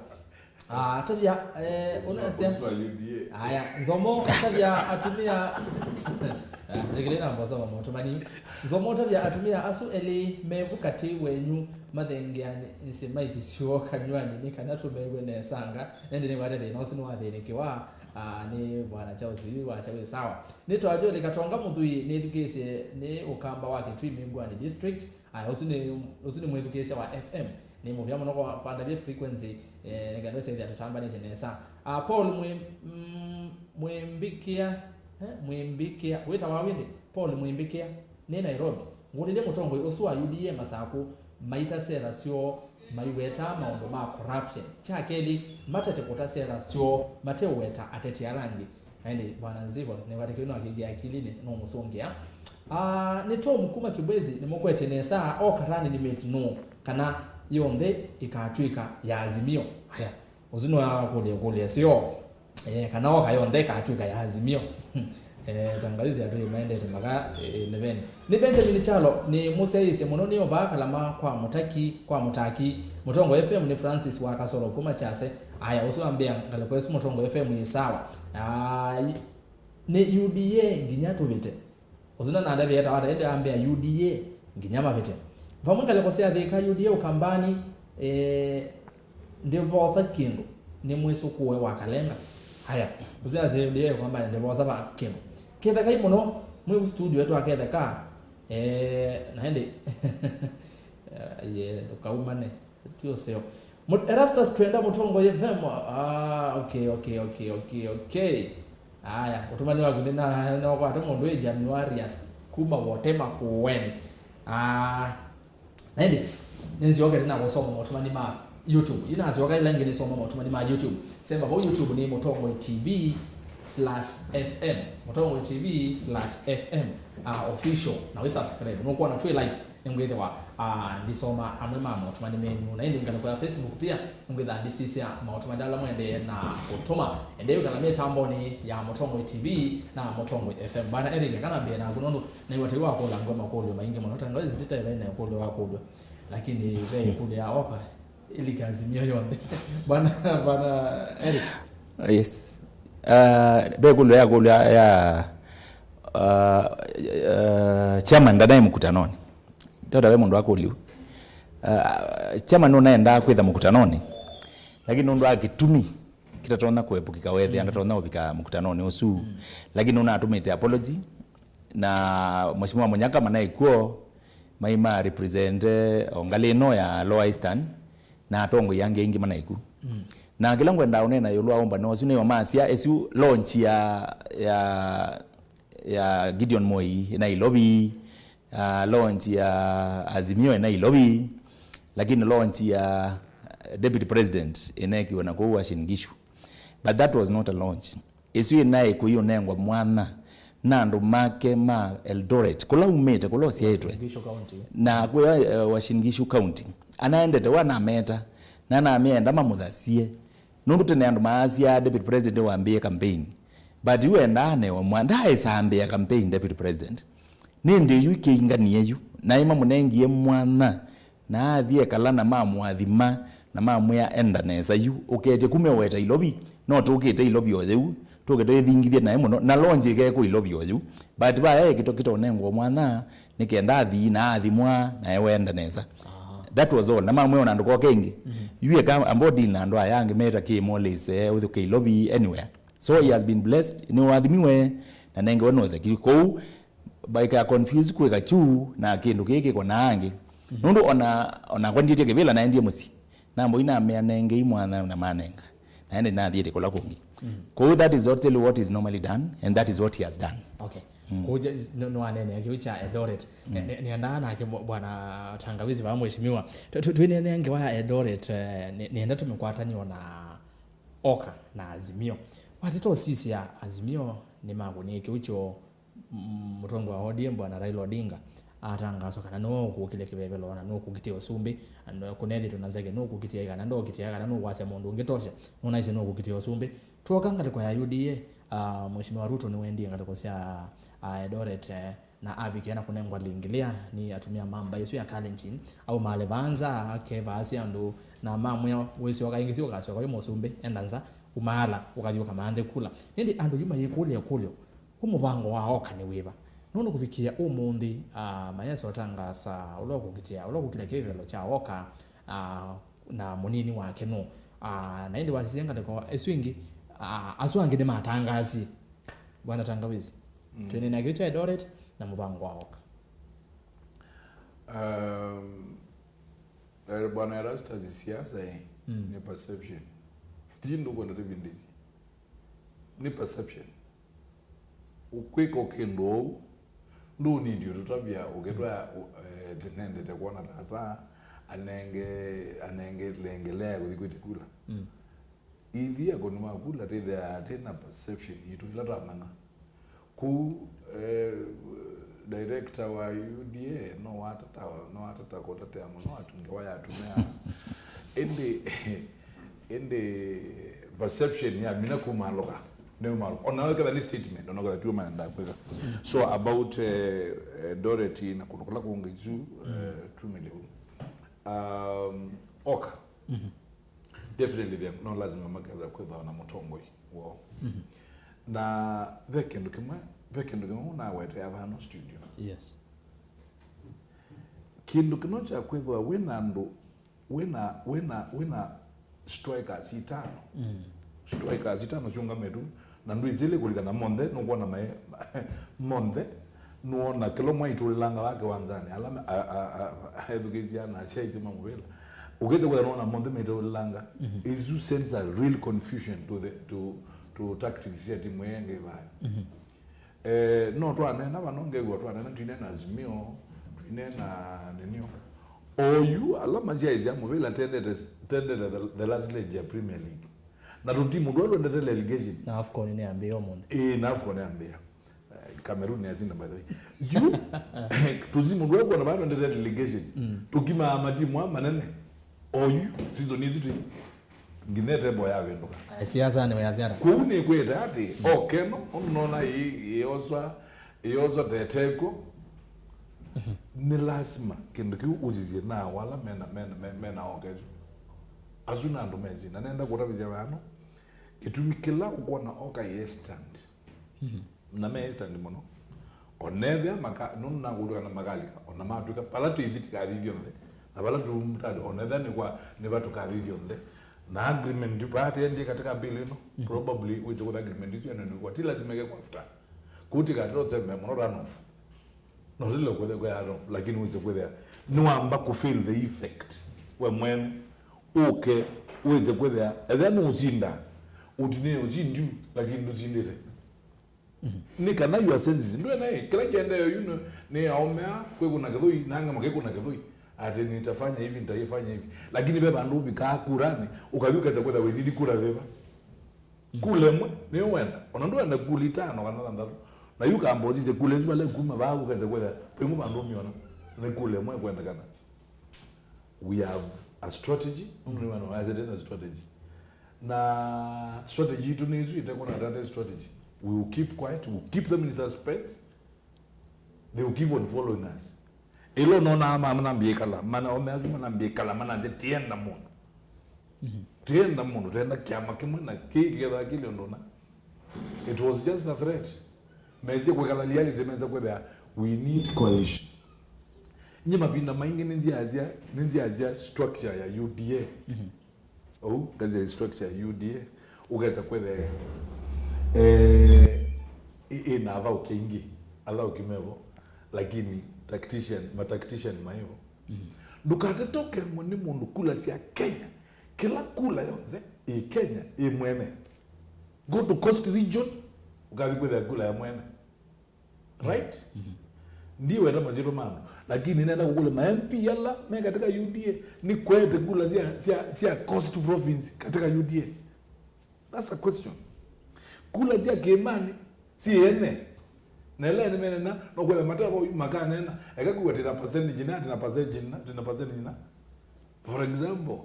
Ah, tavya, eh, unasya. Opposite wa U D A. Aya, Nzomo, tavya atumia. Ah, ndikile na mbosa wa moto mani. Nzomo, tavya atumia asu eli mevu katĩ wenyu mathengeanĩsye maiki syoo kanywani nĩ kana tũmew'e nesanga. Ende nĩ wate thĩna ũsu nĩwathĩnĩkĩwa, ah, nĩ Bwana Charles Vivi wasya wĩ sawa. Nĩ twajũlĩ Katonga Mũthui nĩthukĩĩsye nĩ Ũkamba wa Kitui Migwani District. Aya, ũsu nĩ, ũsu nĩ mwĩthukĩĩsya wa F M. Nĩ mũvea mũno kwa, kwa ndavye frequency, eh, nĩkenda wĩsa ĩthĩa tũtambanĩtye nesa. Ah, Paul Mwĩ-, mm, Mwĩmbĩkĩa, eh, Mwĩmbĩkĩa. Wĩtawa wĩndĩ? Paul Mwĩmbĩkĩa. Nĩ Nairobi. Ngũlĩlye mũtongoi ũsu wa U D A Masakũ maita sera syoo maiwetaa maũndũ ma corruption. Kya kelĩ, matete kũta sera syoo mateũweta ateti ala angĩ. Na ĩndĩ Bwana Nzivo nĩwatĩkĩwe no akĩthĩa akilinĩ, no mũsũngĩa. Ah, nĩ Tom kuma Kibwezi, nĩmũkwetye nesa, o katani nĩ mate nũ, kana yonthe ĩkatw'ĩka ya Azimio. Haya, ũsu nĩwakũlya kũlya sio, eh, kana oka yonthe ĩkatw'ĩka ya Azimio. Eh, Tangawizi atũĩ maendete maka, eh, neveni. Nĩ Benjamin Chalo, nĩ mũsyaĩĩsye mũno, nĩ ovaa kalama kwa mũtaki, kwa mũtaki. Mũtongo F M nĩ Francis wa Kasolo kuma Kyase. Aya, ũsu ambĩa ngalĩko ĩsu Mũtongo F M yĩ sawa. Ai, nĩ U D A nginya tũvĩte. Ũsu na nandavĩa tawata, ĩndĩ ambĩa U D A nginya mavĩte. Vamwe ngalĩko sya Thĩka, U D A Ũkambani, eh, ndĩvosa kĩndũ, nĩ mwĩsũkũe wa kalenga. Haya, ũsu nasya U D A Ũkambani ndĩvosa va kĩndũ. Kethekai mũno, mwĩ studio etwa Ketheka, eh, na ĩndĩ, eh, ye, ndũkaumane. Ti ũseo. Mut-, Erastus Twenda Mũtongoi F M. Ah, okay, okay, okay, okay, okay. Aya, ũtũmani waku nĩ na, na kwate mũndũ wĩ Januarius kuma Wotema Kuweni. Ah, na ĩndĩ, nĩnzyokete na kũsoma maũtũmani ma YouTube. Yu nasyoka ĩla ĩngĩ nĩsoma maũtũmani ma YouTube. Semba vau YouTube nĩ Mũtongoi T V slash F M. Mũtongoi T V slash F M, ah, official. Na wĩ subscribe. Nũkwona twĩ live. Nĩngwĩthĩwa, ah, ndisoma amwe ma maũtũmani menyu. Na ĩndĩ ngalĩko ya Facebook pia, nĩngwĩthĩwa ndisisya maũtũmani ala mwendeee na kũtũma. Endei ũkala mĩtambonĩ ya Mũtongoi T V na Mũtongoi F M. Bana Eric, kana mbee naku, nũndũ naiwa tei wakũla ngwe makũlyo maingĩ mũno. Tangawizi titaĩva ĩna ĩkũlyo wakũlw'a. Lakini ve ĩkũlyo ya oka, ilika Azimio yonthe. Bana, bana Eric. Yes. Uh, ve ĩkũlyo ya kũlyo ya, ya, uh, uh, chairman ndanaĩ mũkutanonĩ. Ndota ve mũndũ akũlya. Uh, chairman nũnaendaa kwĩtha mũkutanonĩ, lakini nũndũ wa kĩtumi kĩtatonya kũepũkĩka, wethĩa ndatonya ũvika mũkutanonĩ ũsu. Lakini nũnatũmĩte apology, na Mheshimiwa Mũnyaka manaĩ kw'o, mai ma represent, eh, o ngalĩ ĩno ya Lower Eastern, na atongoi angĩ aingĩ manaĩ ku. Na kĩla ngwendaa ũneena ĩũlũ wa ũmbano ũsu nĩ masya, ĩsu launch ya, ya, ya Gideon Moi ĩ Nairobi, ah, launch ya Azimio ĩ Nairobi, lakini launch ya Deputy President ĩneekiwe na kũu Uasin Gishu. But that was not a launch. Ĩsu ĩnaĩ kũiũnengwa mwanya na andũ make ma Eldoret, kũla umĩte, kũla ũsyaĩtwe. Uasin Gishu County. Na kwĩ, eh, Uasin Gishu County. Anaendete wa nameta, na namĩenda mamũthasye. Nũndũ tene andũ maasya Deputy President wambĩĩe campaign. But yu endaa anewe mwa, ndaaĩsa ambĩĩa campaign Deputy President. Nĩ ndĩ yu ikĩinganie yu, naĩ mamũnengie mwanya, na athi ekala na mamũathima, na mamwĩa, "Enda nesa yu, ũketye kumya ũete Ilovi, no tũkĩte Ilovi o yĩu, tũke twĩthingithye naĩ mũno, na lonji ĩkekũ Ilovi o yĩu." But vaya ekĩto kĩtonengwa mwanya, nĩ kenda athi na athimwa, nae wenda nesa. That was all. Na mamwĩa, "Ona ndũkoke ĩngĩ. Yu eka ambao deal na andũ aya angĩ meta kĩ Molise, ũthũke Ilovi, anywhere." So he has been blessed, nĩ ũathimiwe, na nengewe no theki. Kũu, baika confuse kwĩka kyu na kĩndũ kĩĩ kĩko na angĩ. Nũndũ ona, ona kwendie kĩvĩla naendie mũsyĩ. Namboi namea nengei mwana na manenga. Naende nathiĩte kũla kũngĩ. Kũu, that is actually what is normally done, and that is what he has done. Okay. Kuja nĩwaneenea kĩu kya Eldoret. Nĩ- nĩ- nĩendaa nake bwa- bwana Tangawizi vaa mheshimiwa. Tu- tu- twĩneenea ngewa ya Eldoret, eh, nĩ- nĩenda tũmĩkwatanio na Oka na Azimio. Wateta ũsisya Azimio nĩmakũnie kĩu kyoo, mm, mũtongoi wa O D M bwana Raila Odinga atangaaswa kana nĩwe ũkũkĩlya kĩvevelo na nũkũkitĩa ũsumbĩ, na kũnethĩtwe na nzeke nũkũkitĩa kana ndokitĩa kana nũkwasya mũndũ ũngĩ tosha, nũnaisye nũkũkitĩa ũsumbĩ. Twoka ngalĩko ya U D A, ah, Mheshimiwa Ruto nĩwendie ngalĩko sya, ah, Eldoret, eh, na avikĩa na kũnengwa lĩngĩ lĩa nĩ atumĩa ma mbaĩ ĩsu ya Kalenjin. Aumaale vaa nza, akevaasya andũ, na mamwĩa, "Wĩsyoka ĩngĩ, syoka, syoka wĩ mũsumbĩ, enda nza, umaala, ũkathi ũkamanthe kula." Ĩndĩ andũ yu mayĩkũlya ĩkũlyo, "Ũ mũvango wa Oka nĩ wĩva?" Nũndũ kũvikĩa ũmũnthĩ, ah, mayesa ũtangaasa ũla ũkũkitĩa, ũla ũkũkitĩa kĩvevelo kya Oka, ah, na mũnini wake nũ. Ah, na ĩndĩ wasisya ngalĩko ĩsu ĩngĩ, ah, asu angĩ nĩmatangaasie. Bwana Tangawizi, mm, twĩneenea kĩu kya Eldoret na mũvango wa Oka. Um, eh, Bwana Erastus, siasa, eh, mm, nĩ perception. Ti ndũkwenda tũvindĩsye. Nĩ perception. Ũkwĩka kĩndũ ũu, ndũnindi ũtũtavya ũkĩtwa, eh, nendete kwona tata anenge, anenge lengelea kũthi kwĩte kula. Mm. Ithyĩ akũni ma kula twĩthĩaa twĩ na perception yitũ ĩla twamanya. Kũu, eh, director wa U D A no watata, no watata kũtatea mũno atu ngewa ya atumĩa. Ĩndĩ, ĩndĩ perception ya mina kumaalũka, nĩumaalũka. Ona weketha nĩ statement, ona weketha tuo manenda kwĩka. So about, eh, eh, Dorothy na kũndũ kũla kũngĩ isu, eh, tumĩle u. Um, Oka. Definitely, they, no lazima maketha kwĩthwa na mũtongoi woo. Na ve kĩndũ kĩmwe, ve kĩndũ kĩmwe ũnawete avano studio. Yes. Kĩndũ kĩno kya kwĩthwa wĩna andũ, wĩna, wĩna, wĩna strikers itano. Mm. Strikers itano syũngamĩtu, na ndwĩsĩlĩ kũlikana monthe, nũkwona mae, monthe, nũona kĩla mwaitũlĩlanga wa kĩwanzanĩ, ala me- a- a- a- ethukĩĩsya na asyaĩsye ma mũvĩla. Ũkĩte kwĩtha nũona monthe maitũlĩlanga. Mhm. Isu sends a real confusion to the, to, to tactics sya timu ĩĩ ĩngĩ ĩvayo. Mhm. Eh, no twaneena vano, ngew'a twaneena, twinena Azimio, twinena ninio. Oyu, ala masyaĩsya mũvĩla tendete, tendete the, the last leg ya Premier League. Na tũtimu twa twendete relegation. Na AFCON nĩyambĩĩa ũmũnthĩ. Ĩĩ, na AFCON yambĩĩa. Eh, Cameroon yasinda, by the way. Yu, tũtimu twa kuona vaa twendete relegation. Mm. Tũkimaa matimu aa manene. Oyu, season ĩsu twĩ. Nginya table yavĩndũka. Eh, siasa nĩ ya siasa. Kũu nĩkwĩte atĩ, mm, Oka ĩno, ũnona ĩ-, ĩyoswa, ĩyoswa tetekw'o, nĩ lasima kĩndũ kĩu ũsisye na wala mena, mena, mena, mena Oka ĩsu. Asu na andũ mesi, na nenda kũtavĩsya vano, kĩtumi kĩla ũkwona Oka ĩ hesitant. Mhm. Na me hesitant mũno. Onethĩa maka, nũndũ nakũlw'a kana makalika, ona matwĩka, vala twĩthi tikathi ithyonthe, na vala tũmũtandĩ, onethĩa nĩ kwa, nĩ va tũkathi ithyonthe. Na agreement party endie katika bill ĩno, mhm, probably wĩte kũtha agreement ĩsu ĩno nĩ kwa, ti lazima ĩke kwa after. Kũu tikatĩla ũsembe mũno run off. No tĩle kwĩthĩa kwa run off, lakini wĩte kwĩthĩa, nĩwamba kũ feel the effect. We mwene, ũke, wĩte kwĩthĩa, ethĩa nũũsinda, ũtinĩe ũsindi, lakini ndũsindĩte. Mhm. Nĩ kana your senses, ndwene, kĩla kĩendee yu nĩ, nĩ aũme aa, kwĩkũna kĩthũi, na angĩ makĩkũna kĩthũi. Atĩ nitafanya hivi, nitaifanya hivi. Lakini ve vandũ ũvikaa kurani, ũkathi ũkete kwĩtha wĩnini kura veva. Mhm. Kula ĩmwe, nĩ wenda. Ona ndwenda kula itano kana thanthatũ. Na yu kamba ũsisye kula ĩsu vala kuma vaa ũkete kwĩtha, vĩmwe vandũ ũmĩona. Nĩ kula ĩmwe kwendekana. We have a strategy. Nũndũ nĩ wena wasete na strategy. Na strategy yitũ nĩ ĩsu, ĩtekũna tate strategy. We will keep quiet, we will keep them in suspense. They will keep on following us. Ĩla ũnonaa ma manambia ĩkala, mana ome asu manambia ĩkala, mananze tienda mũndũ. Mhm. Tienda mũndũ, tenda kĩama kĩmwe na kĩĩ kĩkethaa kĩlĩ ũndũ na. It was just a threat. Mesie kwĩkala reality, mesie kwĩthĩa we need coalition. Nye mavinda maingĩ nĩnziasya, nĩnziasya structure ya U D A. Mhm. Ou, ngazi ya structure ya U D A, ũketa kwĩthĩa, eh, ĩ, ĩ na athaũki aingĩ, athaũki mevo, lakini tactician, ma tactician maivo. Mhm. Ndũkatete ũkengwa nĩ mũndũ kula sya Kenya, kĩla kula yonthe ĩ Kenya, ĩ mwene. Go to Coast Region, ũkathi kwĩthĩa kula ya mwene. Right? Mhm. Ndiweta masyĩtwa ma andũ, lakini nenda kũkũlya ma M P ala me katika U D A, nĩkwete kula sya, sya, sya Coast Province katika U D A. That's a question. Kula sya kĩĩmanĩ syĩ ene. Na ĩla ene menena, no kwetha mateva makanena, eka kuwa tina percentage na, tina percentage na, tina percentage na. For example,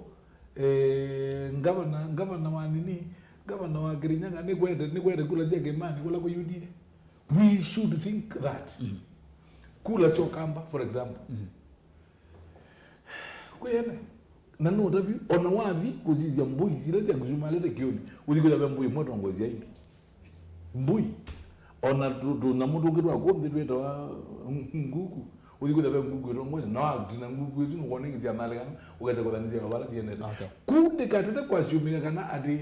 eh, ngavana, ngavana wa nini, ngavana wa Kirinyaga nĩkwete, nĩkwete kula sya kĩĩmanĩ kũla kwa U D A. We should think that. Mm. Kula sya Ũkamba, for example. Mm. Kwĩ ene. Na no tavi, ona wathi kũsisya mbũi sila sya kũsumalĩte kĩũnĩ, ũthi kwĩthĩa ve mbũi ĩmwe tongoesya ingĩ. Mbũi. Ona tũ-, tũnyamũ tũngĩ twa kũnthĩ twĩtawa nguku. Ũthi kwĩthĩa ve nguku ĩtongoesya, no act na nguku ĩsu nũkwona ingĩ syanalĩkana, ũkete kũthanĩsya vala siendete. Okay. Ku ndĩkatete kwasumĩka kana atĩ,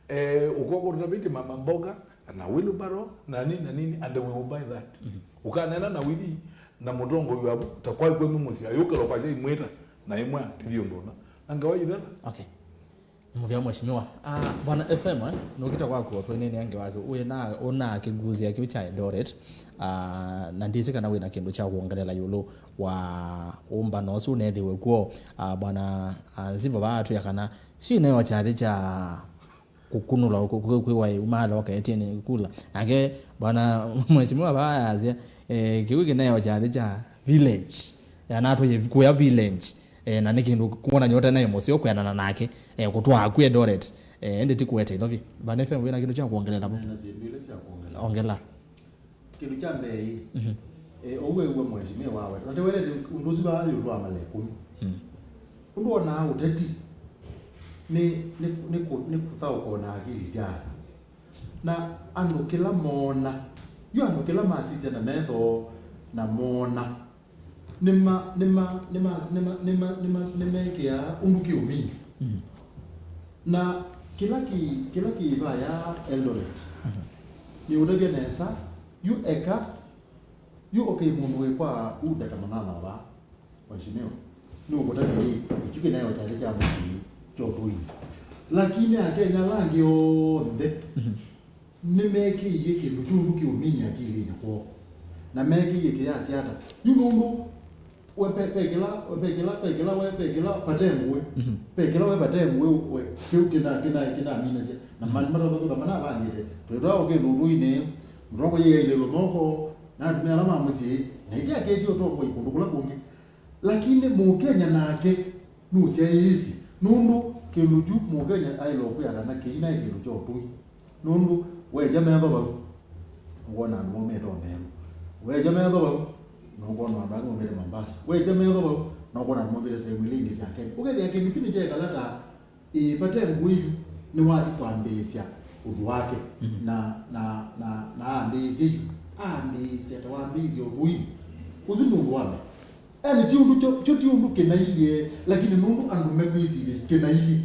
eh, ũkoko tũtavĩtye mama mboga, na wheelbarrow, na nini, na nini, and we will buy that. Mhm. Ũkanena na withi, na mũtongoi waku, ta kwai kwenyu mũsyĩ, ayũkĩlwa kwakya imwĩta, na imwe, tithi ũndũ ũna. Na ngawa ithela. Okay. Nĩ mũvea mheshimiwa. Ah, Bwana F M, eh, nũkĩte kwaku o twainĩnĩ angĩ waku. Wĩ na, ũna kĩgusia kĩu kya Eldoret. Ah, na ndĩsĩ kana wĩ na kĩndũ kya kuongelela ĩũlũ wa ũmbano ũsu ũnethĩwe kw'o. Ah, Bwana, ah, Nzivo vaa atwĩa kana, si neo kyathĩ kya kũkunũla, kũ-, kũ-, kwĩwa ĩ, maala okaetie nĩ kula. Nake bwana mheshimiwa vaa ayasya, eh, kĩu kĩneo kyathĩ kya village. Yanatwaie kuya village. Eh, na nĩ kĩndũ kuona nyota nayo mũseo kwendana nake, eh, kũtwaa ku Eldoret. Eh, ende ti kũete Nairobi. Bwana F M, wĩna kĩndũ kya kuongelela vo? Nena syĩndũ ila sya kuongelela. Ongela. Kĩndũ kya mbee ĩ, mhm, eh, ũu wew'a mheshimiwa waweta. Na tewelete ũndũ ũsu vaa ĩũlũ wa mala ĩkũmi. Mm. Ũndũ wonaa ũteti nĩ, nĩ, nĩ kũ-, nĩ kũthaũka na akili sya andũ. Na andũ kĩla moona, yu andũ kĩla masisya na metho na moona, nĩma, nĩma, nĩma, nĩma, nĩma, nĩma, nĩmekĩaa ũndũ kĩũmini. Mm. Na kĩla kĩ, kĩla kĩ vaya Eldoret, mhm, nĩ ũtavya nesa, yu eka, yu okay, mũndũ wĩ kwa UDA ta mũnana wa mheshimiwa, nĩ ũkũtavya ĩ, ĩkyu kĩnayo kyake kya mũsyĩ kya ũtũinĩ. Lakini Akenya ala angĩ onthe, mhm, nĩmekĩie kĩndũ kyũndũ kĩũmini akilinĩ kwoo. Na mekĩie kĩyasya ata? Yu nũndũ we pe-, pekĩla, pekĩla, pekĩla, we pekĩla patenguwe. Mhm. Pekĩla we patenguwe, we, kĩu kĩna, kĩna, kĩnaminasya. Na, mhm, mali matonya kwĩtha manavangĩte. Twĩtwa ũkĩndũ ũtũinĩ, mũtongo yĩailĩlwe moko, na atumĩa ala ma mũsyĩ, na ithyĩ aketi ũtongoi kũndũ kũla kũngĩ. Lakini Mũkenya nake nũsyaĩĩsye, nũndũ kĩndũ kyu Mũkenya aĩle ũkwĩa kana kĩi naĩ kĩndũ kya ũtũi. Nũndũ weekya metho vau, nũkwona andũ maumĩte o Meru. Weekya metho vau, nũkwona andũ angĩ maumĩte Mombasa. Weekya metho vau, nũkwona andũ maumĩte sehemu ila ingĩ sya Kenya. Ũkethĩa kĩndũ kyu nĩkyeekala ta, ĩĩ, vate ngũĩ yu nĩwathi kwambĩĩsya ũndũ wake. Mhm. Na, na, na, na ambĩĩsye yu, ambĩĩsya ta wambĩĩsye ũtũinĩ. Ũsu nĩ ũndũ wa mbee. Yani, ti ũndũ kyo, kyo ti ũndũ kĩnailyĩ, lakini nũndũ andũ mekwĩsilya kĩnailyĩ.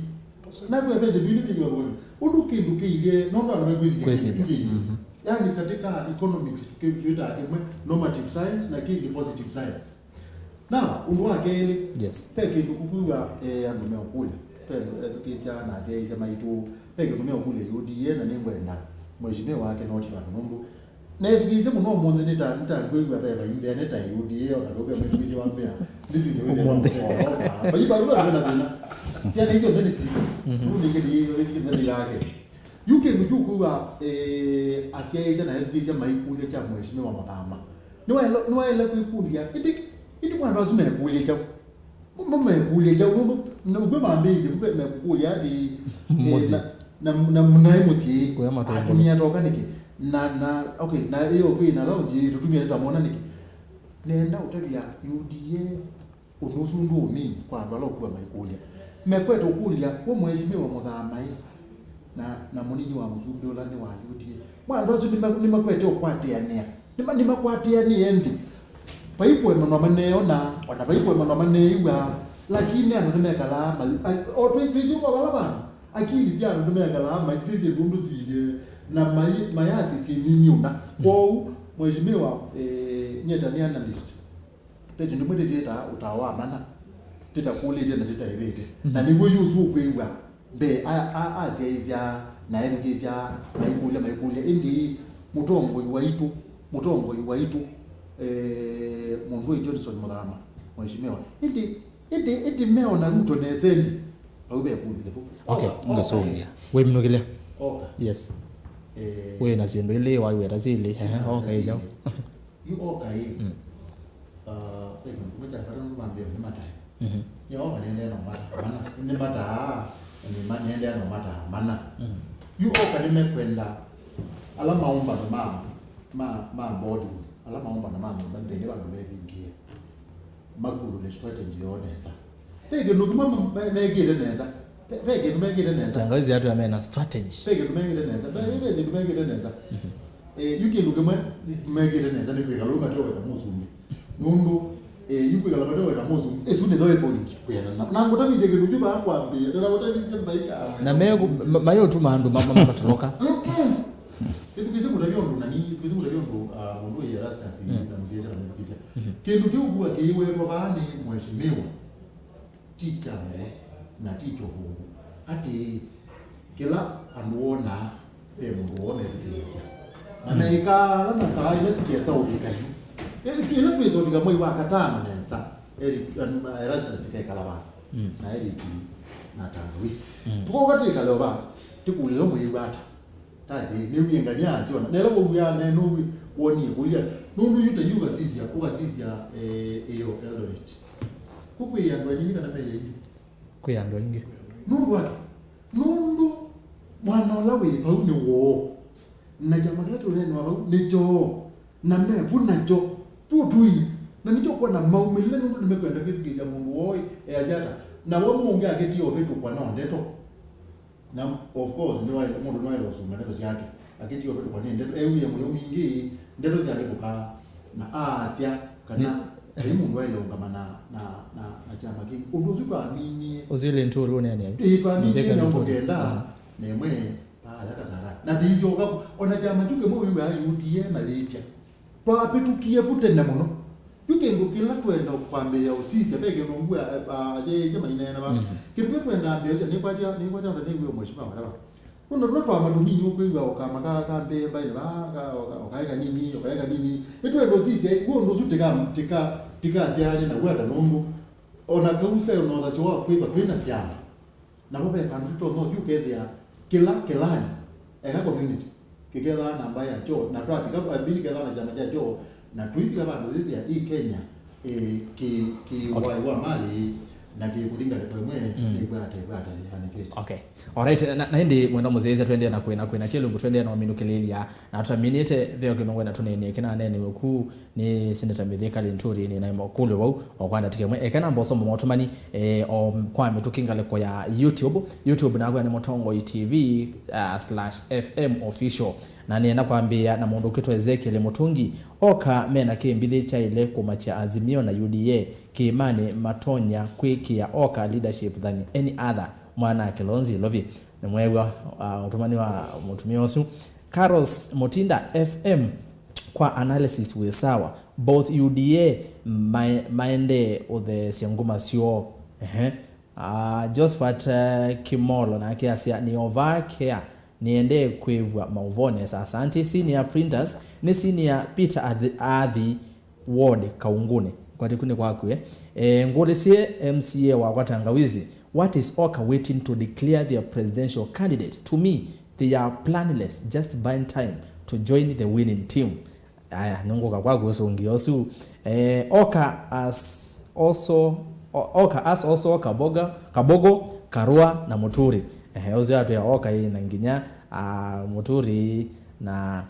Na kwĩ mbeca mbingĩ syĩkĩwa thokoni. Ũndũ kĩndũ kĩilyĩ, nũndũ andũ mekwĩsilya kĩndũ kĩilyĩ. Mhm. Yani, katika economics, kĩ-, twĩtaa kĩmwe normative science na kĩngĩ positive science. Na ũndũ wa kelĩ, yes, ve kĩndũ kũkwĩw'a, eh, andũ meũkũlya. Ve andũ ethukĩĩsya na asyaĩĩsya maitũ. Ve kĩndũ meũkũlya yu D A na nĩngwenda mheshimiwa wake noti vandũ nũndũ Neethukĩĩsye mũno ũmũnthĩ, nĩta, nĩta ngwĩw'a ve vaimbeane ta ĩ U D A, o na ndũvea mwĩthukĩĩsye wambĩa, ndĩsisye wĩthĩa ũmũnthĩ. Vai, vai, vai, vai na thĩna. Syana icio nthĩ nĩ sitũ. Mhm. Rĩu nĩngĩ nĩ, nĩ, nĩ yake. Yu kĩndũ kyu kwĩw'a, eh, asyaĩĩsya na ethukĩĩsya maikũlya kya Mheshimiwa Mũthama. Nĩwaĩle, nĩwaĩle kwĩkũlya, ĩndĩ, ĩndĩ andũ asu mekũlya kyaũ? Mo mekũlya kyaũ? Nũndũ nĩw'o mambĩĩsye ku mekũkũlya atĩ, eh, mũsyĩ. Na, na, na, naĩ mũsyĩ. Kũya matũmbũlũ. Atumĩa toka nĩkĩ? Na, na, okay, na ĩyo kwĩ na lounge ĩ, tũtumĩa tũtamona nĩkĩ? Nenda ũtavya U D A ũndũ ũsu ndũũmini kwa andũ ala ũkua maikũlya. Mekwete ũkũlya, we Mheshimiwa Mũthamai na, na mũnini wa mũsumbĩ ũla nĩ wa U D A. Mwa andũ asu nĩma-, nĩmakwete ũkwatĩanĩa. Nĩma-, nĩmakwatĩanĩe nthĩ. Vai kũemanwa maneona, ona vai kũemanwa maneew'a, lakini andũ nĩmekalaa mali-, a-, o twĩ-, twĩsĩ kwa vala vandũ. Akili sya andũ nĩmekalaa masisye nũndũ siilye na mai-, mayasisye nini ũna. Kwoou, Mheshimiwa, eh, nyie ta nĩ analyst, ve syĩndũ imwe ndĩsyĩtaa ũtao wa mana, tĩtakũlĩtye na tĩtaĩvĩte. Na nĩw'o yu ũsu ũkwĩw'a mbee, a-, a-, asyaĩĩsya na ethukĩĩsya maikũlya, maikũlya, ĩndĩ mũtongoi waitũ, mũtongoi waitũ, eh, mũndũ ũyũ Johnson Mũthama, Mheshimiwa, ĩndĩ Ĩndĩ, ĩndĩ meona Ruto nesa ĩndĩ? Vau vekũlile vu. Okay, oka, oka, ngasũngĩa. Wĩminũkĩlya? Oka. Yes. Eh, wĩ na syĩndũ ilĩ, waiweta syĩ ilĩ. Ehe, oka ĩ kyaũ? Yu oka ĩ. Mm. Ah, ve kĩndũ kĩmwe kya vata nũndũ mambĩa nĩ matae. Mhm. Nĩ oka nĩendea na mataa mana. Nĩ mataa, nĩ ma-, nĩendea na mataa mana. Mm. Yu oka nĩmekwenda ala maũmbano ma, ma, ma boardroom, ala maũmbano ma nyũmba nthĩnĩ vandũ mevingĩe. Makulũle strategy yoo nesa. Ve kĩndũ kĩmwe ma-, me-, mekĩte nesa. Ve, ve kĩndũ mekĩte nesa. Tangawizi atu amena strategy. Ve kĩndũ mekĩte nesa. Ve, ve, ve kĩndũ mekĩte nesa. Mhm. Eh, yu kĩndũ kĩmwe mekĩte nesa nĩ kwĩkala ũu mateo weta mũsumbĩ. Nũndũ, eh, yu kwĩkala mateo weta mũsumbĩ. Ĩsu nĩyo ĩpoingi kwĩanana. Na ngũtavisye kĩndũ kyu vaa kwambĩĩa. Na ngũtavisye mbaika. Na me-, ma-, mayotuma andũ ma-, ma-, matoloka. Mm-mm. Ĩthukĩsye kũtavya ũndũ nani, ĩthukĩsye kũtavya ũndũ, ah, mũndũ wĩ Erastus na mũsyaĩĩsya na mũthukĩsya. Kĩndũ kĩu kuwa kĩiwetwa vaa nĩ mheshimiwa, ti kya ngũa na ti kyovungu. Atĩĩ, kĩla andũ wonaa ve mũndũ woo methukĩĩsya. Na meĩkaa ala na saa ila sikesa ũvika yu. Ĩ-, ĩla twĩsa ũvika mwei wa katano nesa, Eric, an-, Erastus tikekala vaa. Na Eric na Tangawisi. Tũkoka twĩkale o vaa, tĩkũlyo mwĩw'a ata? Tasi, nĩw'ie ngania asyona. Nela wow'ia ne nũw'ie wonie kũlya. Nũndũ yu ta yu ũkasisya, ũkasisya, eh, ĩyo Eldoret. Kũkwĩ andũ anini kana me aingĩ? Kwĩ andũ aingĩ. Nũndũ wake? Nũndũ mwana ũla wĩ vau nĩ woo. Na kyama kĩla kĩũneenwa vau nĩ kyoo. Na me vu nakyo. Vu twinĩ. Na nĩkyo kwona maumĩlĩle nũndũ nĩmekwenda kwĩthukĩĩsya mũndũ woo easya ata. Na we mũngĩ akĩtie ũvĩtũkwa no ndeto. Na, of course, nĩwaĩ-, mũndũ nĩwaĩle ũsũngĩa ndeto syake. Akĩtie ũvĩtũkwa nĩ ndeto, ewie mũyo mwingĩ, ndeto syavĩtũkaa, na aasya kana vai mũndũ waĩle ũngama na, na, na, na kyama kĩngĩ. Ũndũ ũsu twaminie. Ũsu Linturi ũneenea yu. Ĩĩ, twaminie mĩongo kenda na ĩmwe, paaya Kasarani. Na tĩisyoka ku-, ona kyama kyu kĩmwe wĩw'aa U D A mayĩtya. Twavĩtũkie vu tene mũno. Yu kĩndũ kĩla twenda kwambĩĩa ũsisya, ve kĩndũ ngua, a-, asyaĩĩsya maineena vaa. Kĩndũ kĩla twenda ambĩĩa ũsisya, nĩkwatya, nĩkwatya ata nĩw'e mheshimiwa whatever. Nũndũ tũla twama tũnini ũkwĩw'a o kama ka, ka mbee mbaĩnĩ vaa, ka, o ka, o kaĩ kanini, o kaĩ kanini. Nĩtwenda ũsisya, w'o ũndũ ũsu tika, tika, tikasyaane naw'o ata nũndũ. O na kau ve na ũthasyo wa kwĩthwa twĩ na syama. Navo ve vandũ tũtonya ũthi ũkethĩa kĩla kĩlani, eka community, kĩkethaa na mbaĩ ya kyoo, na twavika, I mean, kĩkethaa na kyama kya kyoo, na tũivika vandũ yĩthĩa ĩ Kenya, ĩ, kĩ, kĩ okay, wai wa mali, na kĩ kũthi ngalĩko ĩmwe, mm, nĩkwata, ĩkwata yĩanĩkĩte. Okay. Alright, na, na ĩndĩ mwenda mũsyaĩĩsya tũendee na kwĩna, kwĩna kĩlungu, tũendee na ũminũkĩlĩĩlya, na tũtaminĩte, ve o kĩlungu na tũneenee kĩnaneenewe ku, nĩ Seneta Mithika Linturi, nĩ na makũlyo vau, o kwa ndatĩka ĩmwe. Eke namba ũsoma motũmani, eh, o kwa mĩtũkĩ ngalĩko ya YouTube. YouTube nakwĩa nĩ Mũtongoi T V, ah, slash F M official. Na nĩenda kwambĩĩa na mũndũ ũkwĩtwa Ezekiel Mũtũngi, oka mena kĩmbithĩ kyaĩle kũmakya Azimio na U D A kĩĩmanĩ matonya kwĩkĩa oka leadership than any other. Mwana Kilonzi Lovi. Nĩmweew'a, ah, ũtũmani wa mũtumĩa ũsu. Carlos Mutinda F M kwa analysis wĩ sawa. Both U D A mae-, maendee ũtheesya nguma syoo. Ehe. Ah, Josephat, eh, Kimolo nake asya, nĩ ovaa kea, nĩendee kwĩw'a maũvoo nesa. Asante. Senior Printers, nĩ Senior Peter Athi, Athi Ward Kaunguni. Kwatĩku nĩ kwaku, eh? Eh, ngũlĩsye M C A wakwa Tangawizi, what is Oka waiting to declare their presidential candidate? To me, they are planless, just buying time to join the winning team. Aya, nũngũka kwaku ũsũngĩo ũsu. Eh, Oka as also, o-, Oka as also Kaboga, Kabogo, Karua na Mũturi. Eh, ũsu atwĩa Oka ĩ na nginya, ah, Mũturi na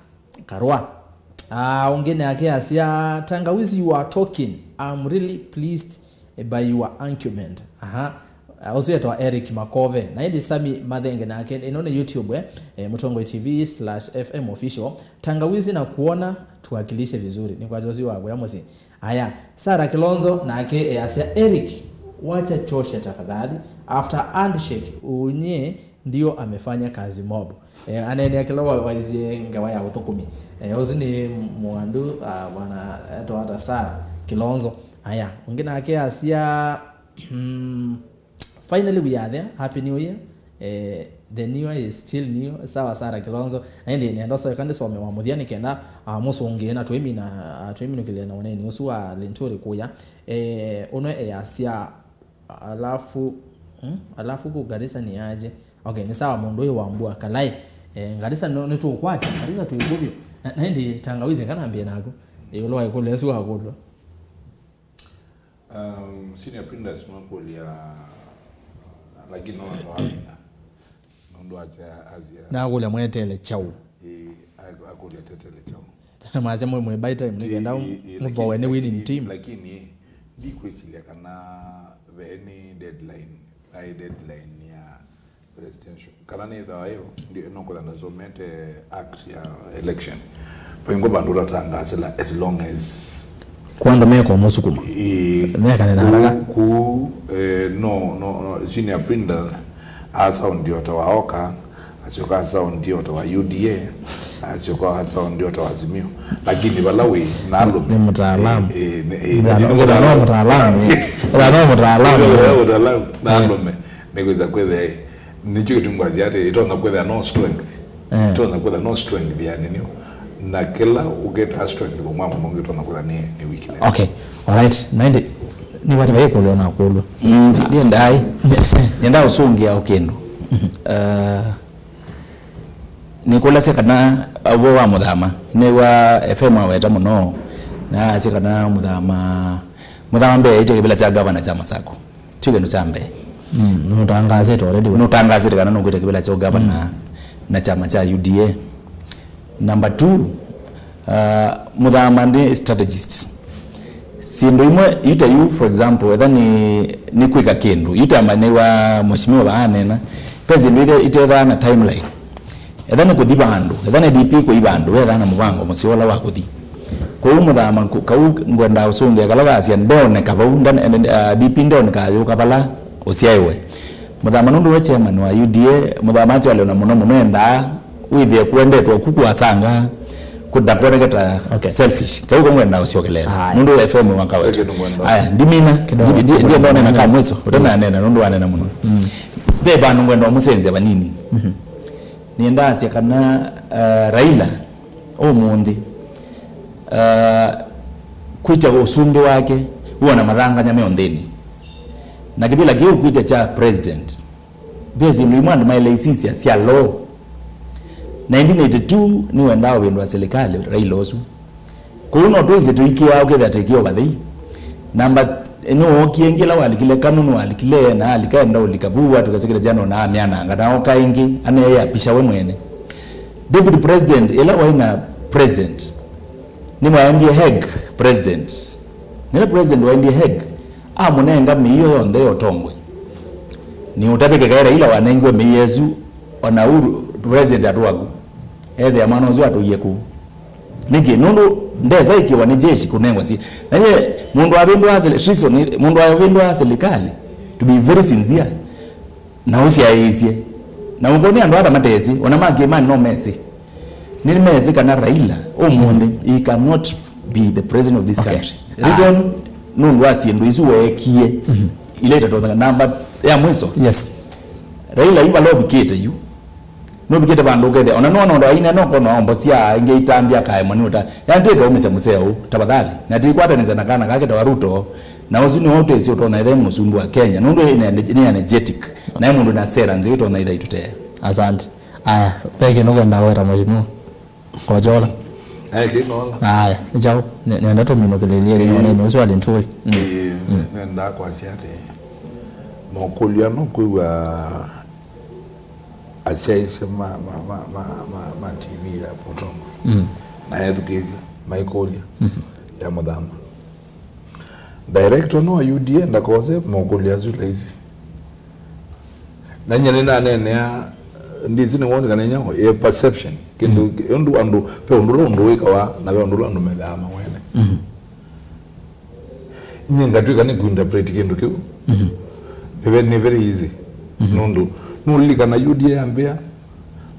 Karua. Ah, ũngĩ nake asya, "Tangawizi, you are talking. I'm really pleased by your argument." Aha. Ah, ũsu etwa Eric Makove. Na ĩndĩ Sami Mathenge nake, ĩno nĩ YouTube, eh, eh, Mũtongoi T V slash F M official. "Tangawizi, na kuona tuwakilishe vizuri." Nĩ kwa Josi wa Kuya Mũsyĩ. Aya, Sarah Kilonzo nake easya, "Eric, wacha chosha tafadhali. After handshake, unye ndio amefanya kazi mob." Eh, anene akila wa-, waisie ngewa ya ũthũkũmi. Eh, ũsu nĩ mwandu, ah, bwana etwa ata, Sarah Kilonzo. Aya, ũngĩ nake asya, mm, "Finally we are there. Happy New Year. Eh, the new year is still new." Sawa, Sarah Kilonzo. Na ĩndĩ nenda ũsoeka ndĩsome wa mũthya nĩ kenda, ah, mũsũngĩe na twĩmina, ah, twĩminũkĩlĩe na ũneeni ũsu wa Linturi Kuya. Eh, ũno easya, alafu, hmm? Alafu ku Garissa ni aje? Okay, nĩ sawa, mũndũ ũyũ wa mbua Kalai. Eh, Garissa no, nĩtũkwata, Garissa twĩ kũvyo. Na, na ĩndĩ Tangawizi kana mbie naku. Ĩũlũ wa ĩkũlyo ĩsu wakũlwa. Um, senior printers makũlya, lakini no no amina. Nũndũ acha azia. Na akũlya mwetele chau. Ĩ, ak-, akũlya tetele chau. Masya mwe mwe by time nĩkenda mũvowe nĩ winning team. Lakini ndikwĩsilya kana ve any deadline, ai deadline ya presidential. Kana nĩthawa ĩyo, ndi-, nũkwĩtha ndasomete act ya election. Vaingwa vandũ ũtatangaasĩla as long as kwa andũ meko mũsukuma. Ĩĩ, mekane na haraka. Kũu, eh, no, no, no, senior printer asaundi ota wa Oka, asyoka asaundi ota wa U D A, asyoka asaundi ota wa Azimio. Lakini vala wĩ na alũme. Nĩ mũtaalamu. Eh, eh, nĩ, eh, nĩ mũtaalamu. Nĩ mũtaalamu. Nĩ mũtaalamu. Nĩ mũtaalamu. Na alũme. Nĩkwĩtha kwĩthĩa, nĩkyo kĩtumi ngwasya atĩ ĩtonya kwĩthĩa no strength. Eh. Ĩtonya kwĩthĩa no strength ya nĩnĩ. Na kĩla ũkĩtaa strength kwa mwa mũndũ ũngĩ ĩtonya kwĩthĩa nĩ, nĩ weakness. Okay. All right. Na ĩndĩ, nĩ wati vai kũlyo na kũlyo. Mm, ndiendai. Ndienda ũsũngĩa o kĩndũ. Uh, nĩkũlasya kana ũvoo wa Mũthama. Nĩ wa F M aweta mũno. Na asya kana Mũthama, Mũthama mbee aĩtye kĩvĩla kya gavana kya Masako. Kyu kĩndũ kya mbee. Mm, nũtangaasĩte already we. Nũtangaasĩte kana nũkwĩte kĩvĩla kya ũgavana na kyama kya U D A. Number two, uh, Mũthama nĩ strategist. Syĩndũ imwe yu ta yu, for example, etha nĩ, nĩ kwĩka kĩndũ, yu ta maneiwa mheshimiwa vaanena, ve syĩndũ ithe-, itethaa na timeline. Etha nĩ kũthi vandũ, etha nĩ D P kũi vandũ, wethaa na mũvango mũseo ũla wa kũthi. Kwoou Mũthama kũ-, kau ngwendaa ũsũngĩa kala wasya ndeoneka vau, ndan-, uh, D P ndeonekaa yũka vala ũsyaĩwe. Mũthama nũndũ we chairman wa U D A, Mũthama actually ona mũno mũno endaa wĩthĩe kũendetwe ku kũasanga, kũtakoneketa. Okay. Selfish. Kau ko ngwendaa ũsyokelela. Aya. Nũndũ F M wa kawaida. Eke nĩ mwenda. Aya, ndimina, kidogo, ndi-, ndi-, kidogo, ndienda onena ka mwiso, ũtananena, nũndũ wanena mũno. Mm. Ve vandũ ngwenda ũmũsenzya vanini. Mhm. Nĩendaasya kana, uh, Raila ũmũnthĩ, uh, kwĩtya ũsumbĩ wake wĩona mathanganya me nthĩnĩ. Na kĩvĩla kĩu kwĩtya kya president, ve syĩndũ imwe andũ maĩle isisya sya law. Nineteen eighty-two nĩwendaa ũvĩndũa silikalĩ, Raila ũsu. Kũu no twĩsĩ tũikĩaa ũkethĩa tĩkĩo vathei. Namba, nĩwookie ĩngĩ ĩla walikile Kanu, nĩwalikile, na alika enda ũlika vu, atũka Secretary General na amyananga, na oka ĩngĩ, aneea pisha we mwene. Deputy President, ĩla waĩ na President, nĩwaendie Hague, President. Nĩla President waendie Hague, amũnenga mĩio yonthe ya ũtongoi. Nĩ ũtavĩke kaĩ Raila wanengiwe mĩio ĩsu, ona Uhuru, President atũaku. Ethĩa mwana ũsu atũie kũu. Nĩkĩ? Nũndũ ndesa ĩkĩwa nĩ jeshi kũnengwa si. Na ye, mũndũ avĩndũa sili-, treason, mũndũ avĩndũa silikalĩ, to be very sincere, na ũsyaĩĩsye. Na ũkoni andũ ata matesĩ, ona ma Kĩmani no mesĩ. Nĩmesĩ kana Raila, ũmũnthĩ, he cannot be the president of this country. Okay. Reason, nũndũ wa syĩndũ isu weekie, ila itatonyeka. Namba ya mwiso. Yes. Raila yu vala ũvikĩte yu. Nũvikĩte vandũ ũkethĩa. Ona nũona ũndũ aine no kono ombo sya ingi itambya kaemwa nĩ ũta. Yantĩka umisya mũseo ũu, tafadhali. Na tikwatanĩsya na kana kake ta wa Ruto. Na ũsu nĩwe ũtĩsĩ ũtonya ithe mũsumbĩ wa Kenya. Nũndũ nĩ energe-, nĩ energetic. Na e mũndũ na sera nzeo itonya ithe itutea. Asante. Aya, ve kĩndũ kwenda weta mheshimiwa. Kojola. Eh, kĩnola. Aya, nĩ kyaũ? Nĩ, nenda tũminũkĩlĩlye nĩ ũnene ũsu wa Linturi. Mm. Ĩĩ, nenda kwasya atĩ, makũlyo no kwĩw'a asyaĩĩsya ma, ma, ma T V ya Mũtongoi. Mm. Na ethukĩĩsya, maikũlya ya mũthama. Director no wa U D A ndakose mokũlyo asu laisi. Na nyie nĩnaneenea, ndĩsĩ nĩ woni kana inya ĩ perception. Kĩndũ, ũndũ andũ, ve ũndũ ũla ũndũ wĩkawa, na ve ũndũ ũla andũ methaa mawene. Nyie ngatw'ĩka nĩ kuinterpret kĩndũ kĩu. Nĩ ve-, nĩ very easy. Nũndũ nũlilikana U D A yambĩa,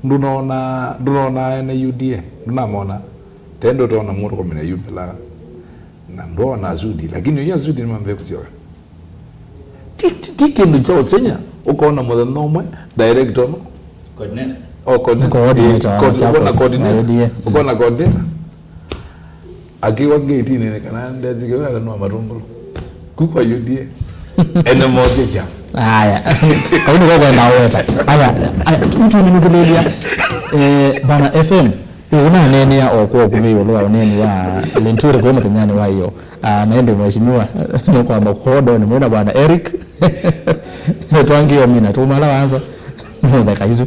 ndũnona, ndũnona ene U D A, ndũnamona. Tendo tona mũndũ komena yumĩlaa. Na ndona Sudi, lakini ũya Sudi nĩmambĩe kũsyoka. Ti, ti, ti kĩndũ kya ũsenya, ũkona mũthenya ũmwe, director no. Coordinator. O coordinator. Nĩ coordinator eh, wa co-, ũkona Chapels, coordinator. Wa U D A. Ũkona coordinator. Akiwa ngĩtinĩ nĩ kana ndethike wala no matũngũlũ. Kukwa U D A. Ene moja kya. Aya. Kau nĩko kwenda weta. Aya, aya, tutu nĩmũkũlĩlya. Eh, bana F M. Ũnaneenea o kwa ũkuvĩ ĩũlũ wa ũneeni wa Linturi kwĩ mũthenyanĩ wa ĩyo. Ah, na ĩndĩ mheshimiwa, nĩũkwamba kũkodoa nĩ mwĩna bwana Eric. Nĩtwangĩo mina tũmala wanza. Mũtheka isu.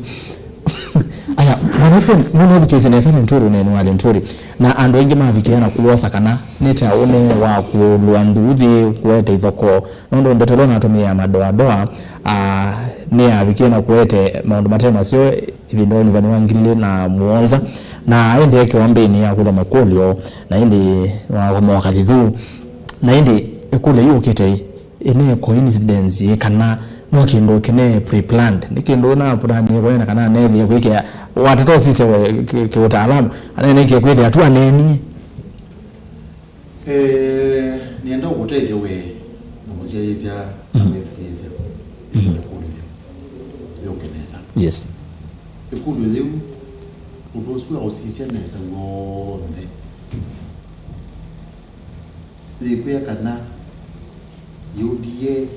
Aya, bwana F M, nũnethukĩĩsye nesa Linturi, ũneeni wa Linturi. Na andũ aingĩ mavikĩa na kwosa kana nĩ ta ũne wa kũlũa nduthi, kũete ithokoo. Nũndũ ndeto ĩla ũnatũmĩaa madoadoa, ah, nĩyavikie na kũete maũndũ mate maseo ĩvinda wa nyuvani wa ngili ilĩ na mũonza, na ĩndĩ ekewa mbĩnĩ ya kũlwa makũlyo, na ĩndĩ wakomoa kathithu, na ĩndĩ ĩkũlyo yũkĩte ĩ, ĩne coincidence ĩ kana no kĩndũ kĩne pre-planned, nĩ kĩndũ na plan ĩkwene kana nethie kwĩkĩa watata ũsisya we kĩ-, kĩũtaalamu, anene kĩkwĩthĩa tu aneni. Eh, nĩenda ũkũtethya we na mũsyaĩĩsya na mwĩthukĩĩsya ĩkũlyo yĩu yũke nesa. Yes. Ĩkũlyo yĩu, ũndũ ũsu wa ũsisya nesa w'onthe, yĩkwĩa kana U D A,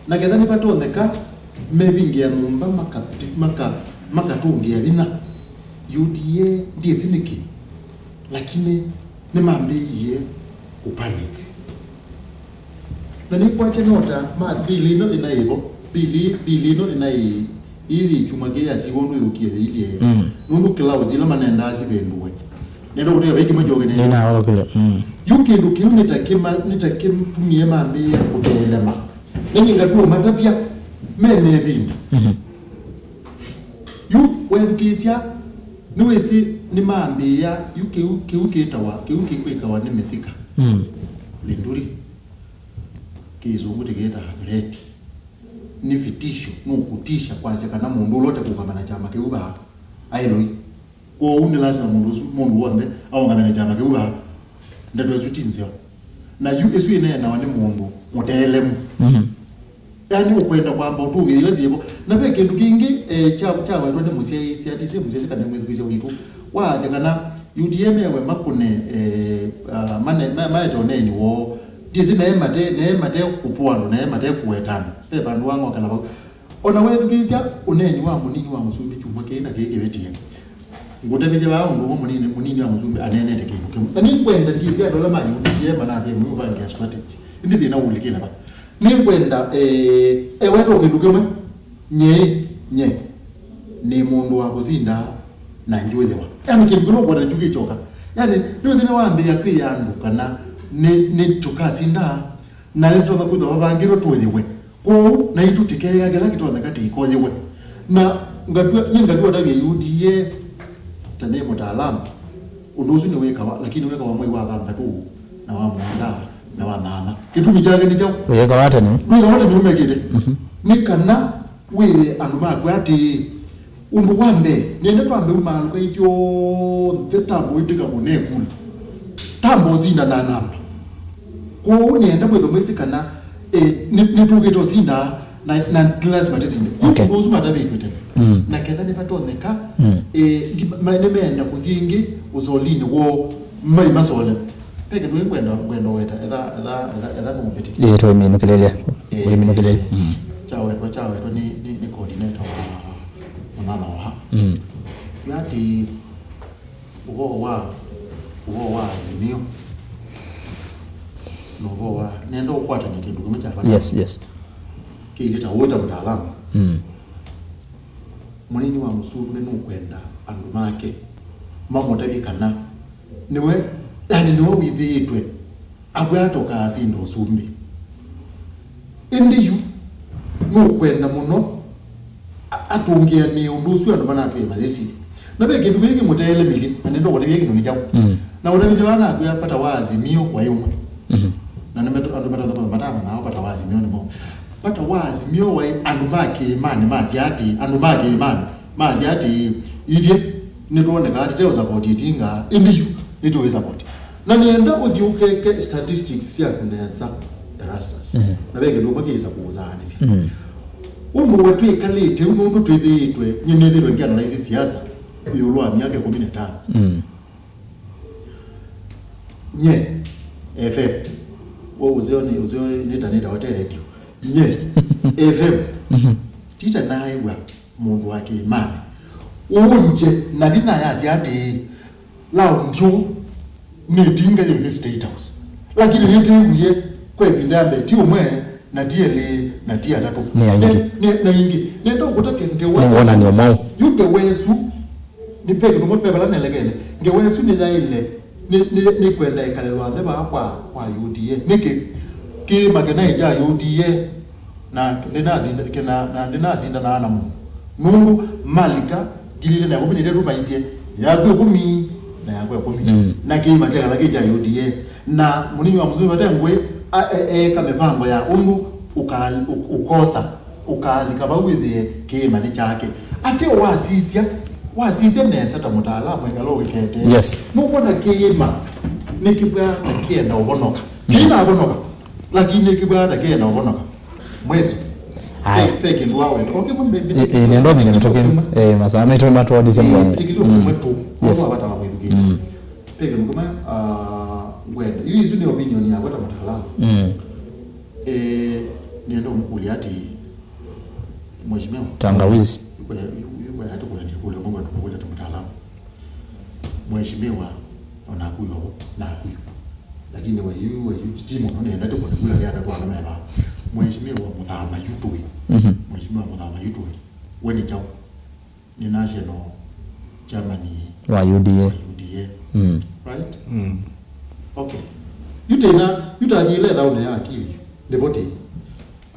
na ketha nĩvatonyeka, mevingĩa nyũmba maka-, maka-, makatũngĩa vinya. U D A ndyĩsĩ nĩkĩ, lakini nĩmambĩĩie kũpanic. Na nĩkwakya nota ma bili ĩno ĩnaĩ vo, bili, bili ĩno ĩnaĩ, ĩĩ yĩ kyumwa kĩĩ yasiw'e ũndũ yũkie yĩilye. Mm. Nũndũ clouds ila manendaa sivĩndũe. Nenda kũteka vai kĩmwe kyoke nene. Nĩnaolokile. Mm. Yu kĩndũ kĩu nĩ ta kĩma-, nĩ ta kĩtumie mambĩĩa kũteelema. Nĩnyie ngatũa matavya mene ĩvinda. Mhm. Yu wethukĩĩsya, nĩwĩsĩ nĩmambĩĩa, yu kĩu, kĩu kĩtawa, kĩu kĩkwĩkawa nĩ mĩthika. Mm. Linduri. Kĩsũngũ tĩkĩtaa threat. Nĩ vitisho, nũkũtisha kwasya kana mũndũ ũla ũtekũũngama na kyama kĩu vaa aĩ lũi. Kwoou nĩ lasima mũndũ ũsu, mũndũ w'onthe aũngame na kyama kĩu vaa. Ndeto ĩsu ti nzeo. Na yu ĩsu ĩneenawa nĩ mũndũ mũteelemu. Mhm. Yaani ũkwenda kwamba ũtũngĩthya ila syĩvo. Na ve kĩndũ kĩngĩ, eh, kya, kyawetwa nĩ mũsyaĩĩsya, ndisĩ mũsyaĩĩsya kana mwĩthukĩĩsya witũ, waasya kana U D A mewe makũne, eh, ah, mane-, ma-, maete ũneeni woo. Ndisĩ naĩ mate, naĩ mate kũpũa andũ, naĩ mate kũweta andũ. Ve vandũ wang'okela vau. O na wethukĩĩsya ũneeni wa mũnini wa mũsumbĩ kyumwa kĩĩ na kĩĩ kĩvĩtie, ngũtavĩsye vaa ũndũ ũmwe mũnini, mũnini wa mũsumbĩ aneenete kĩndũ kĩmwe. Na nĩngwenda ndyĩsĩ andũ ala ma U D A manatwĩe mũvange strategy. Ĩndĩ thĩna ũlikĩle va? Nĩngwenda, eh, eweta o kĩndũ kĩmwe, nyie, nyie nĩ mũndũ wa kũsinda na njũĩthĩwa. Yaani kĩndũ kĩla ũkwenda kyu kĩkyoka. Yaani, nĩwĩsĩ nĩwambĩĩa kwĩa andũ kana nĩ, nĩtũkasinda, na nĩtũtonya kwĩthwa vavangĩtwe tũyĩwe. Kwoou, naitũ tĩkeea kĩla kĩtonyeka tĩikoyĩwe. Na ngatw'a, nyie ngatw'a ũtavya U D A, ta nĩ mũtaalamu, ũndũ ũsu nĩwĩkawa, lakini wĩkawa mwei wa thanthatũ, na wa mũonza, na wa nyanya. Kĩtumi kyake nĩ kyaũ? Wĩkawa tene. Ndwĩkawa tene ũmekĩte. Mhm. Nĩ kana wĩe andũ maku atĩĩ, ũndũ wa mbee, nĩenda twambe umaalũka ithyonthe tambo ĩtĩka kũnekula. Tambo ũsinda na namba. Kwoou nĩenda mwĩthwe mwĩsĩ kana, eh, nĩ, nĩtũkĩte ũsinda na, na nĩ lasima tĩsinde. Okay. Ũndũ ũsu matavĩtw'e tene. Mm. Na ketha nĩvatonyeka, mm, eh, ndi-, ma-, nĩmeenda kũthi ĩngĩ ũsolinĩ woo mai masole. Ve kĩndũ kĩngĩ ngwenda, ngwenda weta, etha, etha, etha, etha nũmbĩtĩkĩlya. Ĩĩ, tũiminũkĩlĩlya. Ĩĩ. Ũiminũkĩlĩlya. Mm. Kyawetwa, kyawetwa nĩ, nĩ, nĩ coordinator wa Mũnana Oha. Mm. Yu atĩ ũvoo wa, ũvoo wa Vimeo na ũvoo wa, nenda ũkwatany'a kĩndũ kĩmwe kya vata. Yes, yes. Kĩilye ta ũĩ ta mũtaalamu. Mm. Mũnini wa mũsumbĩ nũkwenda andũ make mamũtavye kana Nĩwe, yani nĩwe wĩthĩĩtwe abwatũka asinda ũsumbĩ. Ĩndĩ yu nũkwenda mũno a-, atũngĩanĩe ũndũ ũsu andũ manatwĩe mayĩsilya. Na ve kĩndũ kĩngĩ mũteele mili, na nĩndũkũtavya kĩndũ nĩ kyaũ. Mm. Na ũtavĩsya wana akwĩa vata wa Azimio waĩ ũmwe. Mhm. Na nĩmeto-, andũ metathoma matamanaa vata wa Azimio nĩ mwaũ. Vata wa Azimio waĩ andũ ma kĩĩmanĩ masya atĩĩ, andũ ma kĩĩmanĩ masya atĩĩ, ithyĩ nĩtwoneka tũte ũsapoti Itinga, ĩndĩ yu nĩtũĩsapoti. Na nĩenda ũthiũkeke statistics syaku nesa, Erastus. Mhm. Na ve kĩndũ ũmwe kĩĩsa kũũsaanĩsya. Mhm. Ũndũ we twĩkalĩte ũu nũndũ twĩthĩĩtwe, nyie nĩthĩĩtwe ngĩanalyze siasa ĩũlũ wa myaka ĩkũmi na ĩtano. Mhm. Nye F M. Wo uzeo ni, uzeo nita, nita wate radio. Nye F M. Mhm. Tita naĩw'a mũndũ wa kĩĩmanĩ ũnje na vinya yasya atĩĩ, laundi ũũ nĩ Itinga yĩthi State House. Lakini nĩtĩw'ie kwa ĩvinda ya mbee ti ũmwe, na ti elĩ, na ti atatũ. Nĩ aingĩ. Nĩ, nĩ, na ingĩ. Nenda ũkũtake ngewa. Nĩ wonany'o mwaũ? Yu ngewa ĩsu, nĩ ve kĩndũ kĩmwe ve vala nelekele. Ngewa ĩsu nĩyaĩle, nĩ, nĩ, nĩ kwenda ĩkalĩlwa nthĩ vaa kwa, kwa U D A. Nĩkĩ? Kĩĩma kĩnaĩ kya U D A, na ndĩnasinda, kĩna, na ndĩnasindanaa na mũndũ. Nũndũ malika ngili ilĩ na ĩkũmi na itatũ maisye, yaku ĩkũmi, na yakwa ĩkũmi. Mm. Na kĩĩma kyakala kĩ kya U D A. Na mũnini wa mũsumbĩ vate ngũĩ, a-, e-, eeka mĩvango ya ũndũ ũka-, ũ-, ũkosa, ũkaalika vau wĩthĩe kĩĩma nĩ kyake. Ate wasisya, wasisya nesa ta mũtaalamu ekala ũwĩkete. Yes. Nũkwona kĩĩma nĩkĩvwaa na kĩenda ũvonoka. Mm. Kĩinavonoka, lakini nĩkĩvwaa na kĩenda ũvonoka. Mweso. Aya. Pe, pe kĩndũ waweta. Okay, mbe, mbe, ĩ, ĩ, nĩenda ũmine mĩtũkĩ, ĩ, masaa maitũ matwonisye mũongo. Ĩ, kĩndũ kĩmwe tu. Yes. Wawata wa mwĩthukĩĩsya. Mm. Pe kĩndũ kĩmwe, ah, ngwenda. Yu isu nĩ opinion yakwa ta mũtaalamu. Mm. Eh, nĩenda ũmũkũlya atĩ, Mheshimiwa. Tangawizi. Yuko ya, yuko ya hata kũlya ndikũlya, ngwenda ũmũkũlya ta mũtaalamu. Mheshimiwa, onaku yovo, naku yu. Lakini we yu, we yu, ti mũno, nĩenda tũkũne kula ya tatu ana meva. Mheshimiwa Mũthama Yutũĩ. Mhm. Mheshimiwa Mũthama Yutũĩ. We nĩ kyaũ? Nĩ national chairman wa U D A. Wa U D A. Mm. Right? Mm. Okay. Yu tena, yu tathile thaũnĩ ya akili. Nĩvo tĩ.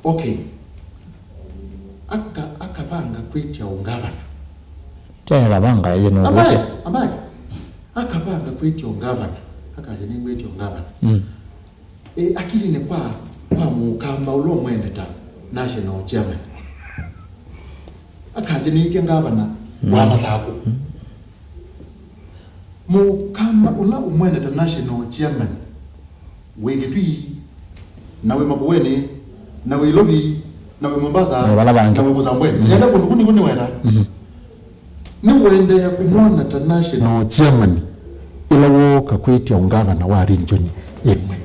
Okay. Aka, akavanga kwĩtya ũngavana. Tena akavanga, ĩĩ, nĩ ambaye, ũkwĩtya. Ambaye. Akavanga kwĩtya ũngavana. Akasya nĩngwĩtya ũngavana. Mm. E, akilinĩ kwa, kwa mũkamba ũla ũmwene ta national chairman. Akasya nĩtye ngavana wa Masakũ. Mũkamba ũla ũmwene ta national chairman wĩ Kitui, na wĩ Makueni, na wĩ Ilovi, na wĩ Mombasa, na vala vangĩ. Na wĩ Msambweni. Mm. Enda kũndũ kũ nĩkw'o nĩwenda. Mhm. Nĩũendee kũmwona ta national chairman ĩla wooka kwĩtya ũngavana wa region ĩmwe.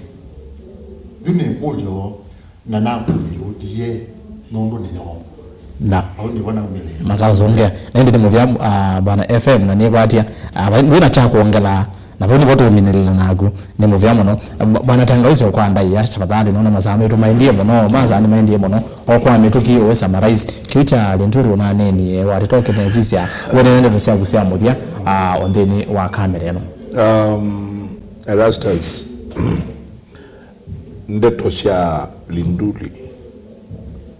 Yu nĩ ĩkũlyo, na nakũlya U D A nũndũ nĩyo. Na au nĩvo naumĩlĩĩla. Makasũngĩa. Na ĩndĩ nĩ mũvea, ah, Bwana F M, na nĩkwatya, ah, vai-, ndwĩna kya kwongela, na vau nĩvo tũũminĩlĩla naku. Nĩ mũvea mũno. Bwana Tangawizi, o kwa ndaĩa, tafadhali, nona masaa maitũ maendie mũno, masaa nĩ maendie mũno. O kwa mĩtũkĩ, ũĩ summarize kĩu kya Linturi ũnaneenie, watĩtoke nesisya, wenene ndeto syaku sya mũthya, ah, o nthĩnĩ wa kamera ĩno. Um, Erastus, ndeto sya Linturi,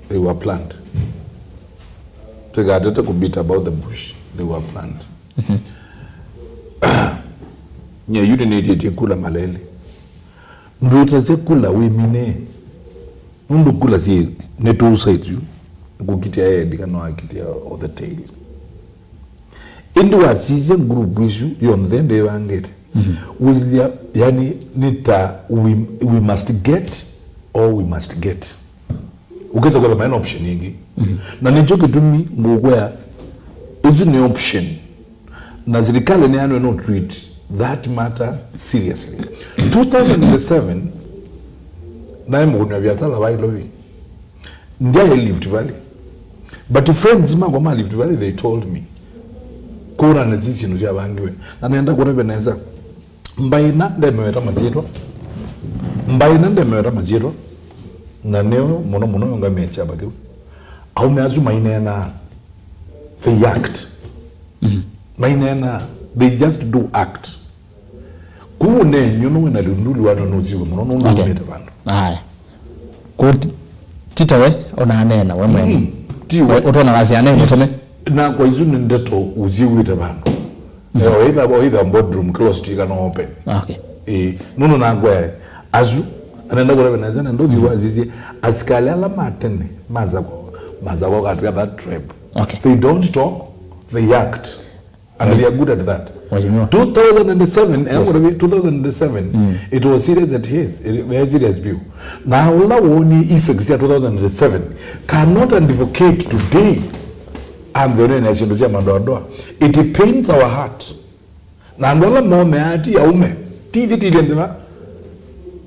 they were planned. Tũikatete ku beat about the bush, they were planned. Mhm. Nye yu nĩnĩtĩtye kula malele. Ndũtasya kula wĩmine. Nũndũ kula syĩ nĩ two sides yu. Kũkitĩa head kana wakitĩa o the tail. Ĩndĩ wasisya group isu yonthe ndĩvangĩte. Mhm. Wĩthĩa, yani, nĩ ta we, we must get or we must get. Ũkĩthĩa kwĩthwa maĩ na option ĩngĩ. Mhm. Na nĩkyo kĩtumi ngũkwĩa, ĩsu nĩ option. Na sirikali nĩyanwe no treat that matter seriously. Two thousand seven, naĩ mũkũni wa viasala wa Ilovi. Ndyaĩ Rift Valley. But friends makwa ma Rift Valley, they told me, kũra na isi syĩndũ syavangiwe. Na nenda kũreve nesa. Mbaĩ ĩna ndemeweta masyĩtwa. Mbaĩ ĩna ndemeweta masyĩtwa. Na nĩo mũno mũno yongamĩe kyama kĩu. Aũme asu maineenaa. They act. Mm. Maineenaa. They just do act. Kũu ũneenyũ nũwĩ na lunduli wano nũsiwe mũno nũndũ Okay. umĩte vandũ. Aya. Kũ ti- ti tawe ũnaneena we mwene. Mm, ti we. We ũtonya wasya nĩ mũtũme. Na kwa isu nĩ ndeto ũsiwĩte vandũ. Eh, oitha oitha boardroom closed, you can open. Okay. Eh, nũndũ nangwe asu anenda kũleve nesa na ndothi wasisye asikali ala matene mazako mazako katwia that tribe. Okay. They don't talk, they act. And they are good at that. Mheshimiwa. two thousand seven, eh, Yes. Whatever, two thousand seven, Mm. It was serious at his, it was serious view. Na ũla woni effects ya two thousand seven cannot advocate today and the nene syĩndũ sya madoadoa. It pains our heart. Na andũ ala momeaa ti aume, ti ithyĩ tĩlĩ nthĩna.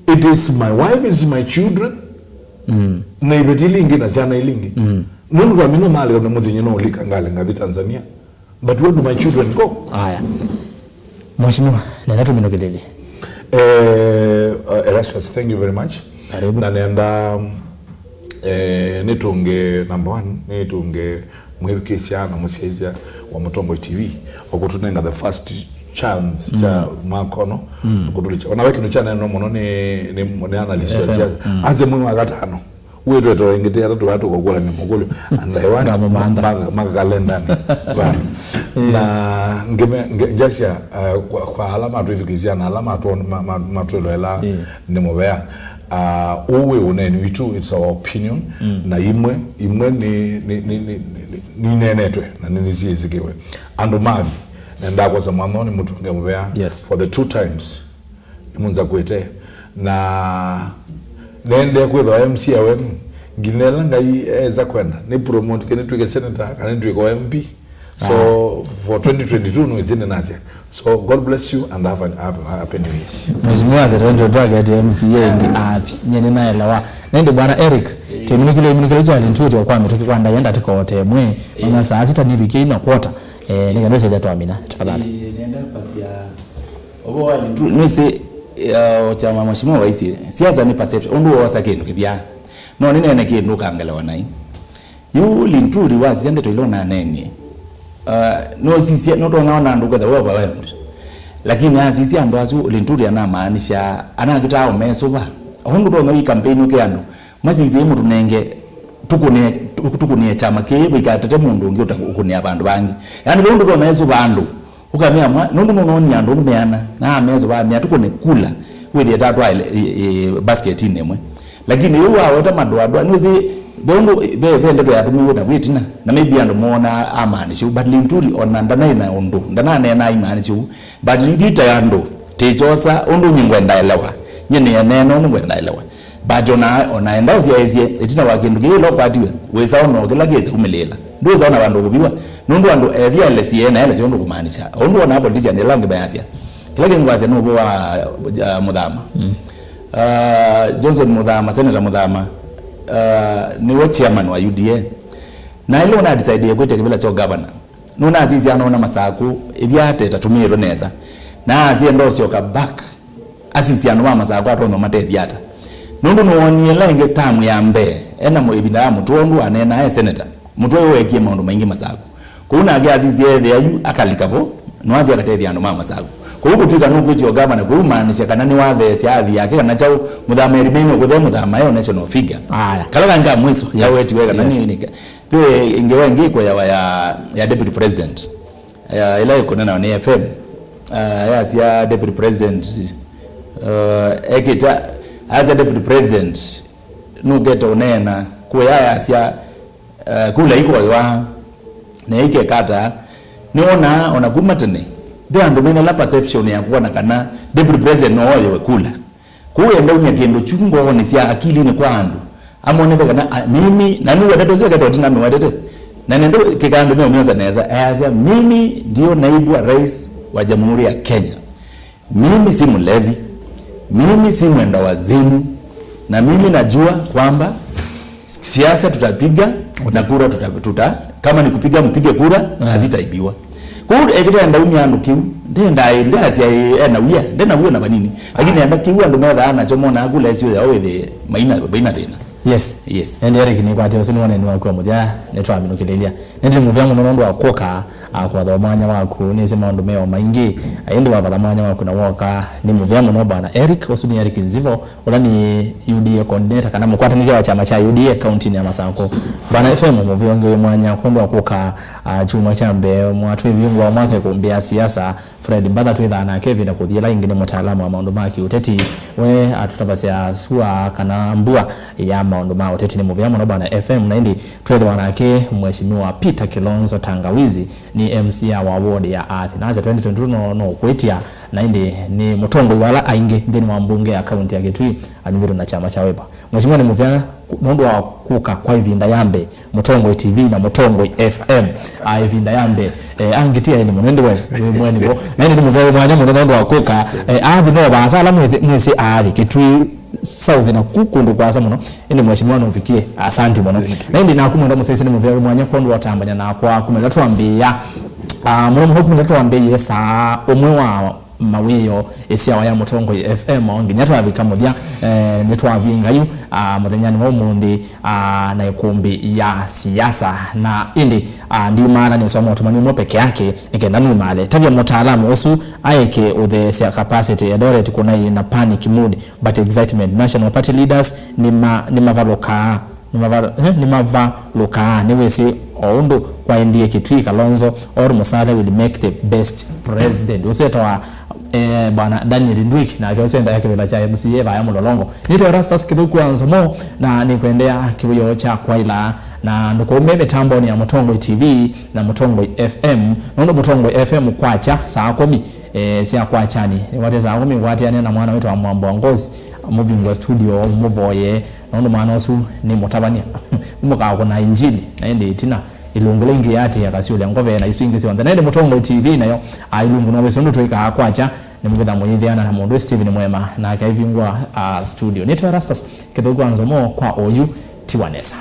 It is my wife, it is my children. Mm. Na iveti ilingi na syana ilingi. Mm. Nũndũ twamina malika na mũthenya no ulika ngali ngathi Tanzania. But where do my children go? Aya. Mheshimiwa, nenda tũminũkĩlĩlye. Eh, uh, Erastus, thank you very much. Karibu. Na nenda eh, nĩtũnge number one, nĩtũnge mwĩthukĩĩsya na mũsyaĩĩsya wa Mũtongoi T V, okũtũnenga the first chance kya mwaka ũno kũtũlikya. Ona we kĩndũ kyaneenwa mũno nĩ nĩ nĩ analyst wa siasa. Asya mwei wa gatano wĩtwete ĩngĩ ti atatũ aa tũkakũlany'a mũkũlyo and I want Ngamũmantha. Maka- makakalendani vano. Na ngĩme- nge- ngyasya uh, kwa, kwa ala matwĩthukĩĩsya na ala matwon- ma- ma- matwĩloela nĩ mũvea. Uh, ũũ wĩ ũneeni witũ, it's our opinion. Na imwe imwe nĩ- nĩ- nĩ- nĩ- nĩ- nineenetwe na nĩnĩsiĩsĩkĩwe. Andũ mathi nendaa kwosa mwanthoni mũtũnge mũvea Yes. for the two times nĩmũnzakwĩte na nende kwĩthwa M C A wenyu nginya ĩla Ngai eza kwenda nĩ promote ke nĩtwĩke senator kana nĩtwĩke M P. So for twenty twenty-two nĩwĩsĩ nĩnasya. So God bless you and have an have a happy new year. Mheshimiwa Setonjo twaketye M C A ndi api nye nĩnaelewa nende bwana Eric. Tũiminũkĩle iminũkĩle cha Linturi kwa mĩtũkĩ kwa ndaĩa ndatĩka ote mwe ona saa sita nĩvikie ina kwota. Eh, nĩkenda ũsyaĩthya twamina tafadhali. Ĩĩ, nenda pasya ũvoo wa Linturi, nĩsĩ, eh, o kyama mheshimiwa waisye, siasa nĩ perception, ũndũ woosa kĩndũ kĩvyaa. No nĩneene kĩndũ ũkangelewa naĩ. Yu Linturi wasisya ndeto ila ũnaneenie. Uh, nũsisya, nũtonya ona andũ kwetha we overwhelmed. Lakini asisya andũ asu Linturi anamaanisha, anakitaa ũmesũva. Ũndũ ũtonya wĩ campaign ũke andũ, masisye mũtũnenge, tũkũnĩe, tũkũnĩe kyama kĩĩ, vaikatete mũndũ ũngĩ ũta- ũkũnĩa vandũ vangĩ. Yaani, ve ũndũ ũtonya esũva andũ, ũkamea mwa, nũndũ nũnoonie andũ ũmeana, na amesũva amea, tũkũne kula, wĩthĩe tatwa e, e, e, basketinĩ ĩmwe. Lakini yu waweta madoadoa, nĩwĩsĩ, ve ũndũ, ve, ve ndeto yatũmiwe na wĩtina, na maybe andũ moonaa amaanisha ũu, but Linturi ona ndanaĩ na ũndũ, ndananeena aimaanisha ũu, but ithyĩ ta andũ, tĩkyosa ũndũ nyie ngwendaelewa, nyie nĩeneena ũndũ ngwendaelewa. But ona, ona enda ũsyaĩĩsye, ĩtina wa kĩndũ kĩĩ ĩla ũkwatiwe, wĩsa ona o kĩla kĩsa umĩlĩĩla. Ndwĩsa ona vandũ ũkũviwa, nũndũ andũ ethĩ aelesye na aelesye ũndũ kũmaanisha. O ũndũ wonaa politician ĩla angĩ mayasya. Kĩla kĩngĩ ngwasya nĩ ũvoo wa, uh, Mũthama. Uh, Johnson Mũthama, Senator Mũthama, uh, nĩwe chairman wa U D A. Na ĩla ũna decide kwĩtya kĩvĩla kya governor. Nũnasisya anoona Masakũ ĩvya ate tatũmĩĩtwe nesa. Na asya enda ũsyoka back. Asisya andũ ma Masakũ atonya ũmatethya ata? Nũndũ nĩwoonie ĩla ĩngĩ tamu ya mbee, ena mũ- ĩvinda ya Mũtũa ũndũ aneenaa e seneta. Mũtũa we weekie maũndũ maingĩ Masakũ. Kwoou nake asisya ethĩa yu akalika vo, nwathi akatethya andũ ma Masakũ. Kwoou kũtw'ĩka nũkwĩtya ũgavana kũimaanisya kana nĩwatheesya athi yake kana kyaũ, Mũthama Elimeni ũkũthe Mũthama e national figure. Aya. Kala kanga mwiso, yes, yawetiwe kana yes, nĩ- nĩ- Ve ngewa ĩngĩ ĩkũeawa ya, ya deputy president, ya, ĩla ĩkũnenawa nĩ F M, ah, yasya deputy president, uh, ekĩta, asya deputy president nũkete ũneena kũya yasya, uh, kula ikoywa na ikekata. Nĩwonaa ona kuma tene ve andũ mena la perception ya kuona kana deputy president no oyewe kula. Kwoou endaumya kĩndũ kyu ngoonĩ sya akilinĩ kwa andũ, amonethe kana, a, mimi, na nĩwetete ũsu ekete ũtina nĩwetete, na nende kĩkandũ meũmyosa nesa, ayasya, "Mimi ndio naibu wa rais wa Jamhuri ya Kenya. Mimi si mlevi, mimi si mwenda wazimu, na mimi najua kwamba siasa tutapiga na kura tuta, tuta, kama ni kupiga mpige kura, hazitaibiwa." Kwoou ekĩte ndaumya andũ kĩu, ndendaa, ndasya ena wia, ndena wia na vanini. Lakini enda kĩu andũ methaa nakyo monaa kula ĩsio yao ĩthĩ maina, maina thĩna. Yes. Yes. Ĩndĩ Eric, nĩkwatĩe ũsu nĩ wonani waku wa mũthya, nĩtwaminũkĩlĩlya. Nĩndĩ nĩ mũvea mũno nũndũ wa kũka, ah, kwatha mwanya waku, nĩsĩ maũndũ me o maingĩ, ah, ĩndĩ wavatha mwanya waku na woka, nĩ mũvea mũno bwana Eric. Ũsu nĩ Eric Nzivo, ũla nĩ U D A coordinator kana mũkwatanĩthya wa kyama kya U D A kauntinĩ ya Masakũ. Bwana F M, mũvea ũngĩ wĩ mwanya kwondũ wa kũka, ah, kyumwa kya mbee mwatwĩvingũa mwaka ĩkũmbĩ ya siasa. Fred Mbatha twĩthaa nake ĩvinda kũthi ĩla ĩngĩ nĩ mũtaalamu wa maũndũ ma kĩũteti. We atũtavasya sua kana mbua ya maũndũ ma ũteti. Nĩ mũvea mũno bwana F M, na ĩndĩ twethĩwa nake Mheshimiwa Peter Kilonzo Tangawizi, nĩ M C A wa ward ya Athi. Nasya twenty twenty-two no, no kwĩtya, na ĩndĩ nĩ mũtongoi wa ala aingĩ nthĩnĩ wa mbunge ya kaunti ya Kitui anyuvĩtwe na kyama kya Wiper. Mheshimiwa, nĩ mũvea nũndũ wa kũka kwa ĩvinda ya mbee Mũtongoi T V na Mũtongoi F M. A, ĩvinda ya mbee. Eh, angĩtia ĩnĩ mũno, ĩndĩ we, wĩ mweni vo. Na ĩndĩ nĩ mũvea wĩ mwanya mũno nũndũ wa kũka. Eh, Athi no vaasa ala mwĩsĩ, mwĩsĩ Athi, Kitui South na ku kũndũ kwasa mũno. Ĩndĩ mheshimiwa nũvikie. Asanti mũno. Thank you. Na ĩndĩ naku mwenda mũsyaĩĩsya nĩ mũvea wĩ mwanya kwondũ wa ũtambany'a nakwa kuma ĩla twambĩĩa. Ah, mũno mũno kuma ĩla twambĩĩe saa ũmwe wa mawĩoo ĩsyawa ya Mũtongoi F M, o nginya twavika mũthya, eh, nĩtwavinga yu, ah, mũthenyanĩ wa ũmũnthĩ, ah, na ĩkũmbĩ ya siasa. Na ĩndĩ, ah, ndiumaala nĩsoma ũtũmani ũmwe peke yake nĩ kenda numaale. Tavya mũtaalamu ũsu aeke ũtheesya capacity Eldoret kũnaĩ na panic mood, but excitement. National party leaders nĩma-, nĩmavalũkaa. Nĩmava-, eh, nĩmavalũkaa, nĩwĩsĩ o ũndũ kwaendie Kitui, Kalonzo or Musalia will make the best president. Ũsu etawa, eh, bwana Daniel Ndwik, nake ũsu endaa kĩvĩla kya M C A vaya Mũlolongo. Nĩtwa Erastus Kĩthũku wa Nzomo, na nĩkwendea kĩwĩoo kya kwaĩla, na ndũkaume mĩtambonĩ ya Mũtongoi T V na Mũtongoi F M, nũndũ Mũtongoi F M kwakya saa kũmi, eh, sya kwakyani. Nĩwate saa kũmi, kwatĩanĩa na mwana wĩtawa Mwambo wa Ngosi, mũvingũe studio, mũvoye, nũndũ mwana ũsu nĩ mũtavany'a. Nĩmũkakũna injili, na ĩndĩ ĩtina, ilungu lingĩ yatĩĩa kasyola ngove na isu ingĩ syonthe. Na ĩndĩ Mũtongoi T V nayo, a, ilungu no wĩsĩ ũndũ twĩkaa kwakya, nĩmũvitha mũyĩthĩana na mũndũ Stephen Mwema, nake aivingũa, a, studio. Nĩtwa Erastus Kĩthũku wa Nzomo kwa oyu, tiwa nesa.